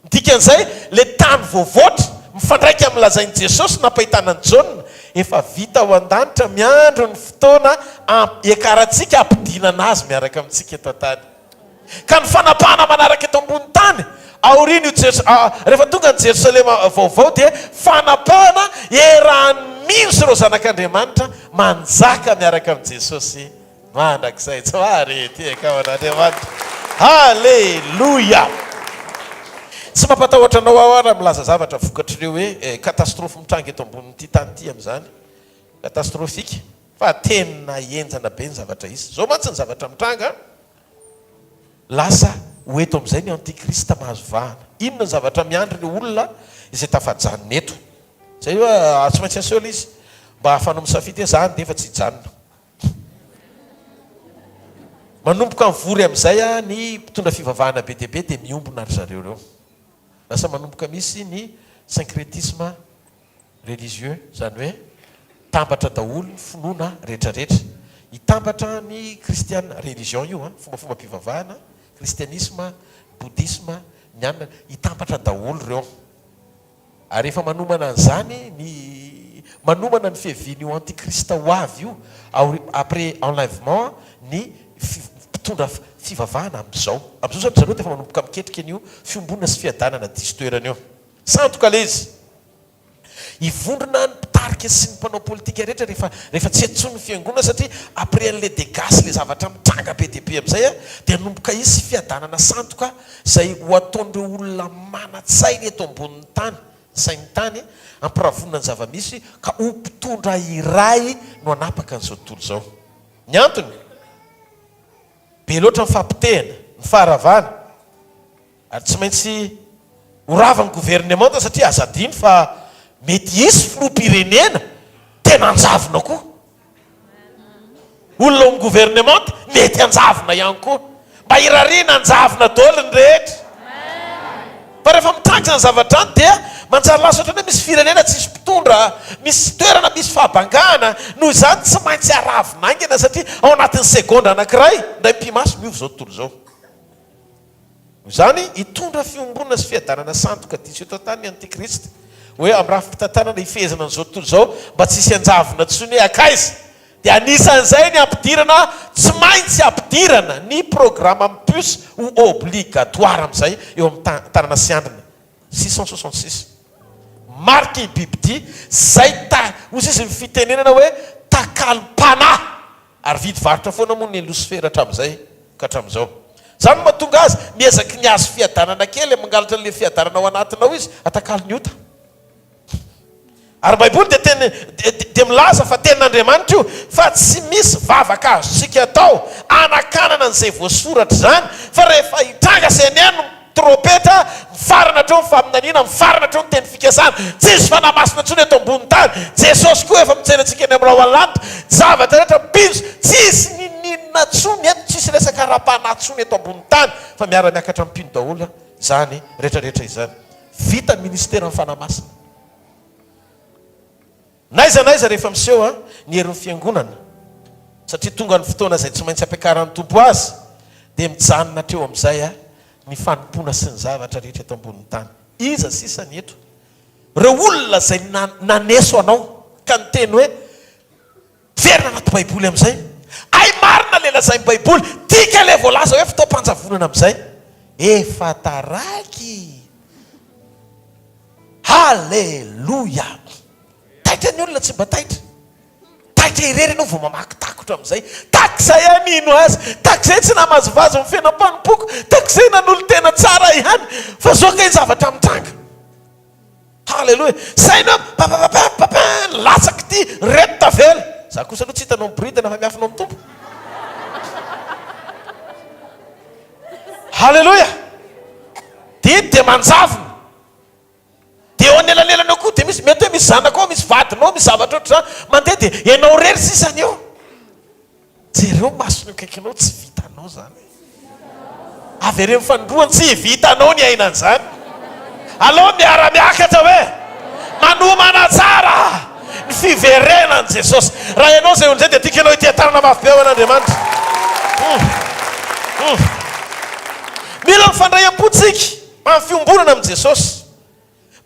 S5: Ny dikan'izay, ilay tany voavoatra, mifandraika amin'ny lazain'i Jesosy nampahitana an'i Jaona, efa vita ao an-danitra miandry ny fotoana hiakarantsika hampidinana azy miaraka amintsika eto an-tany. Ka ny fanapahana manaraka eto ambony tany, aorian'io Jeros, rehefa tonga ny Jerosalema vaovao dia fanapahana iarahan'ny mino sy ireo zanak'Andriamanitra manjaka miaraka amin'i Jesosy Mandrakizay tsy mahare ety ankavan'Andriamanitra. Haleloia! Tsy mampatahotra anao aho raha milaza zavatra vokatr'ireo hoe catastrophe mitranga eto ambonin'ity tany ity amin'izany. Catastrophique. Fa tena henjana be ny zavatra hisy. Izao mantsy ny zavatra mitranga an! Lasa ho eto amin'izay ny antichrist mahazo vahana. Inona ny zavatra miandry ireo olona izay tafajanona eto? Izay hoe tsy maintsy aseho ilay izy mba hahafahanao misafidy hoe za handeha fa tsy hijanona. Manomboka mivory amin'izay ny mpitondra fivavahana be dia be dia miombona ry zareo ireo. Lasa manomboka misy ny syncrétisme religieux, izany hoe mitambatra daholo ny finoana rehetrarehetra. Hitambatra ny kristiana, religion io an, fombafombam-pivavahana, kristianisma, bouddhisme, ny anona, hitambatra daholo ireo. Ary efa manomana an'izany ny manomana ny fiavian'io antichrist ho avy io aori après enlèvement ny mpitondra fivavahana amin'izao. Amin'izao izany ry zareo dia efa manomboka miketrika an'io fiombonana sy fiadanana diso toerana io. Sandoka ilay izy. Hivondrona ny mpitarika sy ny mpanao politika rehetra rehefa rehefa tsy eto intsony ny fiangonana satria après an'ilay dégâts sy ilay zavatra mitranga be dia be amin'izay dia hanomboka hisy fiadanana sandoka Izay ho ataon'ireo olona manan-tsaina eto ambonin'ny tany, sain'ny tany, hampiravonina ny zava-misy ka ho mpitondra iray no hanapaka an'izao tontolo izao. Ny antony? Be loatra ny fahapotehana, ny faharavana, ary tsy maintsy ho rava ny governemanta satria aza adino fa mety hisy filoham-pirenena tena hanjavona koa. Olona ao amin'ny gouvernemanta mety hanjavona ihany koa. Mba irariana hanjavona daholo ny rehetra. Fa rehefa mitranga izany zavatra izany dia manjary lasa ohatran'ny hoe misy firenena tsisy mpitondra, misy toerana misy fahabangana. Noho izany tsy maintsy aravina haingana satria ao anatin'ny segondra anankiray, indray mipi-maso, miova izao tontolo izao. Noho izany, hitondra fiombonana sy fiadanana sandoka diso eto an-tany ny Antikrist. Hoe amin'ny rafi-pitantanana hifehezana an'izao tontolo izao mba tsy hisy hanjavona intsony hoe hankaiza. Dia anisan'izay ny hampidirana, tsy maintsy ampidirana ny programme amin'ny puce ho obligatoire amin'izay eo amin'ny tanana sy andrina. 666. Mariky i bibidia izay ta, hoy izy ny fitenenana hoe takalom-panahy. Ary vidy varotra foana moa ny losifera hatramin'izay ka hatramin'izao. Izany no mahatonga azy miezaky ny hahazo fiadanana kely, mangalatra an'ilay fiadanana ao anatinao izy, atakalo ny ota. Ary ny Baiboly dia teny dia milaza fa tenin'Andriamanitra io, fa tsy misy vavaka azontsika atao hanakanana an'izay voasoratra izany, fa rehefa hitranga sy haneno ny trompetra, mifarana hatreo ny faminaniana, mifarana hatreo ny teny fikasana, tsy hisy Fanahy Masina intsony eto ambony tany, Jesosy koa efa mitsena antsika eny amin'ny rahona lanitra, ny zavatra rehetra mpino, tsy hisy ninoninona intsony eto, tsy hisy resaka ara-panahy intsony eto ambony tany, fa miara-miakatra amin'ny mpino daholo izany rehetra rehetra izany. Vita ny ministeran'ny Fanahy Masina. N'aiza n'aiza rehefa miseho ny herin'ny Fiangonana, satria tonga ny fotoana izay tsy maintsy ampiakaran'ny Tompo azy, dia mijanona hatreo amin'izay ny fanompoana sy ny zavatra rehetra eto ambonin'ny tany. Iza sisa ny eto? Ireo olona izay naneso anao ka niteny hoe, Miverina anaty baiboly amin'izay. Hay marina ilay lazain'ny baiboly. Dika ilay voalaza hoe fotoam-panjavonana amin'izay. Efa taraiky. Haleloia. Taitra ny olona tsy mba taitra. Taitra irery ianao vao mamaky takotra amin'izay. Takizay aho nino azy. Takizay tsy namazivazy ny fiainam-panompoko. Takizay nanolo-tena tsara ihany. Fa zao kay ny zavatra mitranga. Haleloia! Saino eo, papapapin, papin, latsaka ity, reto tavela. Za kosa aloha tsy hitanao miboridana fa miafina ao amin'ny Tompo. Haleloia! Dia iny dia manjavona. Dia eo anelanelany eo koa dia misy, mety hoe misy zanakao, misy vadinao, misy zavatra ohatr'izany mandeha dia ianao irery sisa ny eo. Jereo masony eo akaikinao tsy vitanao zany. Avereno fanindroany tsy vitanao ny aina an'izany. Aleo miara miakatra hoe manomana tsara ny fiverenan'i Jesosy. Raha ianao izay olona izay dia tiako ianao hitia tanana mafy be ho an'Andriamanitra. Hum. Hum. Mila mifandray am-po tsika amin'ny fiombonana amin'i Jesosy.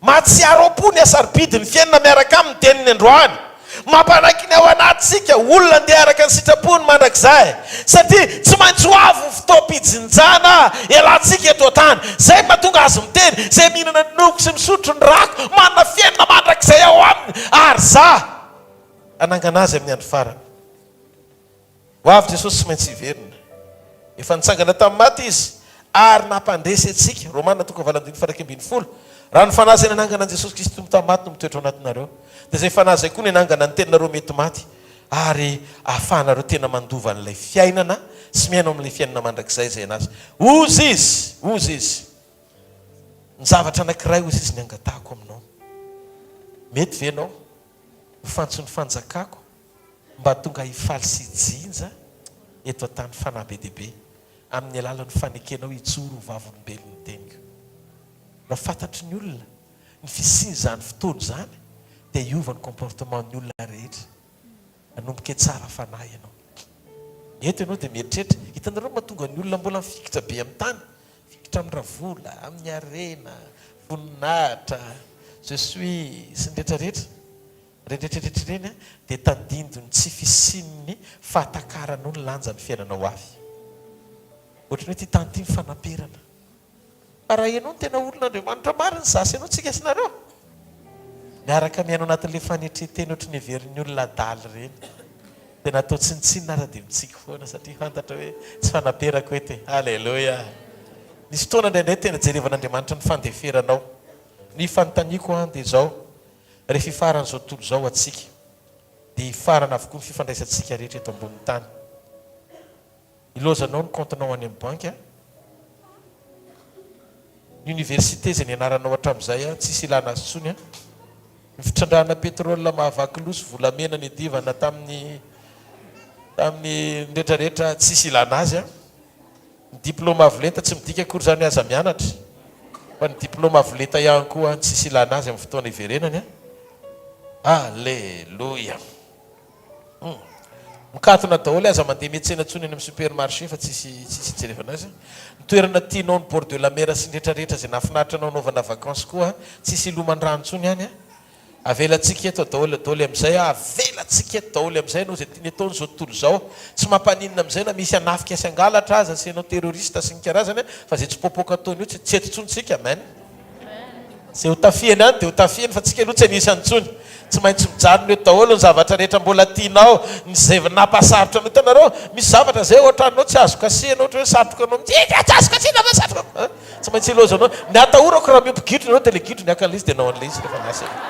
S5: Mahatsiaro am-po ny hasarobidin'ny fiainana miaraka aminy teniny androany. Mampanaiky ny ao anatintsika, olona andeha araka ny sitrapony mandrakizay. Satria tsy maintsy ho avy ny fotoam-pijinjana hialantsika eto an-tany. Izay no mahatonga azy miteny, Izay mihinana ny nofoko sy misotro ny rako, manana fiainana mandrakizay ao aminy, ary Izaho hanangana azy amin'ny andro farany. Ho avy Jesosy tsy maintsy hiverina. Efa nitsangana tamin'ny maty Izy ary nampandresy antsika, Romana toko 8:11. Raha ny Fanahy izay nanangana an'i Jesosy Kristy Tompo tamin'ny maty no mitoetra ao anatinareo, dia izay Fanahy izay koa no hanangana ny tenanareo mety maty ary ahafahanareo tena mandova an'ilay fiainana sy miaina ao amin'ilay fiainana mandrakizay izay an'Azy. Hozy Izy! Hozy Izy! Ny zavatra anankiray hozy Izy ny angatahako aminao. Mety ve ianao ho fantson'ny fanjakako? mba tonga hifaly sy hijinja eto an-tany fanahy be dia be, amin'ny alalan'ny fanekenao hijoro ho vavolombelon'ny teniko. Raha fantatry ny olona ny fisian'izany fotoana izany dia hiova ny comportement-n'ny olona rehetra. Hanomboka hitsara fanahy ianao. Eto ianao dia mieritreritra, hitanareo ny mahatonga ny olona mbola mifikitra be amin'ny tany? Mifikitra amin'ny ravola, amin'ny harena, voninahitra, je suis, sy ny rehetra rehetra. Ireny rehetra rehetra ireny dia tandindon'ny tsy fisian'ny fahatakaranao ny lanjan'ny fiainana ho avy. Ohatran'ny hoe ity tany ity mifanamperana. Fa raha ianao no tena olon'Andriamanitra marina, izaho sy ianao, tsika sy nareo, miaraka miaina ao anatin'ilay fanetren-tena ohatran'ny heverin'ny olona adala ireny. Tena atao tsinontsinona ary dia mitsiky foana satria fantatra hoe tsy fanaperako eto e. Aleloia! Misy fotoana indraindray tena jerevan'Andriamanitra ny fandeferanao. Ny fanontaniako an dia izao, Rehefa hifaran'izao tontolo izao antsika, dia hifarana avokoa ny fifandraisantsika rehetra eto ambonin'ny tany. Ilaozanao ny kaontinao any amin'ny banky an! Ny université izay nianaranao hatramin'izay an, tsisy ilana azy intsony an! Ny fitrandrahana pétrole mahavaky loha sy volamena niadivana tamin'ny tamin'ny rehetrarehetra tsisy ilana azy an! Ny diplôme avo lenta tsy midika akory izany hoe aza mianatra, fa ny diplôme avo lenta ihany koa tsisy ilana azy amin'ny fotoana iverenany an! Aleloia! Hum. Mikatona daholo aza mandeha miantsena intsony any amin'ny supermarché fa tsisy tsisy hijerevana azy. Ny toerana tianao ny bord de la mer sy ny rehetra rehetra izay nahafinaritra anao hanaovana vacances koa tsisy hiloman-drano intsony any. Avelantsika eto daholo daholo amin'izay avelantsika eto daholo amin'izay ianao izay tiany ataony izao tontolo izao. Tsy mampaninona amin'izay na misy hanafika sy hangalatra aza sy hanao terroriste sy ny karazany fa izay tsy popoka ataony io tsy tsy eto intsony tsika. Amen. Izay ho tafihany any dia ho tafihany fa tsika aloha tsy anisany intsony. Tsy maintsy mijanona eto daholo ny zavatra rehetra mbola tianao, ny izay nampasarotra anao. Hitanareo, misy zavatra izay ao an-tranonao tsy azo kasihina, ohatra hoe satroka anao mihitsy, eh, tsy azo kasihina fa satroka. Hein? Tsy maintsy ilaozanao. Ny atahorako raha miompy gidro ianao dia ilay gidro niaka an'ilay izy dia hanao an'ilay izy rehefa lasa ianao.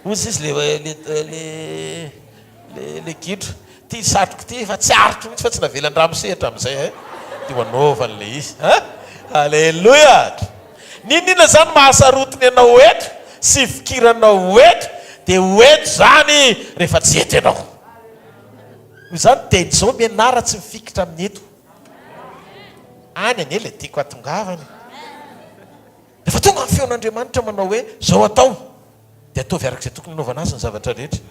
S5: Hoy izy le le le Le le gidro. Ty satroko ty efa tsy aritro mihitsy fa tsy navelan-dramose hatramin'izay eh. Ty ho anaovany le izy eh. Aleloia! N'inon'inona zany mahasarotiny anao eto sy ifikiranao eto dia ho eto zany rehefa tsy eto ianao. Noho izany dia izao mianara tsy mifikitra amin'ny eto. Any anie le tiako hatongavana e. Rehefa tonga ny feon'Andriamanitra manao hoe zao atao dia ataovy araka izay tokony hanaovana azy ny zavatra rehetra.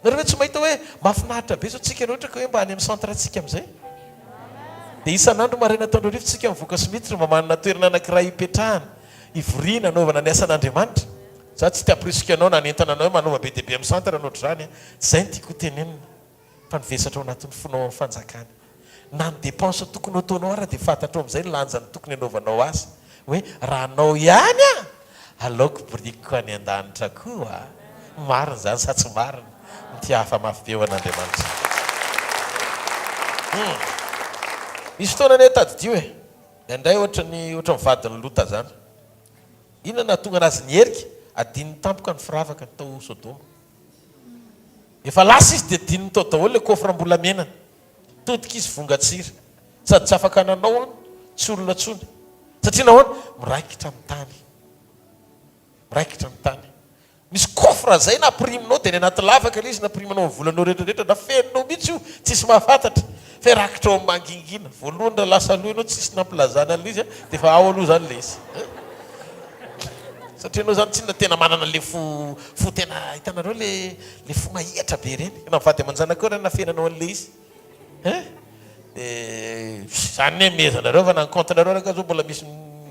S5: Nareo ve tsy mahita hoe mahafinaritra be zao tsika raha ohatra ka hoe mba any amin'ny centre tsika amin'izay? Dia isan'andro maraina atoandro hariva tsika mivoaka sy miditra mba manana toerana anankiray hipetrahana, hivoriana, hanaovana ny asan'Andriamanitra. Za tsy te hamporisika anao na hanentana anao hoe manaova be dia be amin'ny centre na ohatr'izany an. Tsy izay no tiako hotenenina. Fa ny vesatra ao anatin'ny fonao amin'ny fanjakana. Na ny dépense tokony ho ataonao ara dia fantatrao amin'izay ny lanjany tokony hanaovanao azy. Hoe raha anao ihany an! Aleoko birikiko any an-danitra koa. Marina izany sa tsy marina? Mitiahafa mafy be ho an'Andriamanitra. Hum. Misy fotoana anie tadidio e! Indraindray ohatran'ny ohatran'ny vadin'i Lota izany. Inona no nahatonga anazy niherika? Adinony tampoka ny firavakany tao Sodoma. Efa lasa izy dia adinony tao daholo ilay coffre-mbolamenany. Todika izy vongan-tsira. Sady tsy afaka nanao an, tsy olona intsony. Satria nahoana? Miraikitra amin'ny tany. Miraikitra amin'ny tany. Misy coffre zay na ampiriminao dia any anaty lavaka ilay izy, na ampiriminao amin'ny volanao rehetra rehetra, na fenonao mihitsy io, tsisy mahafantatra. Fa rakitra ao amin'ny mangingina. Voalohany raha lasa aloha ianao tsisy nampilazana an'ilay izy dia efa ao aloha izany ilay izy. Satria ianao izany tsinona tena manana ilay fo, fo tena, hitanareo ilay, ilay fo mahihatra be ireny. Na mivady aman-janakao ireny nafenanao an'ilay izy. Hein? Dia izany anie mehezanareo fa na ny compte-nareo ary angaha izao mbola misy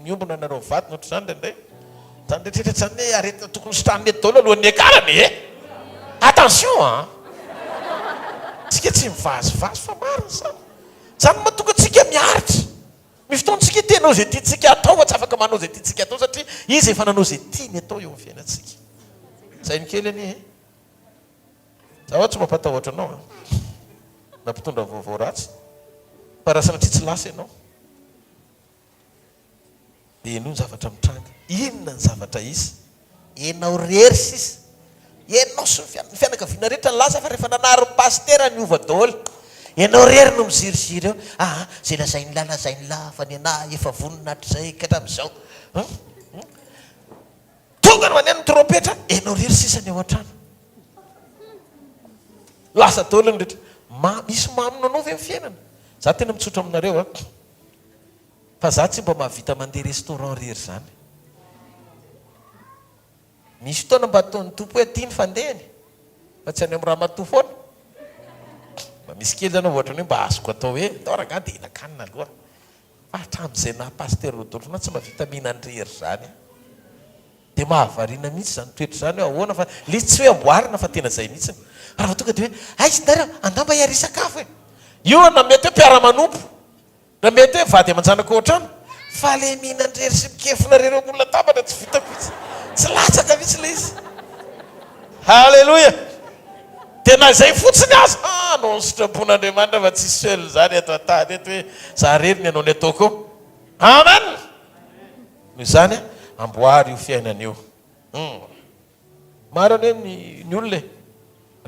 S5: miombona nareo mivady na ohatr'izany indraindray. Izany rehetrarehetra izany anie aretina tokony hositranina eto daholo alohan'ny hiakarana e! Attention an! Tsika tsy mivazivazy fa marina izany. Izany no mahatonga antsika miaritra. Misy fotoana tsika te hanao izay tiantsika atao fa tsy afaka manao izay tiantsika atao satria Izy efa nanao izay tiany atao eo amin'ny fiainantsika. Saino kely anie e! Za hoa tsy mampatahotra anao an! Na mpitondra vaovao ratsy. Fa raha sanatria tsy lasa ianao dia henoy ny zavatra mitranga. Inona ny zavatra hisy? Enao rery sisa. Enao sy ny fianakaviana rehetra lasa fa rehefa nanary ny pasitera niova daholo. Enao rery no miziriziry eo. Aa zay lazain'lah lazain'lah fa nenah efa vonona hatrizay ka hatramin'izao. Hum hum. Tonga ny maneno ny trompetra, enao rery sisa ny ao an-trano. Lasa daholo ny rehetra. Ma, misy mamina anao ve ny fiainana? Za tena mitsotra aminareo a. Fa za tsy mba mahavita mandeha restaurant rery zany. Misy fotoana mba ataon'ny Tompo hoe aty ny fandehany, fa tsy any amin'ny ramatoa foana. Mba misy kely zany ohatran'ny hoe mba azoko atao hoe, ndao rangahy dia hihinan-kanina aloha. Fa hatramin'izay naha Pasteur Rodolphe anah tsy mahavita mihinan-drery zany aho. Dia mahavariana mihitsy izany toetra izany hoe ahoana fa ilay izy tsy hoe amboarina fa tena izay mihitsy. Fa raha vao tonga dia hoe aiza nareo angamba hiary hisakafo e. Io na mety hoe mpiara-manompo, na mety hoe vady aman-janaka ao an-trano, fa ilay mihinan-drery sy mikefona rery eo ambony latabatra tsy vitako mihitsy. Tsy latsaka mihitsy ilay izy. Haleloia! Dia na izay fotsiny aza, hanao ny sitrapon'Andriamanitra fa tsy seul izany eto an-tany eto hoe za irery ny hanao ny ataoko eo. Amen! Noho izany, amboary io fiainana io. Hum. Maro anie ny ny olona e.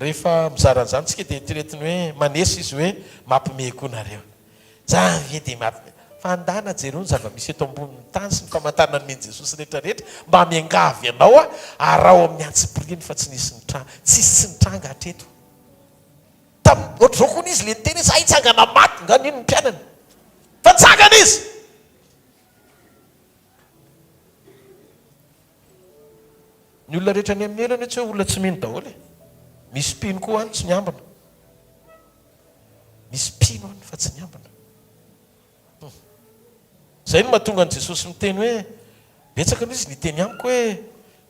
S5: Rehefa mizara an'izany tsika dia eritreretiny hoe maneso izy hoe mampime koa nareo. Zany ve dia mampime. Fa andana jereo ny zava-misy eto ambonin'ny tany sy ny famantarana nomen'i Jesosy rehetra rehetra mba miangavy anao aho araho amin'ny antsipiriany fa tsy nisy nitranga tsisy tsy nitranga hatreto. Tamin'ny ohatr'izao koa izy le niteny hoe za hitsangana maty nga nino ny mpianany fa nitsangana izy. Ny olona rehetra any amin'ny helo anie tsy hoe olona tsy mino daholo e. Misy mpino koa any tsy miambina. Misy mpino any fa tsy miambina. Hum. Izay no mahatonga an'i Jesosy miteny hoe, betsaka aloha izy niteny amiko hoe,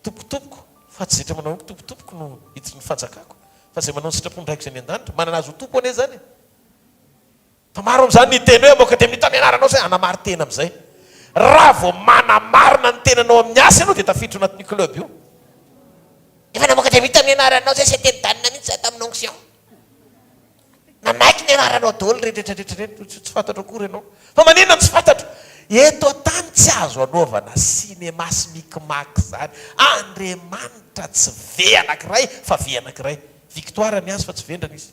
S5: Tompoko, Tompoko, fa tsy izay rehetra manao amiko Tompo, Tompoko no hiditra ny fanjakako, fa izay manao ny sitrapon'ny Raiko izay any an-danitra. Manana azy ho Tompo anie izany e. Fa maro amin'izany ny hiteny hoe amoaka demonia tamin'ny anaranao izay, hanamarin-tena amin'izay. Raha vao manamarina ny tenanao amin'ny asa ianao dia tafiditra ao anatin'io club io.
S6: Efa namoaka demonia tamin'ny anaranao izay, c'était danina mihitsy za tamin'ny onction.
S5: Nanaiky ny anaranao daholo ireny rehetra rehetra ireny, tsy tsy fantatro akory ianao. Fa maninona no tsy fantatro? Eto an-tany tsy azo anaovana cinéma sy micmac izany. Andriamanitra tsy V anankiray fa V anankiray. Victoire ny azy fa tsy vendrana izy.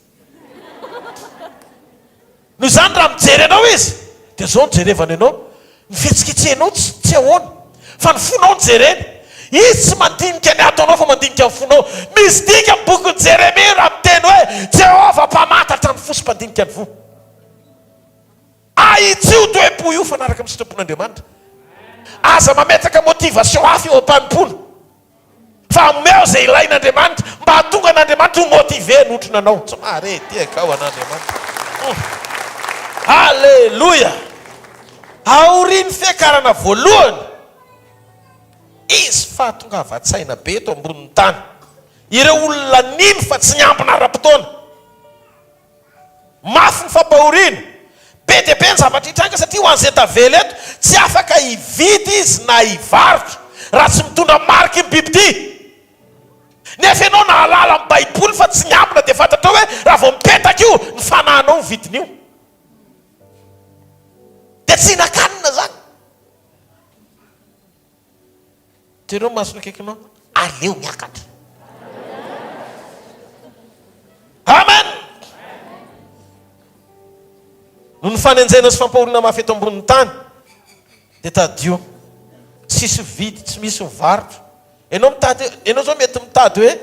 S5: Noho izany raha mijery anao izy dia izao no jerevany anao, ny fihetsiketsehanao tsy tsy ahoana fa ny fonao no jereny. Izy tsy mandinika ny ataonao fa mandinika ny fonao. Misy dika ny bokin'i Jeremia raha miteny hoe Jehovah mpamantatra ny fo sy mpandinika ny fo. Ahitsio toe-po io fanaraka amin'ny sitrapon'Andriamanitra. Aza mametraka motivation hafa eo am-panompoana. Fa omeo izay ilain'Andriamanitra mba hahatonga an'Andriamanitra ho motivé hanotrona anao. Tsy mahare tehaka ao an'Andriamanitra. Hum. Aleloia! Aorian'ny fiakarana voalohany, hisy fahatongavan-tsaina be eto ambonin'ny tany. Ireo olona nino fa tsy niambina ara-potoana. Mafy ny fampahoriana. Be dia be ny zavatra hitranga satria ho an'izay tavela eto, tsy afaka hividy izy na hivarotra raha tsy mitondra mariky ny bibidia. Nefa ianao nahalala ny Baiboly fa tsy niambina dia fantatrao hoe raha vao mipetaka io, ny fanahinao no vidin'io. Dia tsy hihinan-kanina izany. Jereo ny masony akaikinao, aleo miakatra. Amen! Noho ny fanenjehana sy fampahoriana mafy eto ambonin'ny tany, dia tadidio, tsisy mividy, tsy misy mivarotra. Ianao mitady, ianao izao mety mitady hoe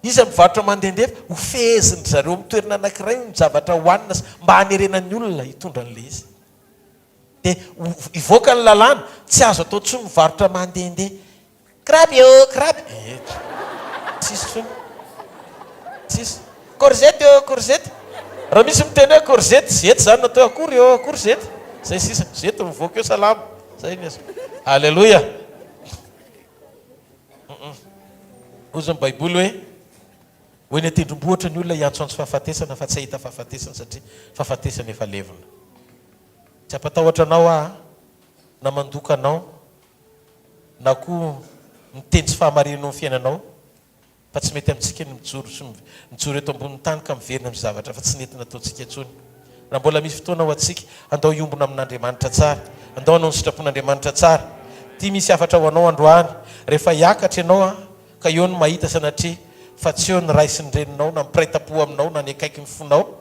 S5: iza mivarotra mandehandeha, ho fehezin-dry zareo amin'ny toerana anankiray ny zavatra hohanina sy mba hanerena ny olona hitondra an'ilay izy. Dia hivoaka ny lalàna, tsy azo atao intsony mivarotra mandehandeha. Kraby ô, kraby! Ee, tsisy intsony. Tsisy. Korzety ô, korzety! Raha misy miteny hoe korzety, zety izany no atao hoe akory ô, akory zety! Zay sisa. Zety mivoaka eo salama. Zay ny azo. Aleloia! Hozy ny Baiboly hoe, Ho eny an-tendrombohitra ny olona hiantsoantso fahafatesana fa tsy hahita fahafatesana satria fahafatesana efa levona. Tsy hampatahotra anao aho na mandoka anao na koa miteny tsy fahamarinana eo amin'ny fiainanao fa tsy mety amintsika ny mijoro sy mijoro eto ambonin'ny tany ka miverina amin'ny zavatra fa tsy nety nataontsika intsony. Raha mbola misy fotoana ho antsika, andao hiombona amin'Andriamanitra tsara. Andao hanao ny sitrapon'Andriamanitra tsara. Ity misy hafatra ho anao androany. Rehefa hiakatra ianao an, ka eo no mahita sanatria fa tsy eo ny ray sy ny reninao na ny mpiray tampo aminao na ny akaiky ny fonao,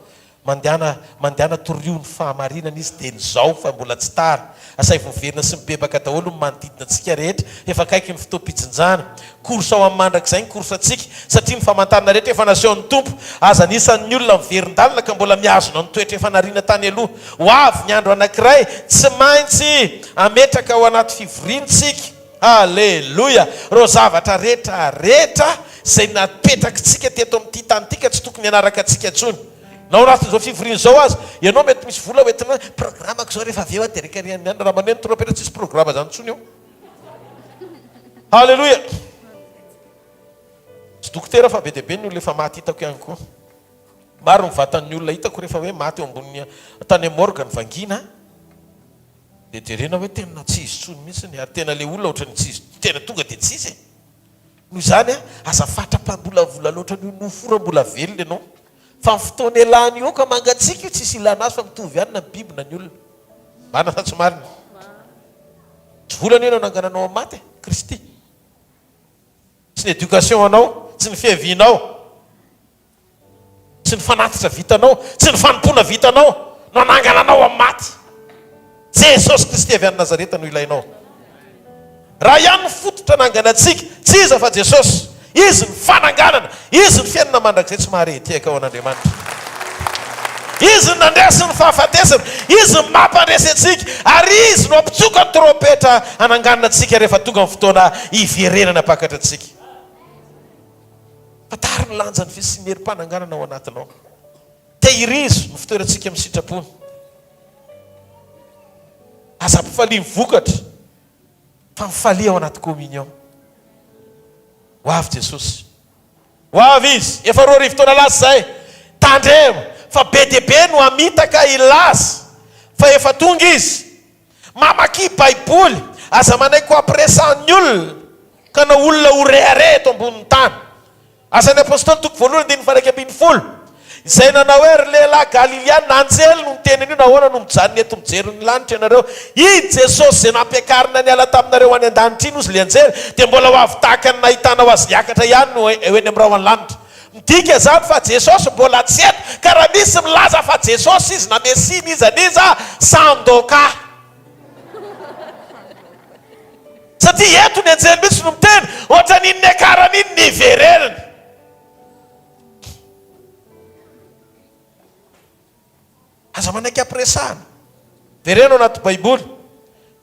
S5: Mandehana mandehana torio ny fahamarinana izy dia ny zao fa mbola tsy tara. Asaivo miverina sy mibebaka daholo ny manodidina antsika rehetra efa akaiky ny fotoam-pijinjana. Course ho amin'ny mandrakizay ny course antsika satria ny famantarana rehetra efa nasehon'ny Tompo. Aza anisan'ny olona miverin-dalana ka mbola mihazona ny toetra efa nariana tany aloha. Ho avy ny andro anankiray tsy maintsy ametraka ao anaty fivoriana isika. Aleloia! Ireo zavatra rehetra rehetra izay napetrakitsika teto amin'ity tany ity ka tsy tokony hanaraka antsika intsony. Na ao anatin'izao fivoriana izao aza, ianao mety misy vola hoentina hoe, programako izao rehefa avy eo aho dia rekarehany any. Raha maneno trompetra tsisy programa izany intsony eo. Aleloia! Tsy dokotera fa be dia be ny olona efa maty hitako ihany koa. Maro ny vatan'ny olona hitako rehefa hoe maty eo ambonin'ny tany amin'ny morgue ny vangiana. Dia jerena hoe tena tsy izy intsony mihitsy ary tena ilay olona ohatran'ny tsy izy, tena tonga dia tsy izy e! Noho izany an, aza fatra-pamolavola loatra an'io nofo io raha mbola velona ianao. Fa ny fotoana ialany io ka mangatsiaka io tsisy ilana azy fa mitovy ihany na ny biby na ny olona. Marina sa tsy marina? Tsy vola anie no anangananao amin'ny maty e! Kristy. Tsy ny éducation anao, tsy ny fiavianao. Tsy ny fanatitra vitanao, tsy ny fanompoana vitanao no hanangana anao amin'ny maty. Jesosy Kristy avy any Nazareta no ilainao. Raha ihany ny fototra hanangana antsika, tsy iza fa Jesosy. Izy ny fananganana, Izy ny fiainana mandrakizay tsy mahare etiaka ho an'Andriamanitra. Izy no nandresy ny fahafatesana, Izy no mampandresy antsika, ary Izy no hampitsoka ny trompetra hananganana antsika rehefa tonga ny fotoana hiverenana hampakatra antsika. Fantaro ny lanjan'ny fisian'ny herim-pananganana ao anatinao. Tehirizo ny fitoerantsika amin'ny sitrapony. Aza ampifalia ny vokatra fa mifalia ao anaty communion. Ho avy Jesosy. Ho avy Izy. Efa 2000 taona lasa izay. Tandremo fa be dia be no hamitaka hilaza fa efa tonga Izy. Mamakia Baiboly. Aza manaiky ho ampiresahan'ny olona ka hanao olona ho rehareha eto ambonin'ny tany. Asan'ny Apostoly toko voalohany andininy faha 11, izay nanao hoe, Ry lehilahy Galiliana, anjely no niteny an'io, nahoana no mijanona eto mijery ny lanitra ianareo? I Jesosy izay nampiakarina niala taminareo ho any an-danitra iny, hozy ilay anjely, dia mbola ho avy tahaka ny nahitanao azy niakatra ihany no ho eny amin'ny rahona lanitra. Midika izany fa Jesosy mbola tsy eto, ka raha misy milaza fa Jesosy izy na Mesia n'iza n'iza, sandoka. Satria eto ny anjely mihitsy no miteny, ohatran'iny niakarany iny niverenany. Aza manaiky ampiresahana. Vereno anaty baiboly.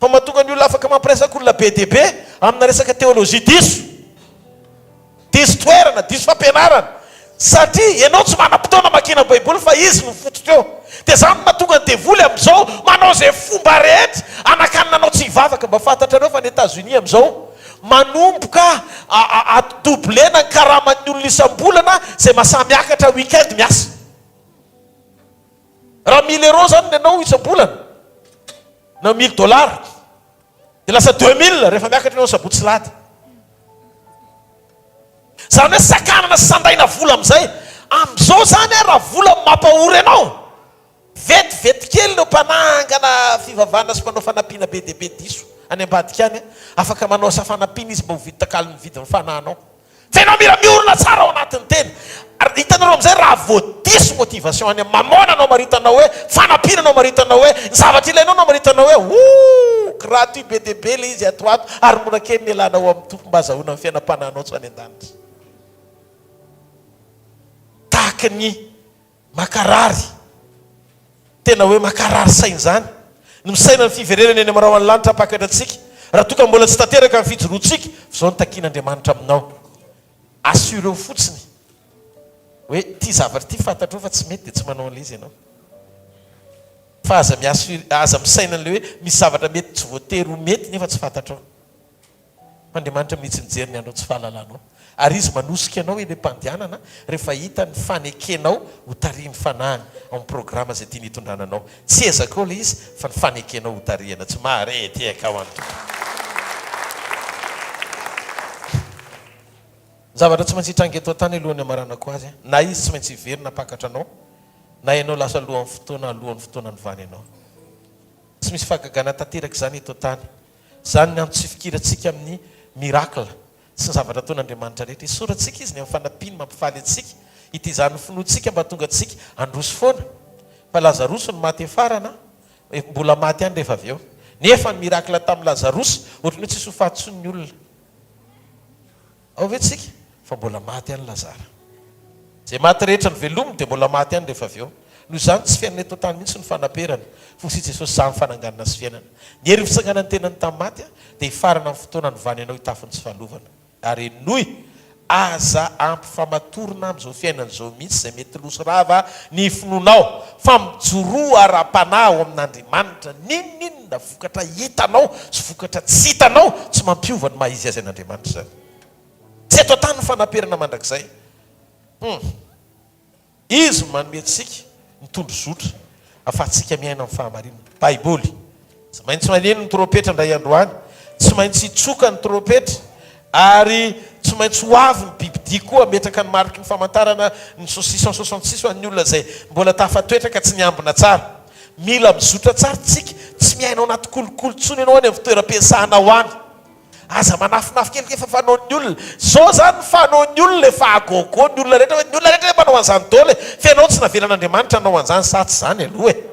S5: Fa mahatonga ny olona afaka mampiresaka olona be dia be amina resaka teolojia diso. Diso toerana, diso fampianarana. Satria ianao tsy manam-potoana hamakiana baiboly fa izy no fototra eo. Dia izany no mahatonga ny devoly amin'izao manao izay fomba rehetra hanakanana anao tsy hivavaka. Mba fantatrareo fa any Etats-Unis amin'izao manomboka doubler-na ny karaman'ny olona isam-bolana izay mahasahy miakatra week-end miasa. Raha mille euros izany ny anao isam-bolana na mille dollars dia lasa 2000 rehefa miakatra ianao sabotsy sy lahady. Izany hoe sakanana sy sandaina vola amin'izay. Amin'izao izany raha vola no mampahory anao, vetivety kely ireo mpanangana fivavahana sy mpanao fanampiana be dia be diso any ambadika any, afaka manao asa fanampiana izy mba ho vita takalon'ny vidin'ny fanahinao. Tena mila miorina tsara ao anatin'ny tena. Ary hitanareo amin'izay raha vao diso motivation any amin'ny mamôna no amaritanao hoe fanampiana no amaritanao hoe ny zavatra ilainao no amaritanao hoe ooh gratuit be dia be ilay izy ato ho ato ary mora kely ny ialanao amin'ny Tompo mba azahoana ny fiainam-panahinao tsy ho any an-danitra. Tahaka ny Makarary. Tena hoe makarary saina izany. Ny misaina ny fiverenana eny amin'ny rahon'ny lanitra hampakatra antsika. Raha toa ka mbola tsy tanteraka ny fijoroantsika, f'izao no takian'Andriamanitra aminao. Assureo fotsiny hoe ity zavatra ity fantatrao fa tsy mety dia tsy manao an'ilay izy ianao. Fa aza mi-assurer, aza misaina an'ilay hoe misy zavatra mety tsy voatery ho mety nefa tsy fantatrao. Fa Andriamanitra mihitsy mijery ny anao tsy fahalalanao. Ary Izy manosika anao eny am-pandehanana rehefa hita ny fanekenao ho tarihin'ny Fanahiny ao amin'ny programa izay tiany hitondrana anao. Tsy ezakao ilay izy fa ny fanekenao ho tarihana. Tsy mahare tehaka ho an'ny Tompo. Ny zavatra tsy maintsy hitranga eto an-tany alohan'ny hamaranako azy, na Izy tsy maintsy hiverina hampakatra anao, na ianao lasa alohan'ny fotoana alohan'ny fotoana anovany anao. Tsy misy fahagagana tanteraka izany eto an-tany. Izany ny antony tsy fikirantsika amin'ny miracle sy ny zavatra ataon'Andriamanitra rehetra. Isaorantsika Izy ny amin'ny fanampiany mampifaly antsika, hitezan'ny finoantsika mba hahatonga antsika handroso foana. Fa Lazarosy no maty hiafarana, mbola maty ihany rehefa avy eo. Nefa ny miracle tamin'i Lazarosy, ohatran'ny hoe tsisy ho faty intsony ny olona. Ao ve tsika? Fa mbola maty ihany Lazara. Izay maty rehetra novelominy dia mbola maty ihany rehefa avy eo. Noho izany tsy fiainana eto an-tany mihitsy no fanaperana, fa hoy Jesosy, Izaho ny fananganana sy fiainana. Ny herin'ny fitsanganan'ny tenany tamin'ny maty dia hifarana amin'ny fotoana hanovany anao hitafy ny tsy fahalovana. Ary henoy, aza ampifamatorina amin'izao fiainana izao mihitsy izay mety lo sy rava ny finoanao, fa mijoroa ara-panahy ao amin'Andriamanitra, n'inon'inona vokatra hitanao sy vokatra tsy hitanao, tsy mampiova ny maha-izy azy an'Andriamanitra izany. Tsy eto an-tany ny fanaperana mandrakizay. Hum. Izy no manome antsika ny tondrozotra ahafahantsika miaina amin'ny fahamarinana. Baiboly. Tsy maintsy maneno ny trompetra indray andro any. Tsy maintsy hitsoka ny trompetra. Ary tsy maintsy ho avy ny bibidia koa hametraka ny mariky ny famantarana ny 666 ho an'ny olona izay mbola tafatoetra ka tsy niambina tsara. Mila mizotra tsara tsika, tsy miaina ao anaty kolikoly intsony ianao any amin'ny fitoeram-piasanao any. Aza manafinafy kely efa fanaon'ny olona. Zao zany ny fanaon'ny olona efa à gogo ny olona rehetra hoe ny olona rehetra hoe manao an'izany daholo e. Fa ianao tsy navelan'Andriamanitra hanao an'izany sa tsy izany aloha e.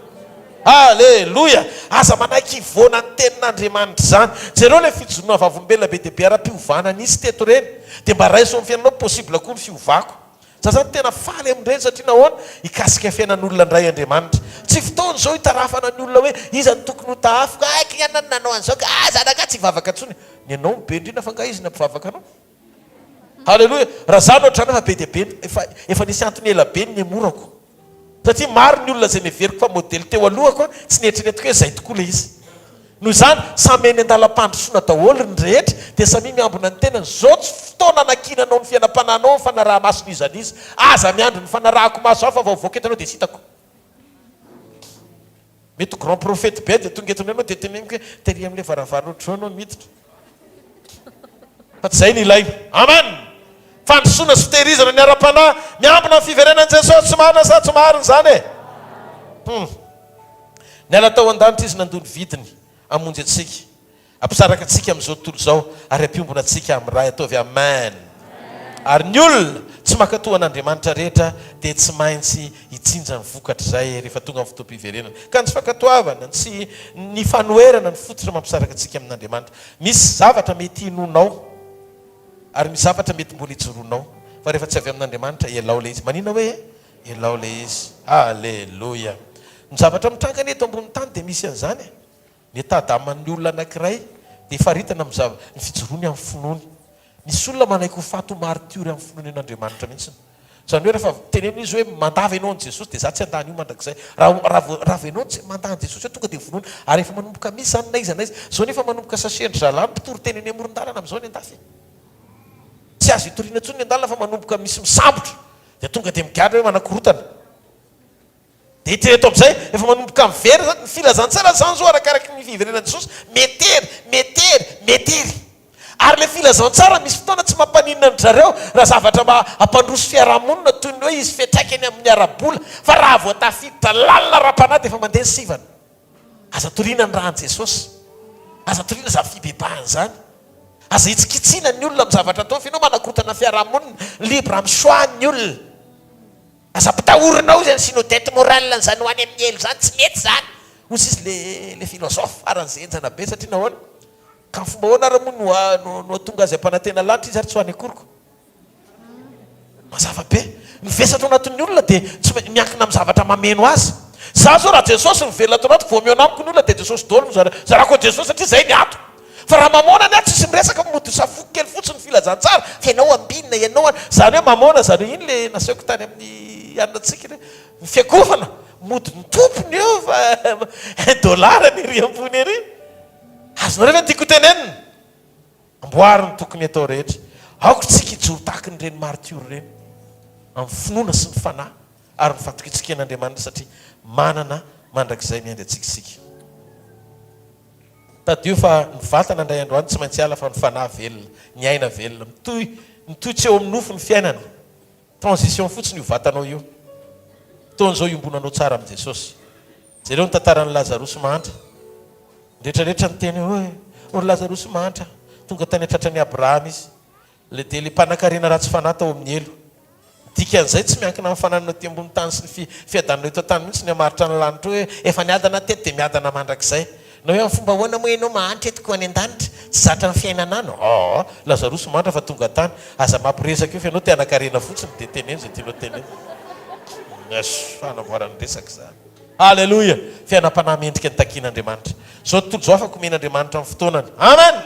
S5: Aleloia! Aza manaiky hivoana ny tenin'Andriamanitra izany. Jereo ilay fijoroana vavolombelona be dia be ara-piovana nisy teto ireny. Dia mba raiso amin'ny fiainanao possible koa ny fiovako. Za zany tena faly amin'ireny satria nahoana? Hikasika fiainan'olona indray Andriamanitra. Tsy fotoana izao hitarafana ny olona hoe iza no tokony ho tahafiko, ah k'y anona no nanao an'izao ka, ah zanaka tsy hivavaka intsony. Ny anao no be indrindra fa angaha izy no hampivavaka anao? Haleloia! Raha za no ohatr'izany efa be dia be, efa efa nisy antony ela be ny niemorako. Satria maro ny olona izay neveriko fa modely teo alohako tsy nieritreretiko hoe izay tokoa ilay izy. Noho izany, samy eny an-dalam-pandrosoana daholo ny rehetra, dia samia miambina ny tenany. Izao tsy fotoana anankinanao ny fiainam-panahinao amin'ny fanaraha-maso n'iza n'iza. Aza miandry ny fanarahako maso aho fa vao mivoaka eto ianao dia tsy hitako. Mety ho grand prophète be dia tonga eto indray ianao dia teneniko hoe tery amin'ilay varavarana ohatr'izao ianao no miditra. Fa tsy izay no ilaina. Amen! Fandrosoana sy fitehirizana ny ara-panahy, miambina ny fiverenan'i Jesosy, tsy marina sa tsy marina izany e? Hum. Niala tao an-danitra Izy nandoa ny vidiny hamonjy antsika. Hampisaraka antsika amin'izao tontolo izao ary hampiombona antsika amin'ny Ray. Ataovy Amen. Ary ny olona tsy mankatò an'Andriamanitra rehetra dia tsy maintsy hitsinja ny vokatr'izay rehefa tonga ny fotoam-piverenana. Ka ny tsy fankatoavana, ny tsy, ny fanoherana no fototra mampisaraka antsika amin'Andriamanitra. Misy zavatra mety hinoanao ary misy zavatra mety mbola hijoroanao, fa rehefa tsy avy amin'Andriamanitra, ialao ilay izy. Manina hoe ialao ilay izy. Aleloia. Ny zavatra mitranga anie eto ambonin'ny tany dia misy an'izany e. Ny état d'âme an'ny olona anankiray dia faritana amin'ny zava, ny fijoroany amin'ny finoany. Misy olona manaiky ho faty ho martiory amin'ny finoany an'Andriamanitra mihitsy. Izany hoe rehefa tenenina izy hoe mandà ve ianao an'i Jesosy dia za tsy handà an'io mandrakizay. Raha raha vao raha vao ianao tsy mandà an'i Jesosy eo tonga dia vonoina. Ary efa manomboka misy izany na iza na iza. Izao nefa manomboka sachet-ndry zalahy ny mpitory teny eny amoron-dalana amin'izao any an-dafy. Tsy azo itoriana intsony ny an-dalana fa manomboka misy misambotra dia tonga dia migadra hoe manakorotana. Dia eritrereto amin'izay, efa manomboka miverina izany, ny filazantsara izany izao arakaraky ny fiverenan'i Jesosy, metery, metery, metery. Ary ilay filazantsara misy fotoana tsy mampaninona an-dry zareo raha zavatra mba hampandroso fiarahamonina toy ny hoe hisy fiantraikany amin'ny ara-bola, fa raha vao tafiditra lalina ara-panahy dia efa mandeha ny sivana. Aza toriana ny ràn'i Jesosy. Aza toriana izany fibebahana izany. Aza hitsikitsiana ny olona amin'ny zavatra ataony fa ianao manakorontana fiarahamonina, libre amin'ny choix ny olona. Aza ampitahorina ao izany sinon dette morale an'izany ho any amin'ny helo izany, tsy mety izany! Hoy sisa le le philosophe faran'izay henjana be satria nahoana? Ka amin'ny fomba ahoana ary moa no no hahatonga azy hampanantena lanitra izy ary tsy ho any akoriko? Mazava be. Ny vesatra ao anatin'ny olona dia tsy maintsy miankina amin'ny zavatra mameno azy. Za zao raha Jesosy no velona ato anatiko vao mihaona amiko ny olona dia Jesosy daholo no zarako an'i Jesosy satria zay ny ato. Fa raha mamoana ny ahy tsisy miresaka fa mody safoko kely fotsiny ny filazantsara fa ianao ambinina ianao an, zany hoe mamoana zany hoe iny le nasehoko tany amin'ny anona tsika iny hoe ny fiakofana mody ny tompony eo fa un dollar ny ery ambony ery. Azonareo ve ny tiako hotenenina? Amboary ny tokony atao rehetra. Aoka tsika hijoro tahaka ny ireny martiora ireny amin'ny finoana sy ny fanahy ary ny fatokiantsika an'Andriamanitra satria manana mandrakizay miandry antsika isika. Tadidio fa ny vatana indray andro any tsy maintsy hiala fa ny fanahy velona, ny aina velona. Mitohy, mitohy tsy eo amin'ny nofo ny fiainana. Transition fotsiny io vatanao io. Fotoana izao iombonanao tsara amin'i Jesosy. Jereo ny tantaran'i Lazarosy mahantra. Ny rehetra rehetra niteny hoe, O ry Lazarosy mahantra, tonga tany an-tratran'i Abrahama izy. Ilay dia ilay mpanankarena ratsy fanahy tao amin'ny helo. Ny dikan'izay, tsy miankina amin'ny fananana ety ambony tany sy ny fi, fiadanana eto an-tany mihitsy ny hamaritra ny lanitra hoe efa niadana teto dia miadana mandrakizay. Na hoe amin'ny fomba ahoana moa ianao mahantra eto koa any an-danitra? Tsy zatra ny fiainana any? Aa! Lazarosy mahantra fa tonga tany. Aza mampiresaka eo fa ianao te hanan-karena fotsiny dia teneno izay tianao tenenina. Yes, fanamboarana resaka izany. Haleloia! Fiainam-panahy mendrika ny takian'Andriamanitra. Izao tontolo izao afaka omen'Andriamanitra amin'ny fotoanany. Amen!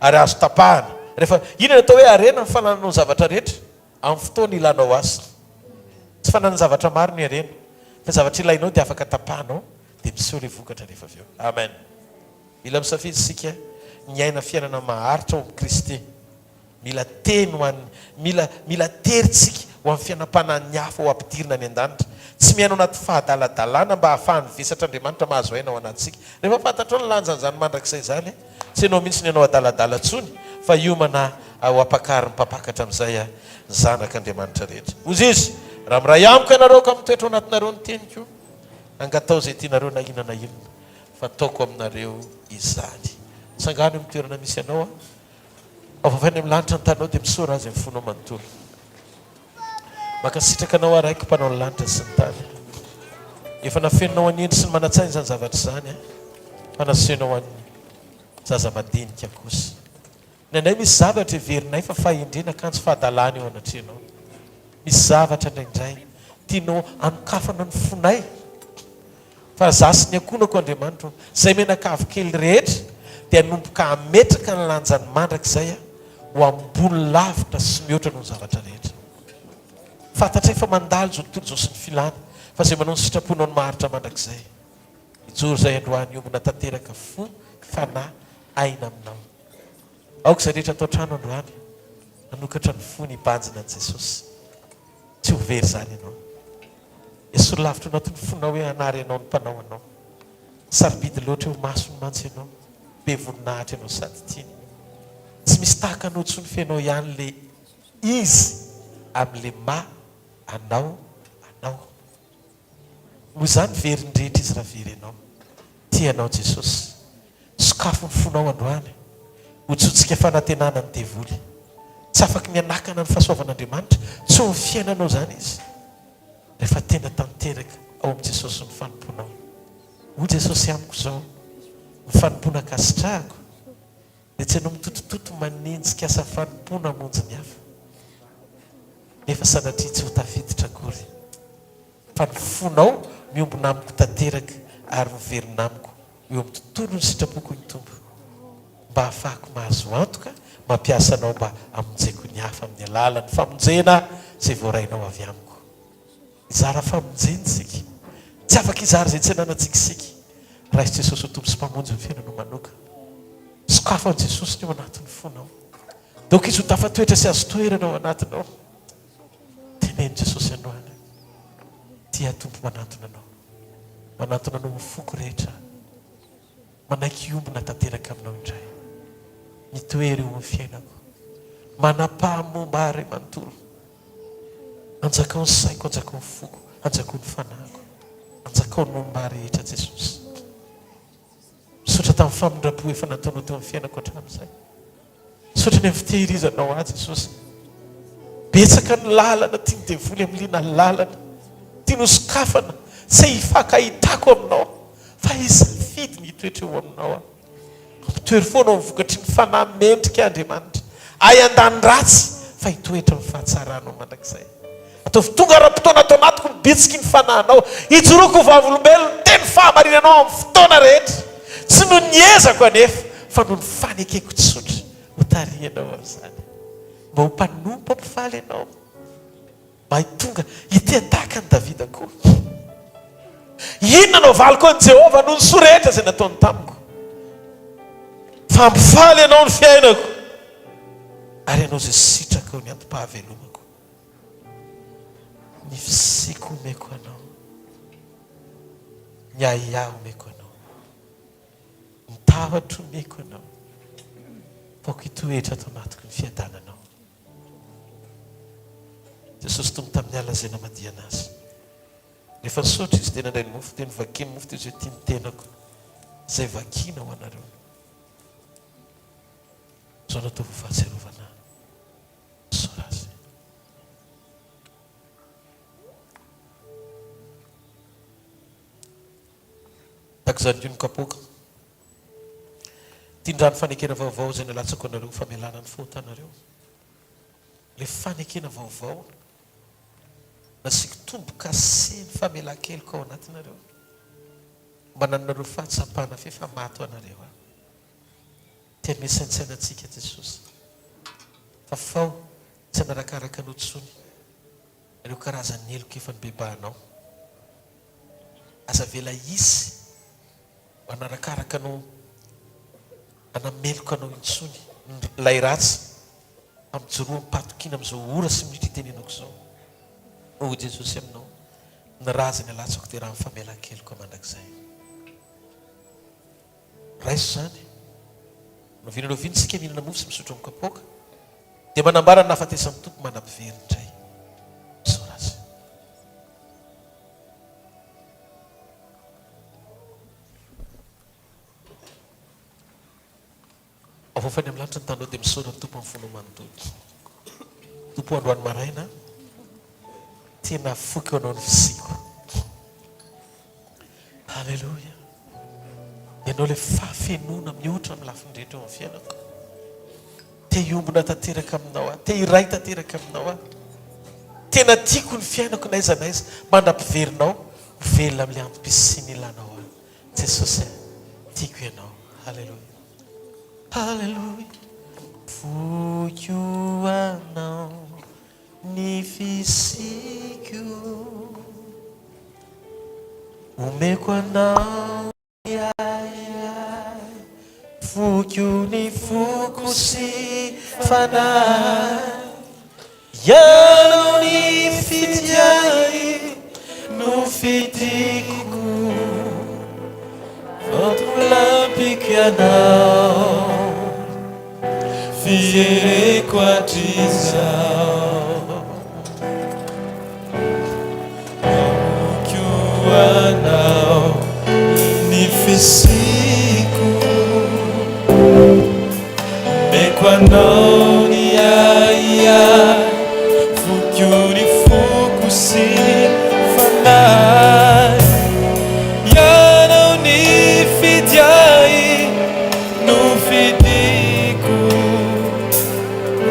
S5: Ary azo tapahana. Rehefa, inona ny atao hoe harena? Ny fanananao ny zavatra rehetra amin'ny fotoana ilanao azy. Tsy fananana zavatra maro ny harena. Fa ny zavatra ilainao dia afaka tapahanao dia miseho ilay vokatra rehefa avy eo. Amen. Mila misafidy isika ny hiaina fiainana maharitra ao amin'i Kristy. Mila teny ho an'ny, mila, mila tery tsika ho amin'ny fiainam-panahin'ny hafa ho ampidirina any an-danitra. Tsy miaina ao anaty fahadaladalana mba hahafahan'ny vesatr'Andriamanitra mahazo aina ao anatintsika. Rehefa fantatrao ny lanjan'izany mandrakizay izany, tsy ianao mihitsy ny hanao adaladala intsony, fa hiomana ho ampakarin'ny mpampakatra amin'izay ny zanak'Andriamanitra rehetra. Hoy Izy, Raha miray amiko ianareo ka mitoetra ao anatinareo ny teniko, angataho izay tianareo na inona na inona, fa ataoko aminareo izany. Tsangano eo amin'ny toerana misy anao aho. Avy any amin'ny lanitra ny taninao dia misaora Azy amin'ny fonao manontolo. Mankasitraka Anao aho Raiko Mpanao ny lanitra sy ny tany. Efa nafeninao an'ny hendry sy ny manan-tsaina izany zavatra izany, fa nasehonao an'ny zaza madinika kosa. Indraindray misy zavatra heverinay fa fahendrena kanjo fahadalana eo anatrehanao. Misy zavatra indraindray tianao hanokafana ny fonay. Fa za sy ny ankohonako Andriamanitra ô, izay mianakavy kely rehetra dia hanomboka hametraka ny lanjany mandrakizay aho. Ho ambony lavitra sy mihoatra noho ny zavatra rehetra. Fantatray fa mandalo izao tontolo izao sy ny filany, fa izay manao ny sitraponao no maharitra mandrakizay. Hijoro izay androany hiombona tanteraka fo, fanahy, aina aminao. Aoka izay rehetra ato an-trano androany hanokatra ny fony hibanjina an'i Jesosy. Tsy ho very izany ianao. Esory lavitra ao anatin'ny fonao hoe hanary anao ny Mpanao anao. Sarobidy loatra eo imasony mantsy ianao. Be voninahitra ianao sady tiany. Tsy misy tahaka anao intsony f'ianao ihany le izy amin'le maha anao anao. Noho izany very ny rehetra izy raha very ianao. Tia anao Jesosy. Sokafy ny fonao androany. Ho tsotsika fanantenana ny devoly. Tsy afaky ny hanakana ny fahasoavan'Andriamanitra tsy ho ny fiainanao izany izy. Rehefa tena tanteraka ao amin'i Jesosy ny fanompoanao. Hoy Jesosy amiko izao, ny fanompoana ankasitrahako dia tsy ianao mitotototo manenjika asa fanompoana hamonjy ny hafa. Nefa sanatria tsy ho tafiditra akory. Fa ny fonao miombona amiko tanteraka ary miverina amiko eo amin'ny tontolon'ny sitrapoko ny Tompo, mba hahafahako mahazo antoka mampiasa anao mba hamonjeko ny hafa amin'ny alalan'ny famonjena izay voarainao avy amiko. Hizara famonjena isika. Tsy afaka hizara izay tsy ananantsika isika. Raiso Jesosy ho Tompo sy Mpamonjy ny fiainanao manokana. Sokafo an'i Jesosy ny ao anatin'ny fonao. Daoka Izy ho tafatoetra sy azo toerana ao anatinao. Teneno Jesosy androany. Tia Tompo manantona anao. Manantona anao amin'ny foko rehetra. Manaiky hiombona tanteraka aminao indray. Mitoera eo amin'ny fiainako. Manapaha momba ahy Ray manontolo. Anjakao ny saiko, anjakao ny foko, anjakao ny fanahiko. Anjakao ny momba ahy rehetra Jesosy. Misaotra tamin'ny famindram-po efa nataonao teo amin'ny fiainako hatramin'izay. Misaotra ny amin'ny fitehirizanao ahy Jesosy. Betsaka ny lalana tian'ny devoly hamiliana lalana, tiany hosokafana, tsy hifankahitako aminao, fa hisafidy ny hitoetra eo aminao aho. Ampitoero foana ao amin'ny vokatry ny fanahy mendrika Andriamanitra. Ahy handany ratsy, fa hitoetra amin'ny fahatsaranao mandrakizay. Ataovy tonga ara-potoana ato anatiko ny bitsiky ny fanahinao. Hijoroako ho vavolombelon'ny teny fahamarinanao amin'ny fotoana rehetra. Tsy noho ny ezako anefa, fa noho ny fanekeko tsotra hotarihanao amin'izany. Mba ho mpanompo hampifaly anao. Mba tonga hiteha-tahaka an'i Davida koa. Inona no havaliko an'i Jehovah noho ny soa rehetra izay nataony tamiko? Fa hampifaly anao ny fiainako, ary ianao izay sitrakao ny antom-pahavelomako. Ny fisiako omeko anao, ny ahiahy omeko anao, ny tahotra omeko anao, f'aoka hitoetra ato anatiko ny fiadananao. Jesosy Tompo tamin'ny alina izay namadihana Azy. Rehefa nisaotra Izy dia nandray ny mofo, dia novakiany ny mofo dia izay tia ny tenako, izay vakiana ho anareo. Izao no ataovy ho fahatsiarovana ahy. Misaora Azy. Tahaka izany koa ny kapoaka. Ity ny rano fanekena vaovao izay nalatsako anareo ho famelana ny fahotanareo. Ilay fanekena vaovao nasiako tombo-kase ny famelan-keloka ao anatinareo. Mba nananareo fahatsapana f'efa maty ho anareo aho. Te hanome saintsaina antsika Jesosy. Fafao tsy hanarakaraka anao intsony ireo karazan'ny heloka efa nibebahanao. Aza avela hisy manarakaraka anao hanameloka anao intsony ilay ratsy fa mijoroa amim-pahatokiana amin'izao ora sy minitra itenenako izao. Hoy Jesosy aminao, Ny rà izay nalatsako dia ràn'ny famelan-keloka mandrakizay. Raiso izany. Rahoviana rahoviana isika mihinana mofo sy misotro amin'ny kapoaka, dia manambara ny nahafatesan'ny Tompo mandra-piveriny indray. Misaora Azy. Avoafa any amin'ny lanitra ny tananao dia misaora ny Tompo amin'ny fonao manontolo. Tompo androany maraina, tena afoiko Anao ny fisiako. Alléluia. Ianao ilay fahafenoana mihoatra amin'ny lafiny rehetra eo amin'ny fiainako. Te hiombona tanteraka aminao aho, te hiray tanteraka aminao aho. Tena tiako ny fiainako n'aiza n'aiza mandra-piverinao ho velona amin'ilay antom-pisiana ilanao ahy. Jesosy a, tiako ianao. Alléluia. Alléluia. Afoiko anao ny fisiako, omeko anao ny ahiahy, foko ny foko sy fanahy. Ianao nifidy ahy nofidiko Vatolampiko ianao Fiereko hatrizao Amiko anao ny fisiako Omeko anao ny ahiahy, Foko ny foko sy fanahy. Ianao nifidy ahy, nofidiko,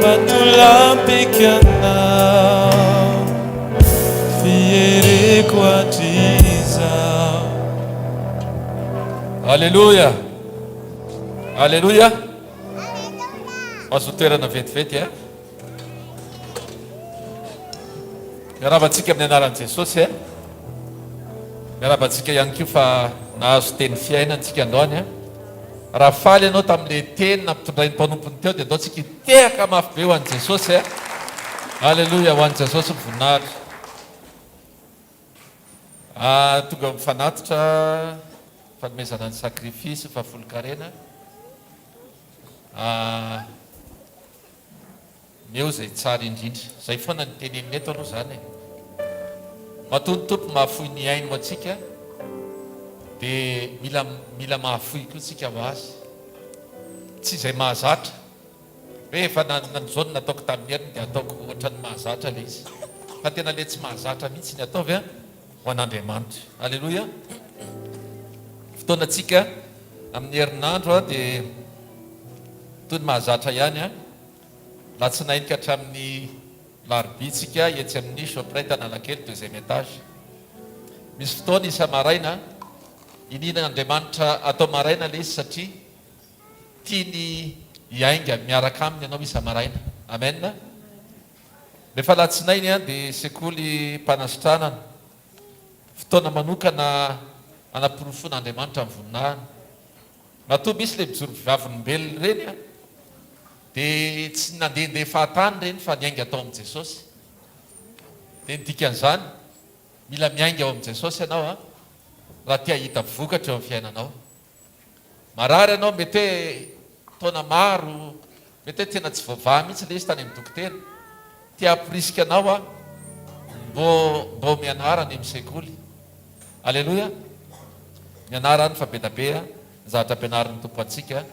S5: Vatolampiko ianao, Fiereko hatrizao.
S7: Aleloia! Aleloia! Azo toerana vetivety eh. Miarahaba antsika amin'ny anaran'i Jesosy eh. Miarahaba antsika ihany koa fa nahazo teny fiainana antsika androany eh. Raha faly ianao tamin'ilay teny nampitondrain'ny mpanompony teo dia andao tsika hitehaka mafy be ho an'i Jesosy eh. Aleloia, ho an'i Jesosy ny voninahitra. Ah, tonga amin'ny fanatitra fanomezana ny sacrifice fahafolonkarena. Ah, omeo izay tsara indrindra. Izay foana ny tenenina eto aloha izany e. Matoa ny Tompo mahafoy ny ainy ho antsika dia mila mila mahafoy koa tsika ho azy. Tsy izay mahazatra. Hoe efa nanizao ny nataoko tamin'ny heriny dia ataoko ohatran'ny mahazatra ilay izy. Fa tena ilay tsy mahazatra mihitsy ny ataovy an, ho an'Andriamanitra. Aleloia. Fotoanantsika amin'ny herinandro an dia toy ny mahazatra ihany an. Latsinainy ka hatramin'ny larobia tsika etsy amin'ny Shoprite Analakely deuxième étage. Misy fotoana isa-maraina, inian'Andriamanitra atao maraina ilay izy satria Tiany hiainga miaraka aminy ianao isa-maraina. Amen. Rehefa alatsinainy dia sekoly mpanasitranana. Fotoana manokana hanaporofoana Andriamanitra ny voninahiny. Matoa misy ilay mijoro vavolombelona ireny dia tsy nandehandeha fahatany ireny fa niainga tao amin'i Jesosy. Dia ny dikan'izany, mila miainga ao amin'i Jesosy ianao raha te hahita vokatra eo amin'ny fiainanao. Marary ianao, mety hoe taona maro, mety hoe tena tsy voavaha mihitsy ilay izy tany amin'ny dokotera. Te hamporisika anao aho, mbô mbô mianara any amin'ny sekoly. Aleloia! Mianara any fa be da be ny zavatra ampianarin'ny Tompo antsika.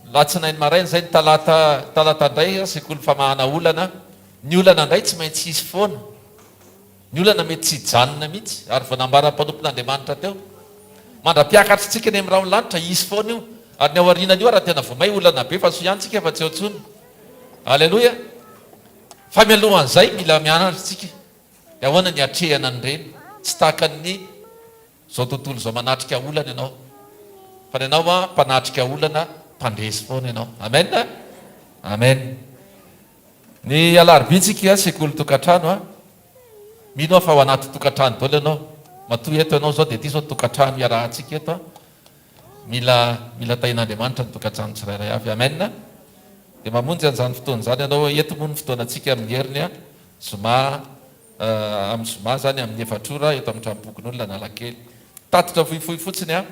S7: Ny latsinainy maraina izay, ny talata, talata indray sekoly famahana olana. Ny olana indray tsy maintsy hisy foana. Ny olana mety tsy hijanona mihitsy, ary vao nambaran'ny mpanompon'Andriamanitra teo. Mandra-piakatr'tsika eny amin'ny rahon'ny lanitra, hisy foana io. Ary ny ao aorianan'io ary tena vao may olana be fa soa ihany tsika fa tsy eo intsony. Aleloia! Fa mialohan'izay, mila mianatra tsika. Dia ahoana ny hiatrehana an'ireny? Tsy tahaka ny izao tontolo izao manatrika olana ianao. Fa ny anao an, mpanatrika olana, mpandresy foana ianao. Amen! Amen! Ny alarobia tsika sekoly tokantrano a! Mino aho fa ao anaty tokantrano daholo ianao. Matoa eto ianao izao dia ity izao tokantrano iarahantsika eto a! Mila mila tahian'Andriamanitra ny tokantrano tsirairay avy. Amen! Dia mamonjy an'izany fotoana izany ianao. Eto moa ny fotoanantsika amin'ny heriny a! Zoma amin'ny zoma izany amin'ny efatra ora eto amin'ny tranompokonolona Analakely. Tatitra fohifohy fotsiny a!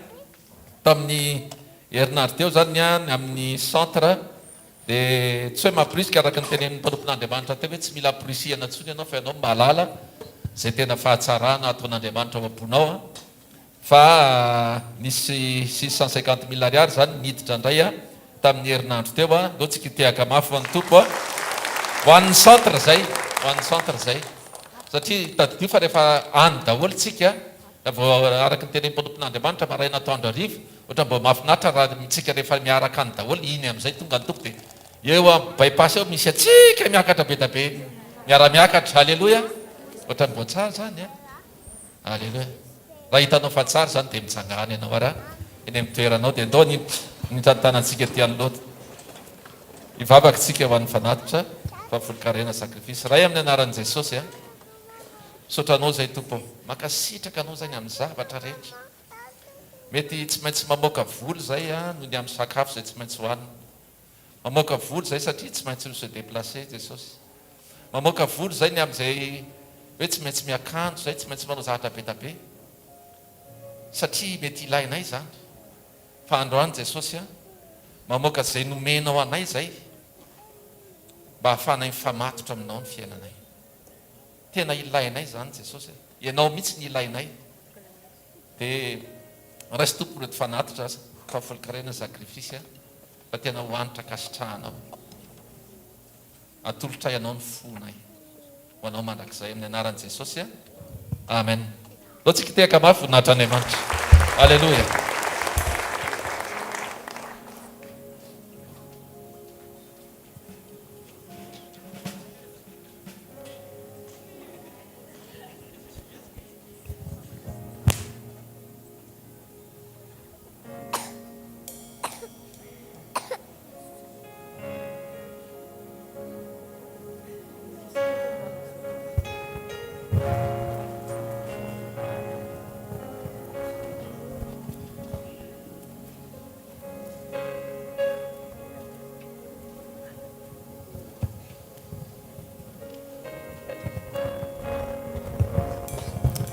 S7: Tamin'ny herinandro teo izany ny amin'ny centre Dia tsy hoe mamporisika araka ny tenenin'ny mpanompon'Andriamanitra teo hoe tsy mila amporisihana intsony ianao fa ianao no mahalala izay tena fahatsarana ataon'Andriamanitra ao am-ponao an! Fa nisy 650 mille ariary izany niditra indray an tamin'ny herinandro teo an! Ndao tsika hitehaka mafy ho an'ny Tompo an! Ho an'ny centre izay, ho an'ny centre izay. Satria tadidio fa rehefa any daholo tsika, raha vao araka ny tenenin'ny mpanompon'Andriamanitra maraina atoandro hariva, Ohatran'ny mba mahafinaritra raha tsika rehefa miaraka any daholo iny amin'izay tonga ny Tompo dia eo amin'ny by-pass eo misy antsika miakatra be da be miara-miakatra aleloia ohatran'ny mbo tsara izany an aleloia raha hitanao fa tsara izany dia mitsangana ianao ara eny amin'ny toeranao dia ndao ny ny tantanantsika aty anoloana. Hivavaka isika ho an'ny fanatitra, fahafolonkarena, sacrifice. Ray amin'ny anaran'i Jesosy a! Misaotra Anao izay Tompo ô. Mankasitraka Anao izay ny amin'ny zavatra rehetra. Mety tsy maintsy mamoaka vola izay noho ny amin'ny sakafo izay tsy maintsy hohanina. Mamoaka vola izay satria tsy maintsy mi-se déplacer Jesosy. Mamoaka vola izay ny amin'izay hoe tsy maintsy miakanjo izay, tsy maintsy manao zavatra be da be. Satria mety ilainay izany. Fa androany Jesosy a, mamoaka izay nomenao anay izay mba hahafahanay mifamatotra aminao ny fiainanay. Tena ilainay izany Jesosy a. Ianao mihitsy no ilainay. Dia raiso Tompo ireto fanatitra fahafolonkarena sacrifice fa tena ho hanitra ankasitrahanao. Atolotray Anao ny fonay. Ho Anao mandrakizay amin'ny anaran'i Jesosy. Amen. Ndao tsika hitehaka mafy voninahitr'Andriamanitra. Aleloia.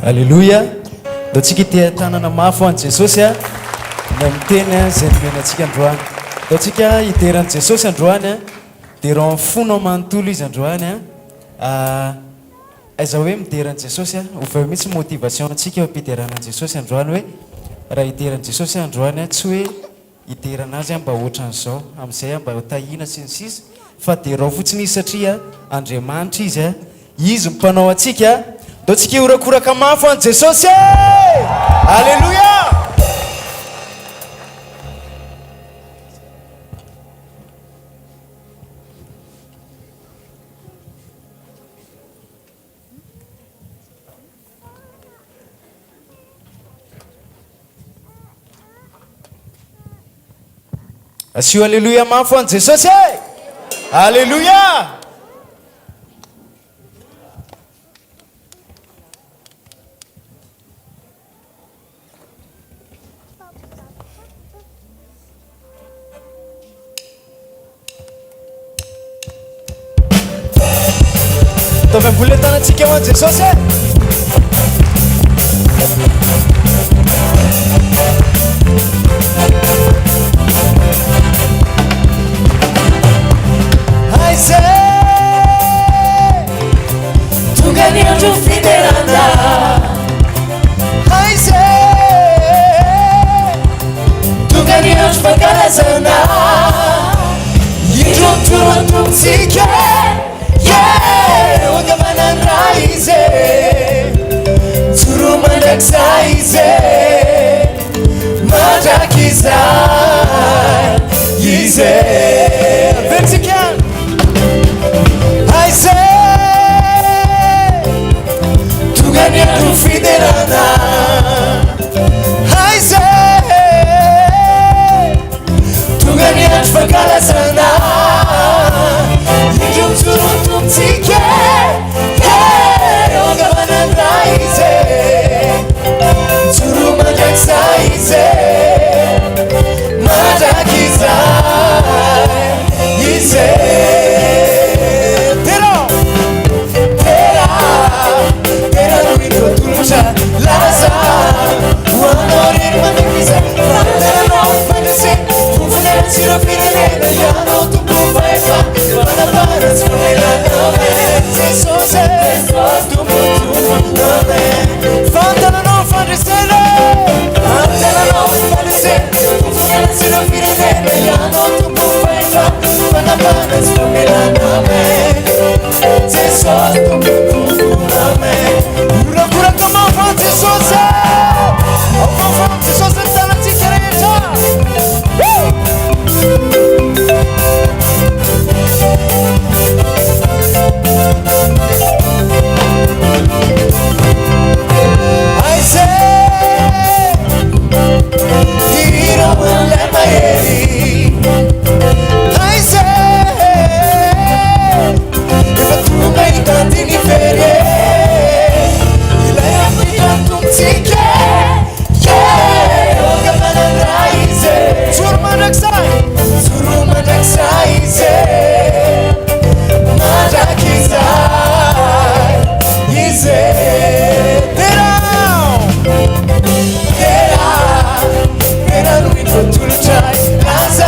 S8: Aleloia! Ndao tsika hiteha-tanana mafy ho an'i Jesosy a, ny amin'ny teny izay nomeny antsika androany. Ndao tsika hidera an'i Jesosy androany a, derao amin'ny fonao manontolo Izy androany a. Aiza hoe midera an'i Jesosy a, ovao mihitsy motivation antsika eo am-piderana an'i Jesosy androany hoe raha hidera an'i Jesosy aho androany a, tsy hoe hiderana azy aho mba ohatran'izao, amin'izay aho mba ho tahiana sy ny sisa fa derao fotsiny izy satria Andriamanitra izy a, izy no mpanao antsika, ndao tsika hihorakoraka mafy ho an'i Jesosy e! Aleloia! Asio aleloia mafy ho an'i Jesosy e! Aleloia! Ataovy ambony le tanantsika ho an'i Jesosy e! Aiza e!
S9: Tonga ny andro fiderana.
S8: Aiza e!
S9: Tonga ny andro fankalazana.
S8: Indro mijoro ny Tompontsika e, yeah, eo ankavanan'ny Ray Izy e. Mijoro mandrakizay Izy e, mandrakizay Izy e. Averintsika. Aiza e! Tonga ny andro fiderana. Aiza e! Tonga ny andro fankalazana. Indro mijoro ny Tompontsika e, eo ankavanan'ny Ray Izy e. Mijoro mandrakizay Izy e, mandrakizay Izy e. Tera! Tera, tera no indro atolotra laza ho anao irery mandrakizay. Fanantenanao fandresena, fofona tsy ireo firenena, Ianao Tompo fahefana, fanapahana tsy famelana. Amen. Jesosy e, Tompo Tompo, Amen. Fanantenanao fandresena, fanantenanao fandresena, fofona tsy ireo firenena, Ianao Tompo fahefana, fanapahana tsy famelana. Amen. Jesosy Tompo Tompo, Amen. Horakoraka mafy an'i Jesosy e! Aoka ho Jesosy ny tanantsika rehetra. Woo! Aiza e! Hira ho an'ilay mahery. Aiza e!
S9: mandrakizay. Mijoro mandrakizay Izy e. Mandrakizay Izy e. Derao. Dera. Dera no indro atolotray. Laza.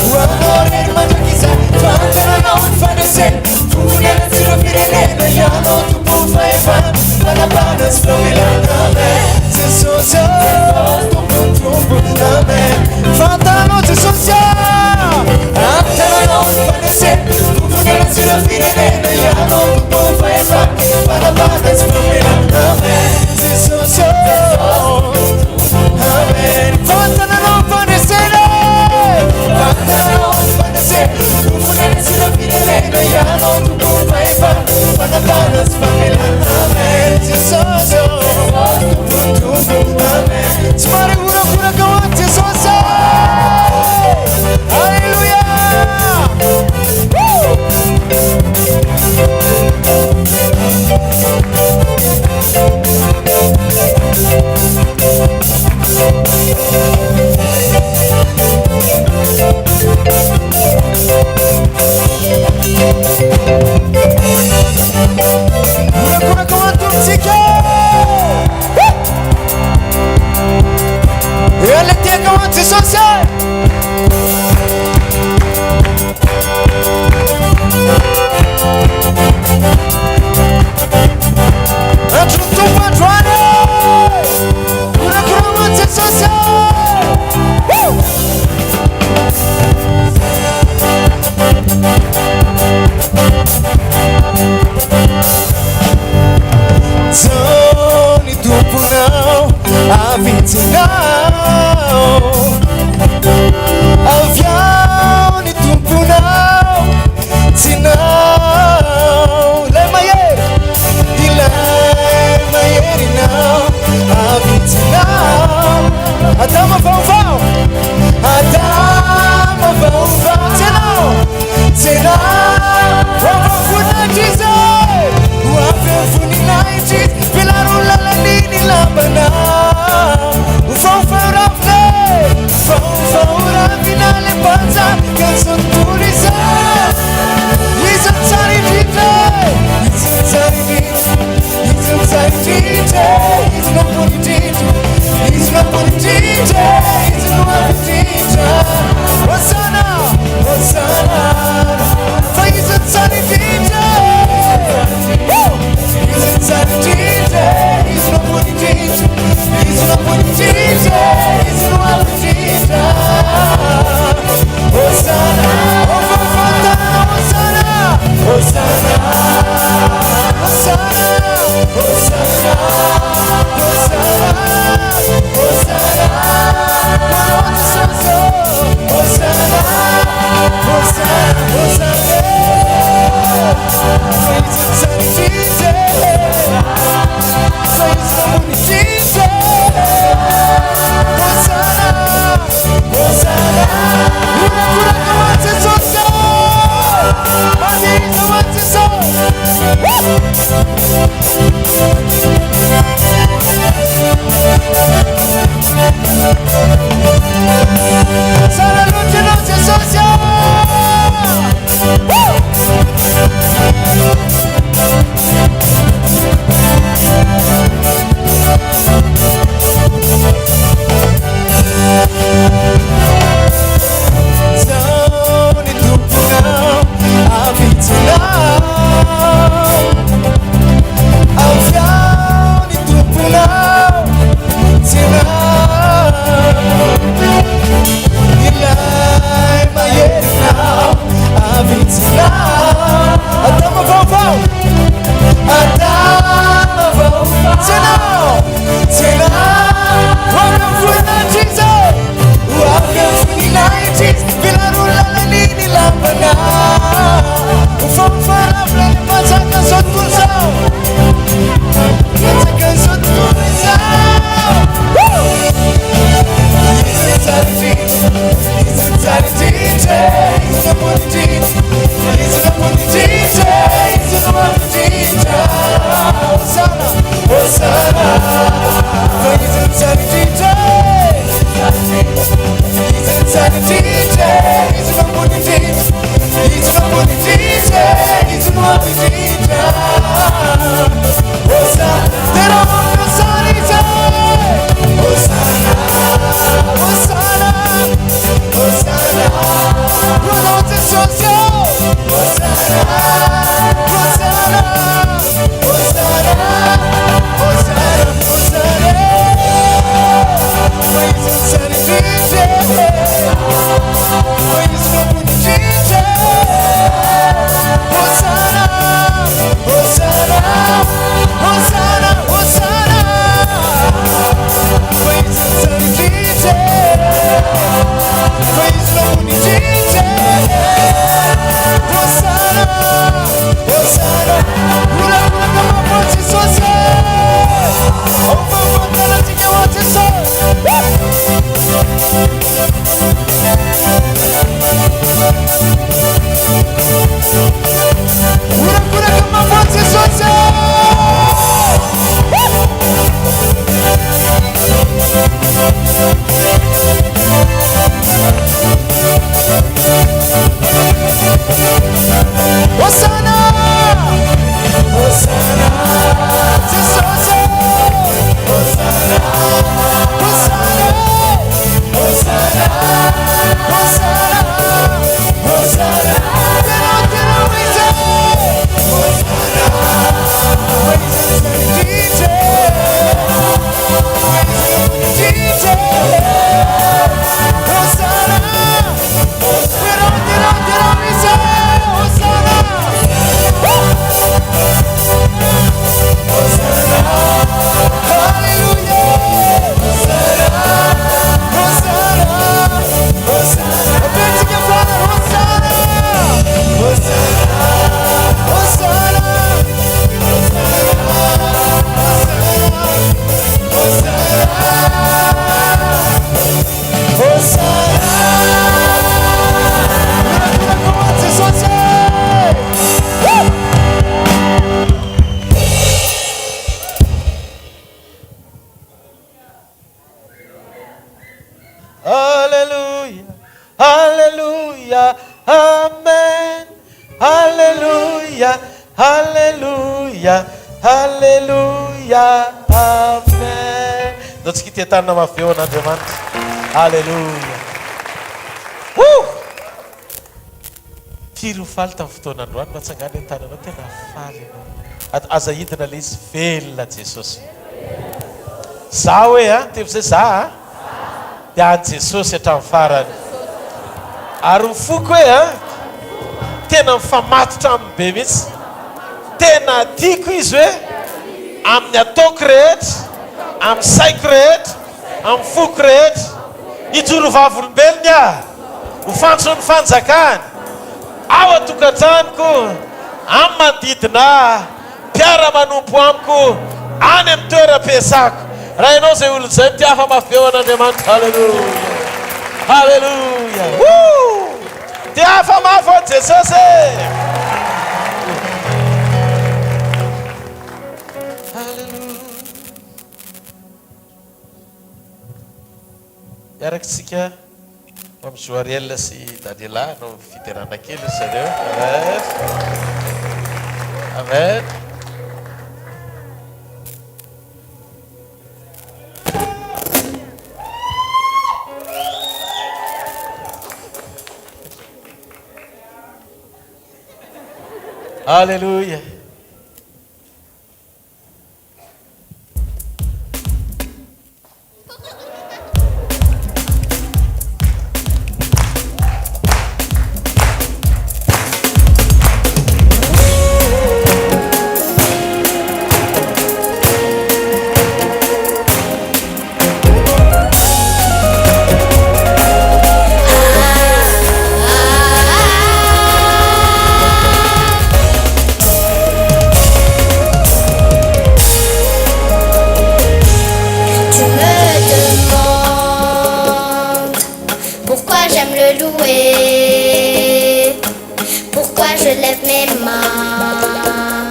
S9: Ho anao irery mandrakizay. Fantananao ny fandresena. Tompon'aina tsy ireo firenena. Ianao Tompon'ny fahefana. Fanapahana sy famelana. Amen. Jesosy ô, Tompo Tompo. Amen. Fantananao Jesosy ô. Fantananao ny fandresena. Tompon'aina tsy ireo firenena. Ianao Tompon'ny fahefana. Fanapahana sy famelana. Amen. Jesosy ô. Amen. Fantananao ny fandresena. Fantananao ny fandresena. Tompon'aina tsy ireo firenena. Ianao Tompon'ny fahefana. Fanapahana sy famelana. Amen. Jesosy ô. Tompo Tompo. Amen. Somary horakoraka ho an'i Jesosy. Alléluia. Woo! Horakoraka ho an'ny Tompontsika. Eo ilay tehaka ho an'i Jesosy e! Andron'ny Tompo androany e! Horakoraho ho an'i Jesosy e! Woo! Zao ny Tomponao avy tsenao Avy ao ny Tomponao tsenao Ilay mahery, ilay maherinao avy tsenao Adama vaovao, Adama vaovao Tsenao, tsenao Ho avy amin'ny voninahitra Izy e! Ho avy amin'ny voninahitra Izy Velaro ny lalan'ny ny lambanao Ho vaovao ravina e! Vaovao ravina ilay mpanjaka izao tontolo izao Izy no tsara indrindra e! Izy no tsara indrindra Izy no tsara indrindra e! Izy no ambony indrindra Izy no ambony indrindra e! Izy no avo indrindra Hosana! Hosana! Fa izy no tsara indrindra e! Woo! Izy no tsara indrindra e! Izy no ambony indrindra Izy no ambony indrindra e! Izy no avo indrindra Hosana! Oh, fahafantarana Hosana! Hosana! Hosana! Hosana! Hosana! Hosana! Hosana! Hosana! Hosana! Fa izy no tsara indrindra e! Fa izy no ambony indrindra e! Hosana! Hosana! Horakoraka ho an'i Jesosy e! Mandehisa ho an'i Jesosy! Woo! Tsara loatra ianao Jesosy a! Woo! Zao ny Tomponao avy tsenao Avy ao ny Tomponao tsenao Ilay maherinao avy tsenao Adama vaovao Adama vaovao Tsenao Tsenao Ho avy amin'ny voninahitra Izy Ho avy amin'ny voninahitra Izy Velaro lalany ny lambanao Ho fahafaharavina ny mpanjaka izao tontolo izao Mpanjaka izao tontolo izao Woo! Izy no tsara indrindra Izy no tsara indrindra Izy no ambony indrindra Izy no ambony indrindra Izy no avo indrindra Hosana Hosana Fa Izy no tsara indrindra Izy no tsara indrindra Izy no tsara tsara indrindra e, Izy no ambony indrindra, Izy no ambony indrindra e, Izy no avo indrindra. Hosana, derao amin'ny feo tsara Izy e. Hosana, Hosana, Hosana, Gloire ao Jesosy ô. Hosana, Hosana, Hosana, Hosana, Hosana e. Fa Izy no tsara indrindra e. Fa Izy no ambony indrindra e. Hosana, Hosana, Hosana, Hosana. Fa Izy no tsara indrindra e. Fa Izy no ambony indrindra e. Hosana, Hosana. Horakoraka mafy ho an'i Jesosy e. Ao fahafantarantsika ho an'i Jesosy. Horakoraka mafy ho an'i Jesosy e. Hosana! Hosana! Jesosy! Hosana! Hosana! Hosana! Hosana! Hosana! Derao, derao Izy! Hosana! Fa Izy no tsara indrindra e! Fa Izy no ambony indrindra e! Hosana! Derao, derao, derao Izy! Hosana! Hosana! Haleloia! Hosana! Hosana! Hosana! Apetraka Father, Hosana! Hosana! Hosana! Hosana! Hosana! Horakoraka ho an'i Jesosy e! Woo!
S5: Alléluia, Alléluia, Amen. Alléluia, Alléluia, Alléluia, Amen. Ndao tsika hiteha-tanana mafy be ho an'Andriamanitra. Alléluia. Woo! Firy ho faly tamin'ny fotoana androany? Mba tsangano ny tananao, tena faly ianao. Aza hidina ilay izy, velona Jesosy. Za hoe a, teo izay za a, dia an'i Jesosy hatramin'ny farany. Ary ny foko hoe a, tena mifamatotra aminy be mihitsy. Tena tiako izy hoe, amin'ny ataoko rehetra, amin'ny saiko rehetra, amin'ny foko rehetra. Hijoro ho vavolombelony aho, ho fantson'ny fanjakany, ao an-tokantranoko, amin'ny manodidina ahy, mpiara-manompo amiko, any amin'ny toeram-piasako. Raha ianao izay olona izay, mitiafa mafy be ho an'Andriamanitra. Haleloia! Haleloia! Woo! Tiafa mafy ho an'i Jesosy e! Haleloia! Hiaraka isika amin'i Joariel sy Daniela hanao fiderana kely ry zareo. Amen. Amen. Alléluia.
S10: Tu me demandes pourquoi j'aime le louer, pourquoi je lève mes mains,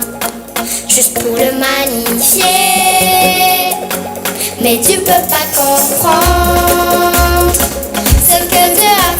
S10: juste pour le magnifier. Mais tu peux pas comprendre ce que Dieu a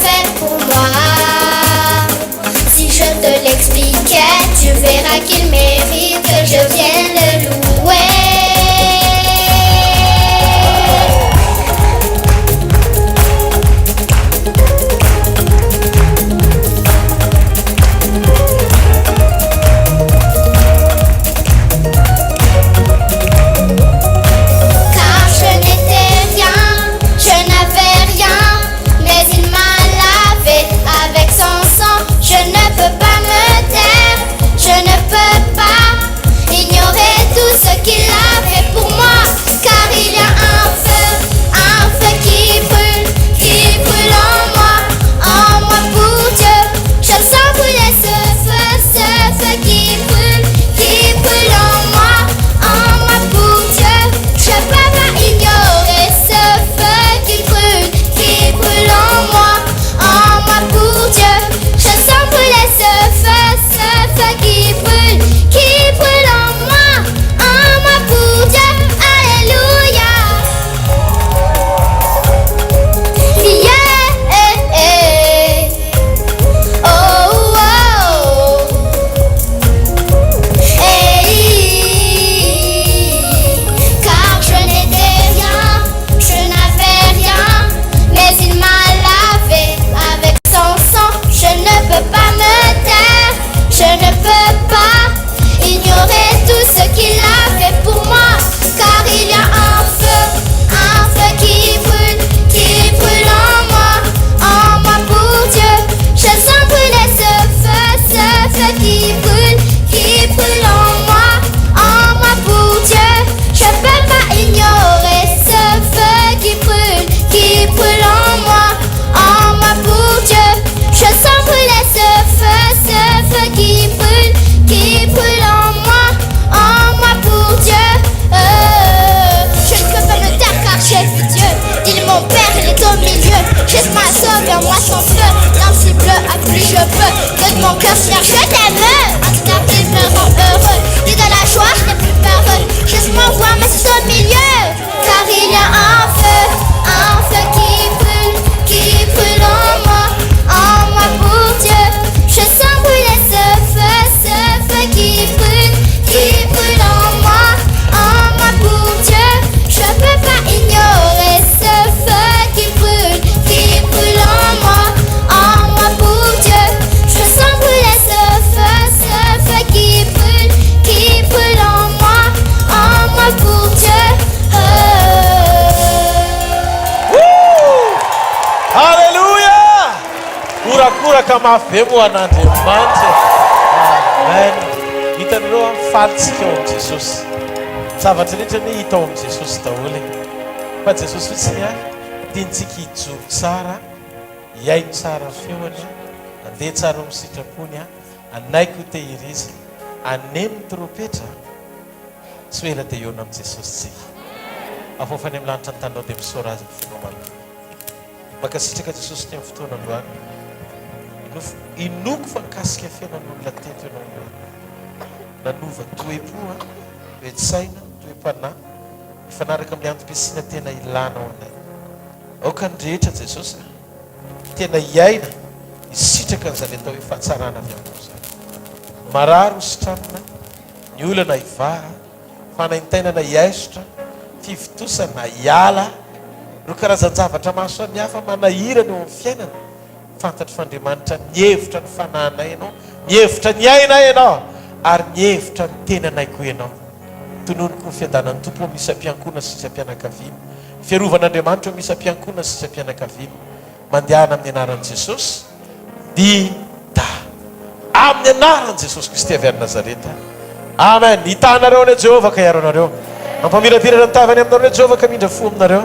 S5: Mitoraka mafy be moa an'Andriamanitra e. Amen. Hitanareo an, faly tsika ao amin'i Jesosy. Ny zavatra rehetra anie hita ao amin'i Jesosy daholo e. Fa Jesosy fotsiny an, tiantsika hijoro tsara, hihaino tsara ny feony, handeha tsara ao amin'ny sitrapony, hanaiky ho tehirizina, haneno ny trompetra. Tsy ho ela dia hihaona amin'i Jesosy tsika. Afaofany amin'ny lanitra ny taninao dia misaora Azy ny fonao manontolo. Mankasitraka Jesosy ny amin'ny fotoana androany. Inofo, inoako fa nikasika fiainan'olona teto ianao androany. Nanova toe-po an, toe-tsaina, toe-panahy, mifanaraka amin'ilay antom-pisiana tena ilanao anay. Aoka ny rehetra Jesosy a, tena hiaina, hisitraka an'izany atao hoe fahatsarana avy aminao izany. Marary ho sitranina, ny olana hivaha, fanaintainana hiaisotra, fivontosana hiala, ireo karazan-javatra maro samihafa manahirana eo amin'ny fiainana. Fantatro fa Andriamanitra mihevitra ny fanahinay Ianao, mihevitra ny ainay Ianao, ary mihevitra ny tenanay koa Ianao. Tononiko ny fiadanan'ny Tompo eo amin'ny isam-piankohonana sy isam-pianakaviana. Ny fiarovan'Andriamanitra eo amin'ny isam-piankohonana sy isam-pianakaviana. Mandehana amin'ny anaran'i Jesosy. Di da. Amin'ny anaran'i Jesosy Kristy avy any Nazareta. Amen. Hitaha anareo anie Jehovah ka hiaro anareo. Hampamirapiratra ny tavany aminareo anie Jehovah ka hamindra fo aminareo.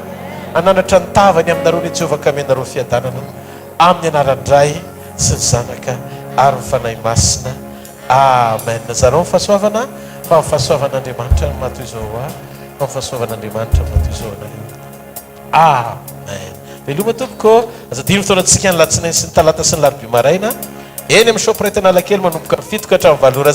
S5: Hananatra ny tavany aminareo anie Jehovah ka hameno anareo fiadanana. Amin'ny anaran'ny Ray sy ny Zanaka ary ny Fanahy Masina. Amen. Zarao ny fahasoavana fa ny fahasoavan'Andriamanitra no maha toy izao ho ahy, fa ny fahasoavan'Andriamanitra no maha toy izao anareo. Amen. Veloma tompoko. Aza adino ny fotoanantsika ny latsinainy sy ny talata sy ny larobia maraina eny amin'ny Shoprite Analakely manomboka amin'ny 7 ka hatramin'ny 8 ora sy.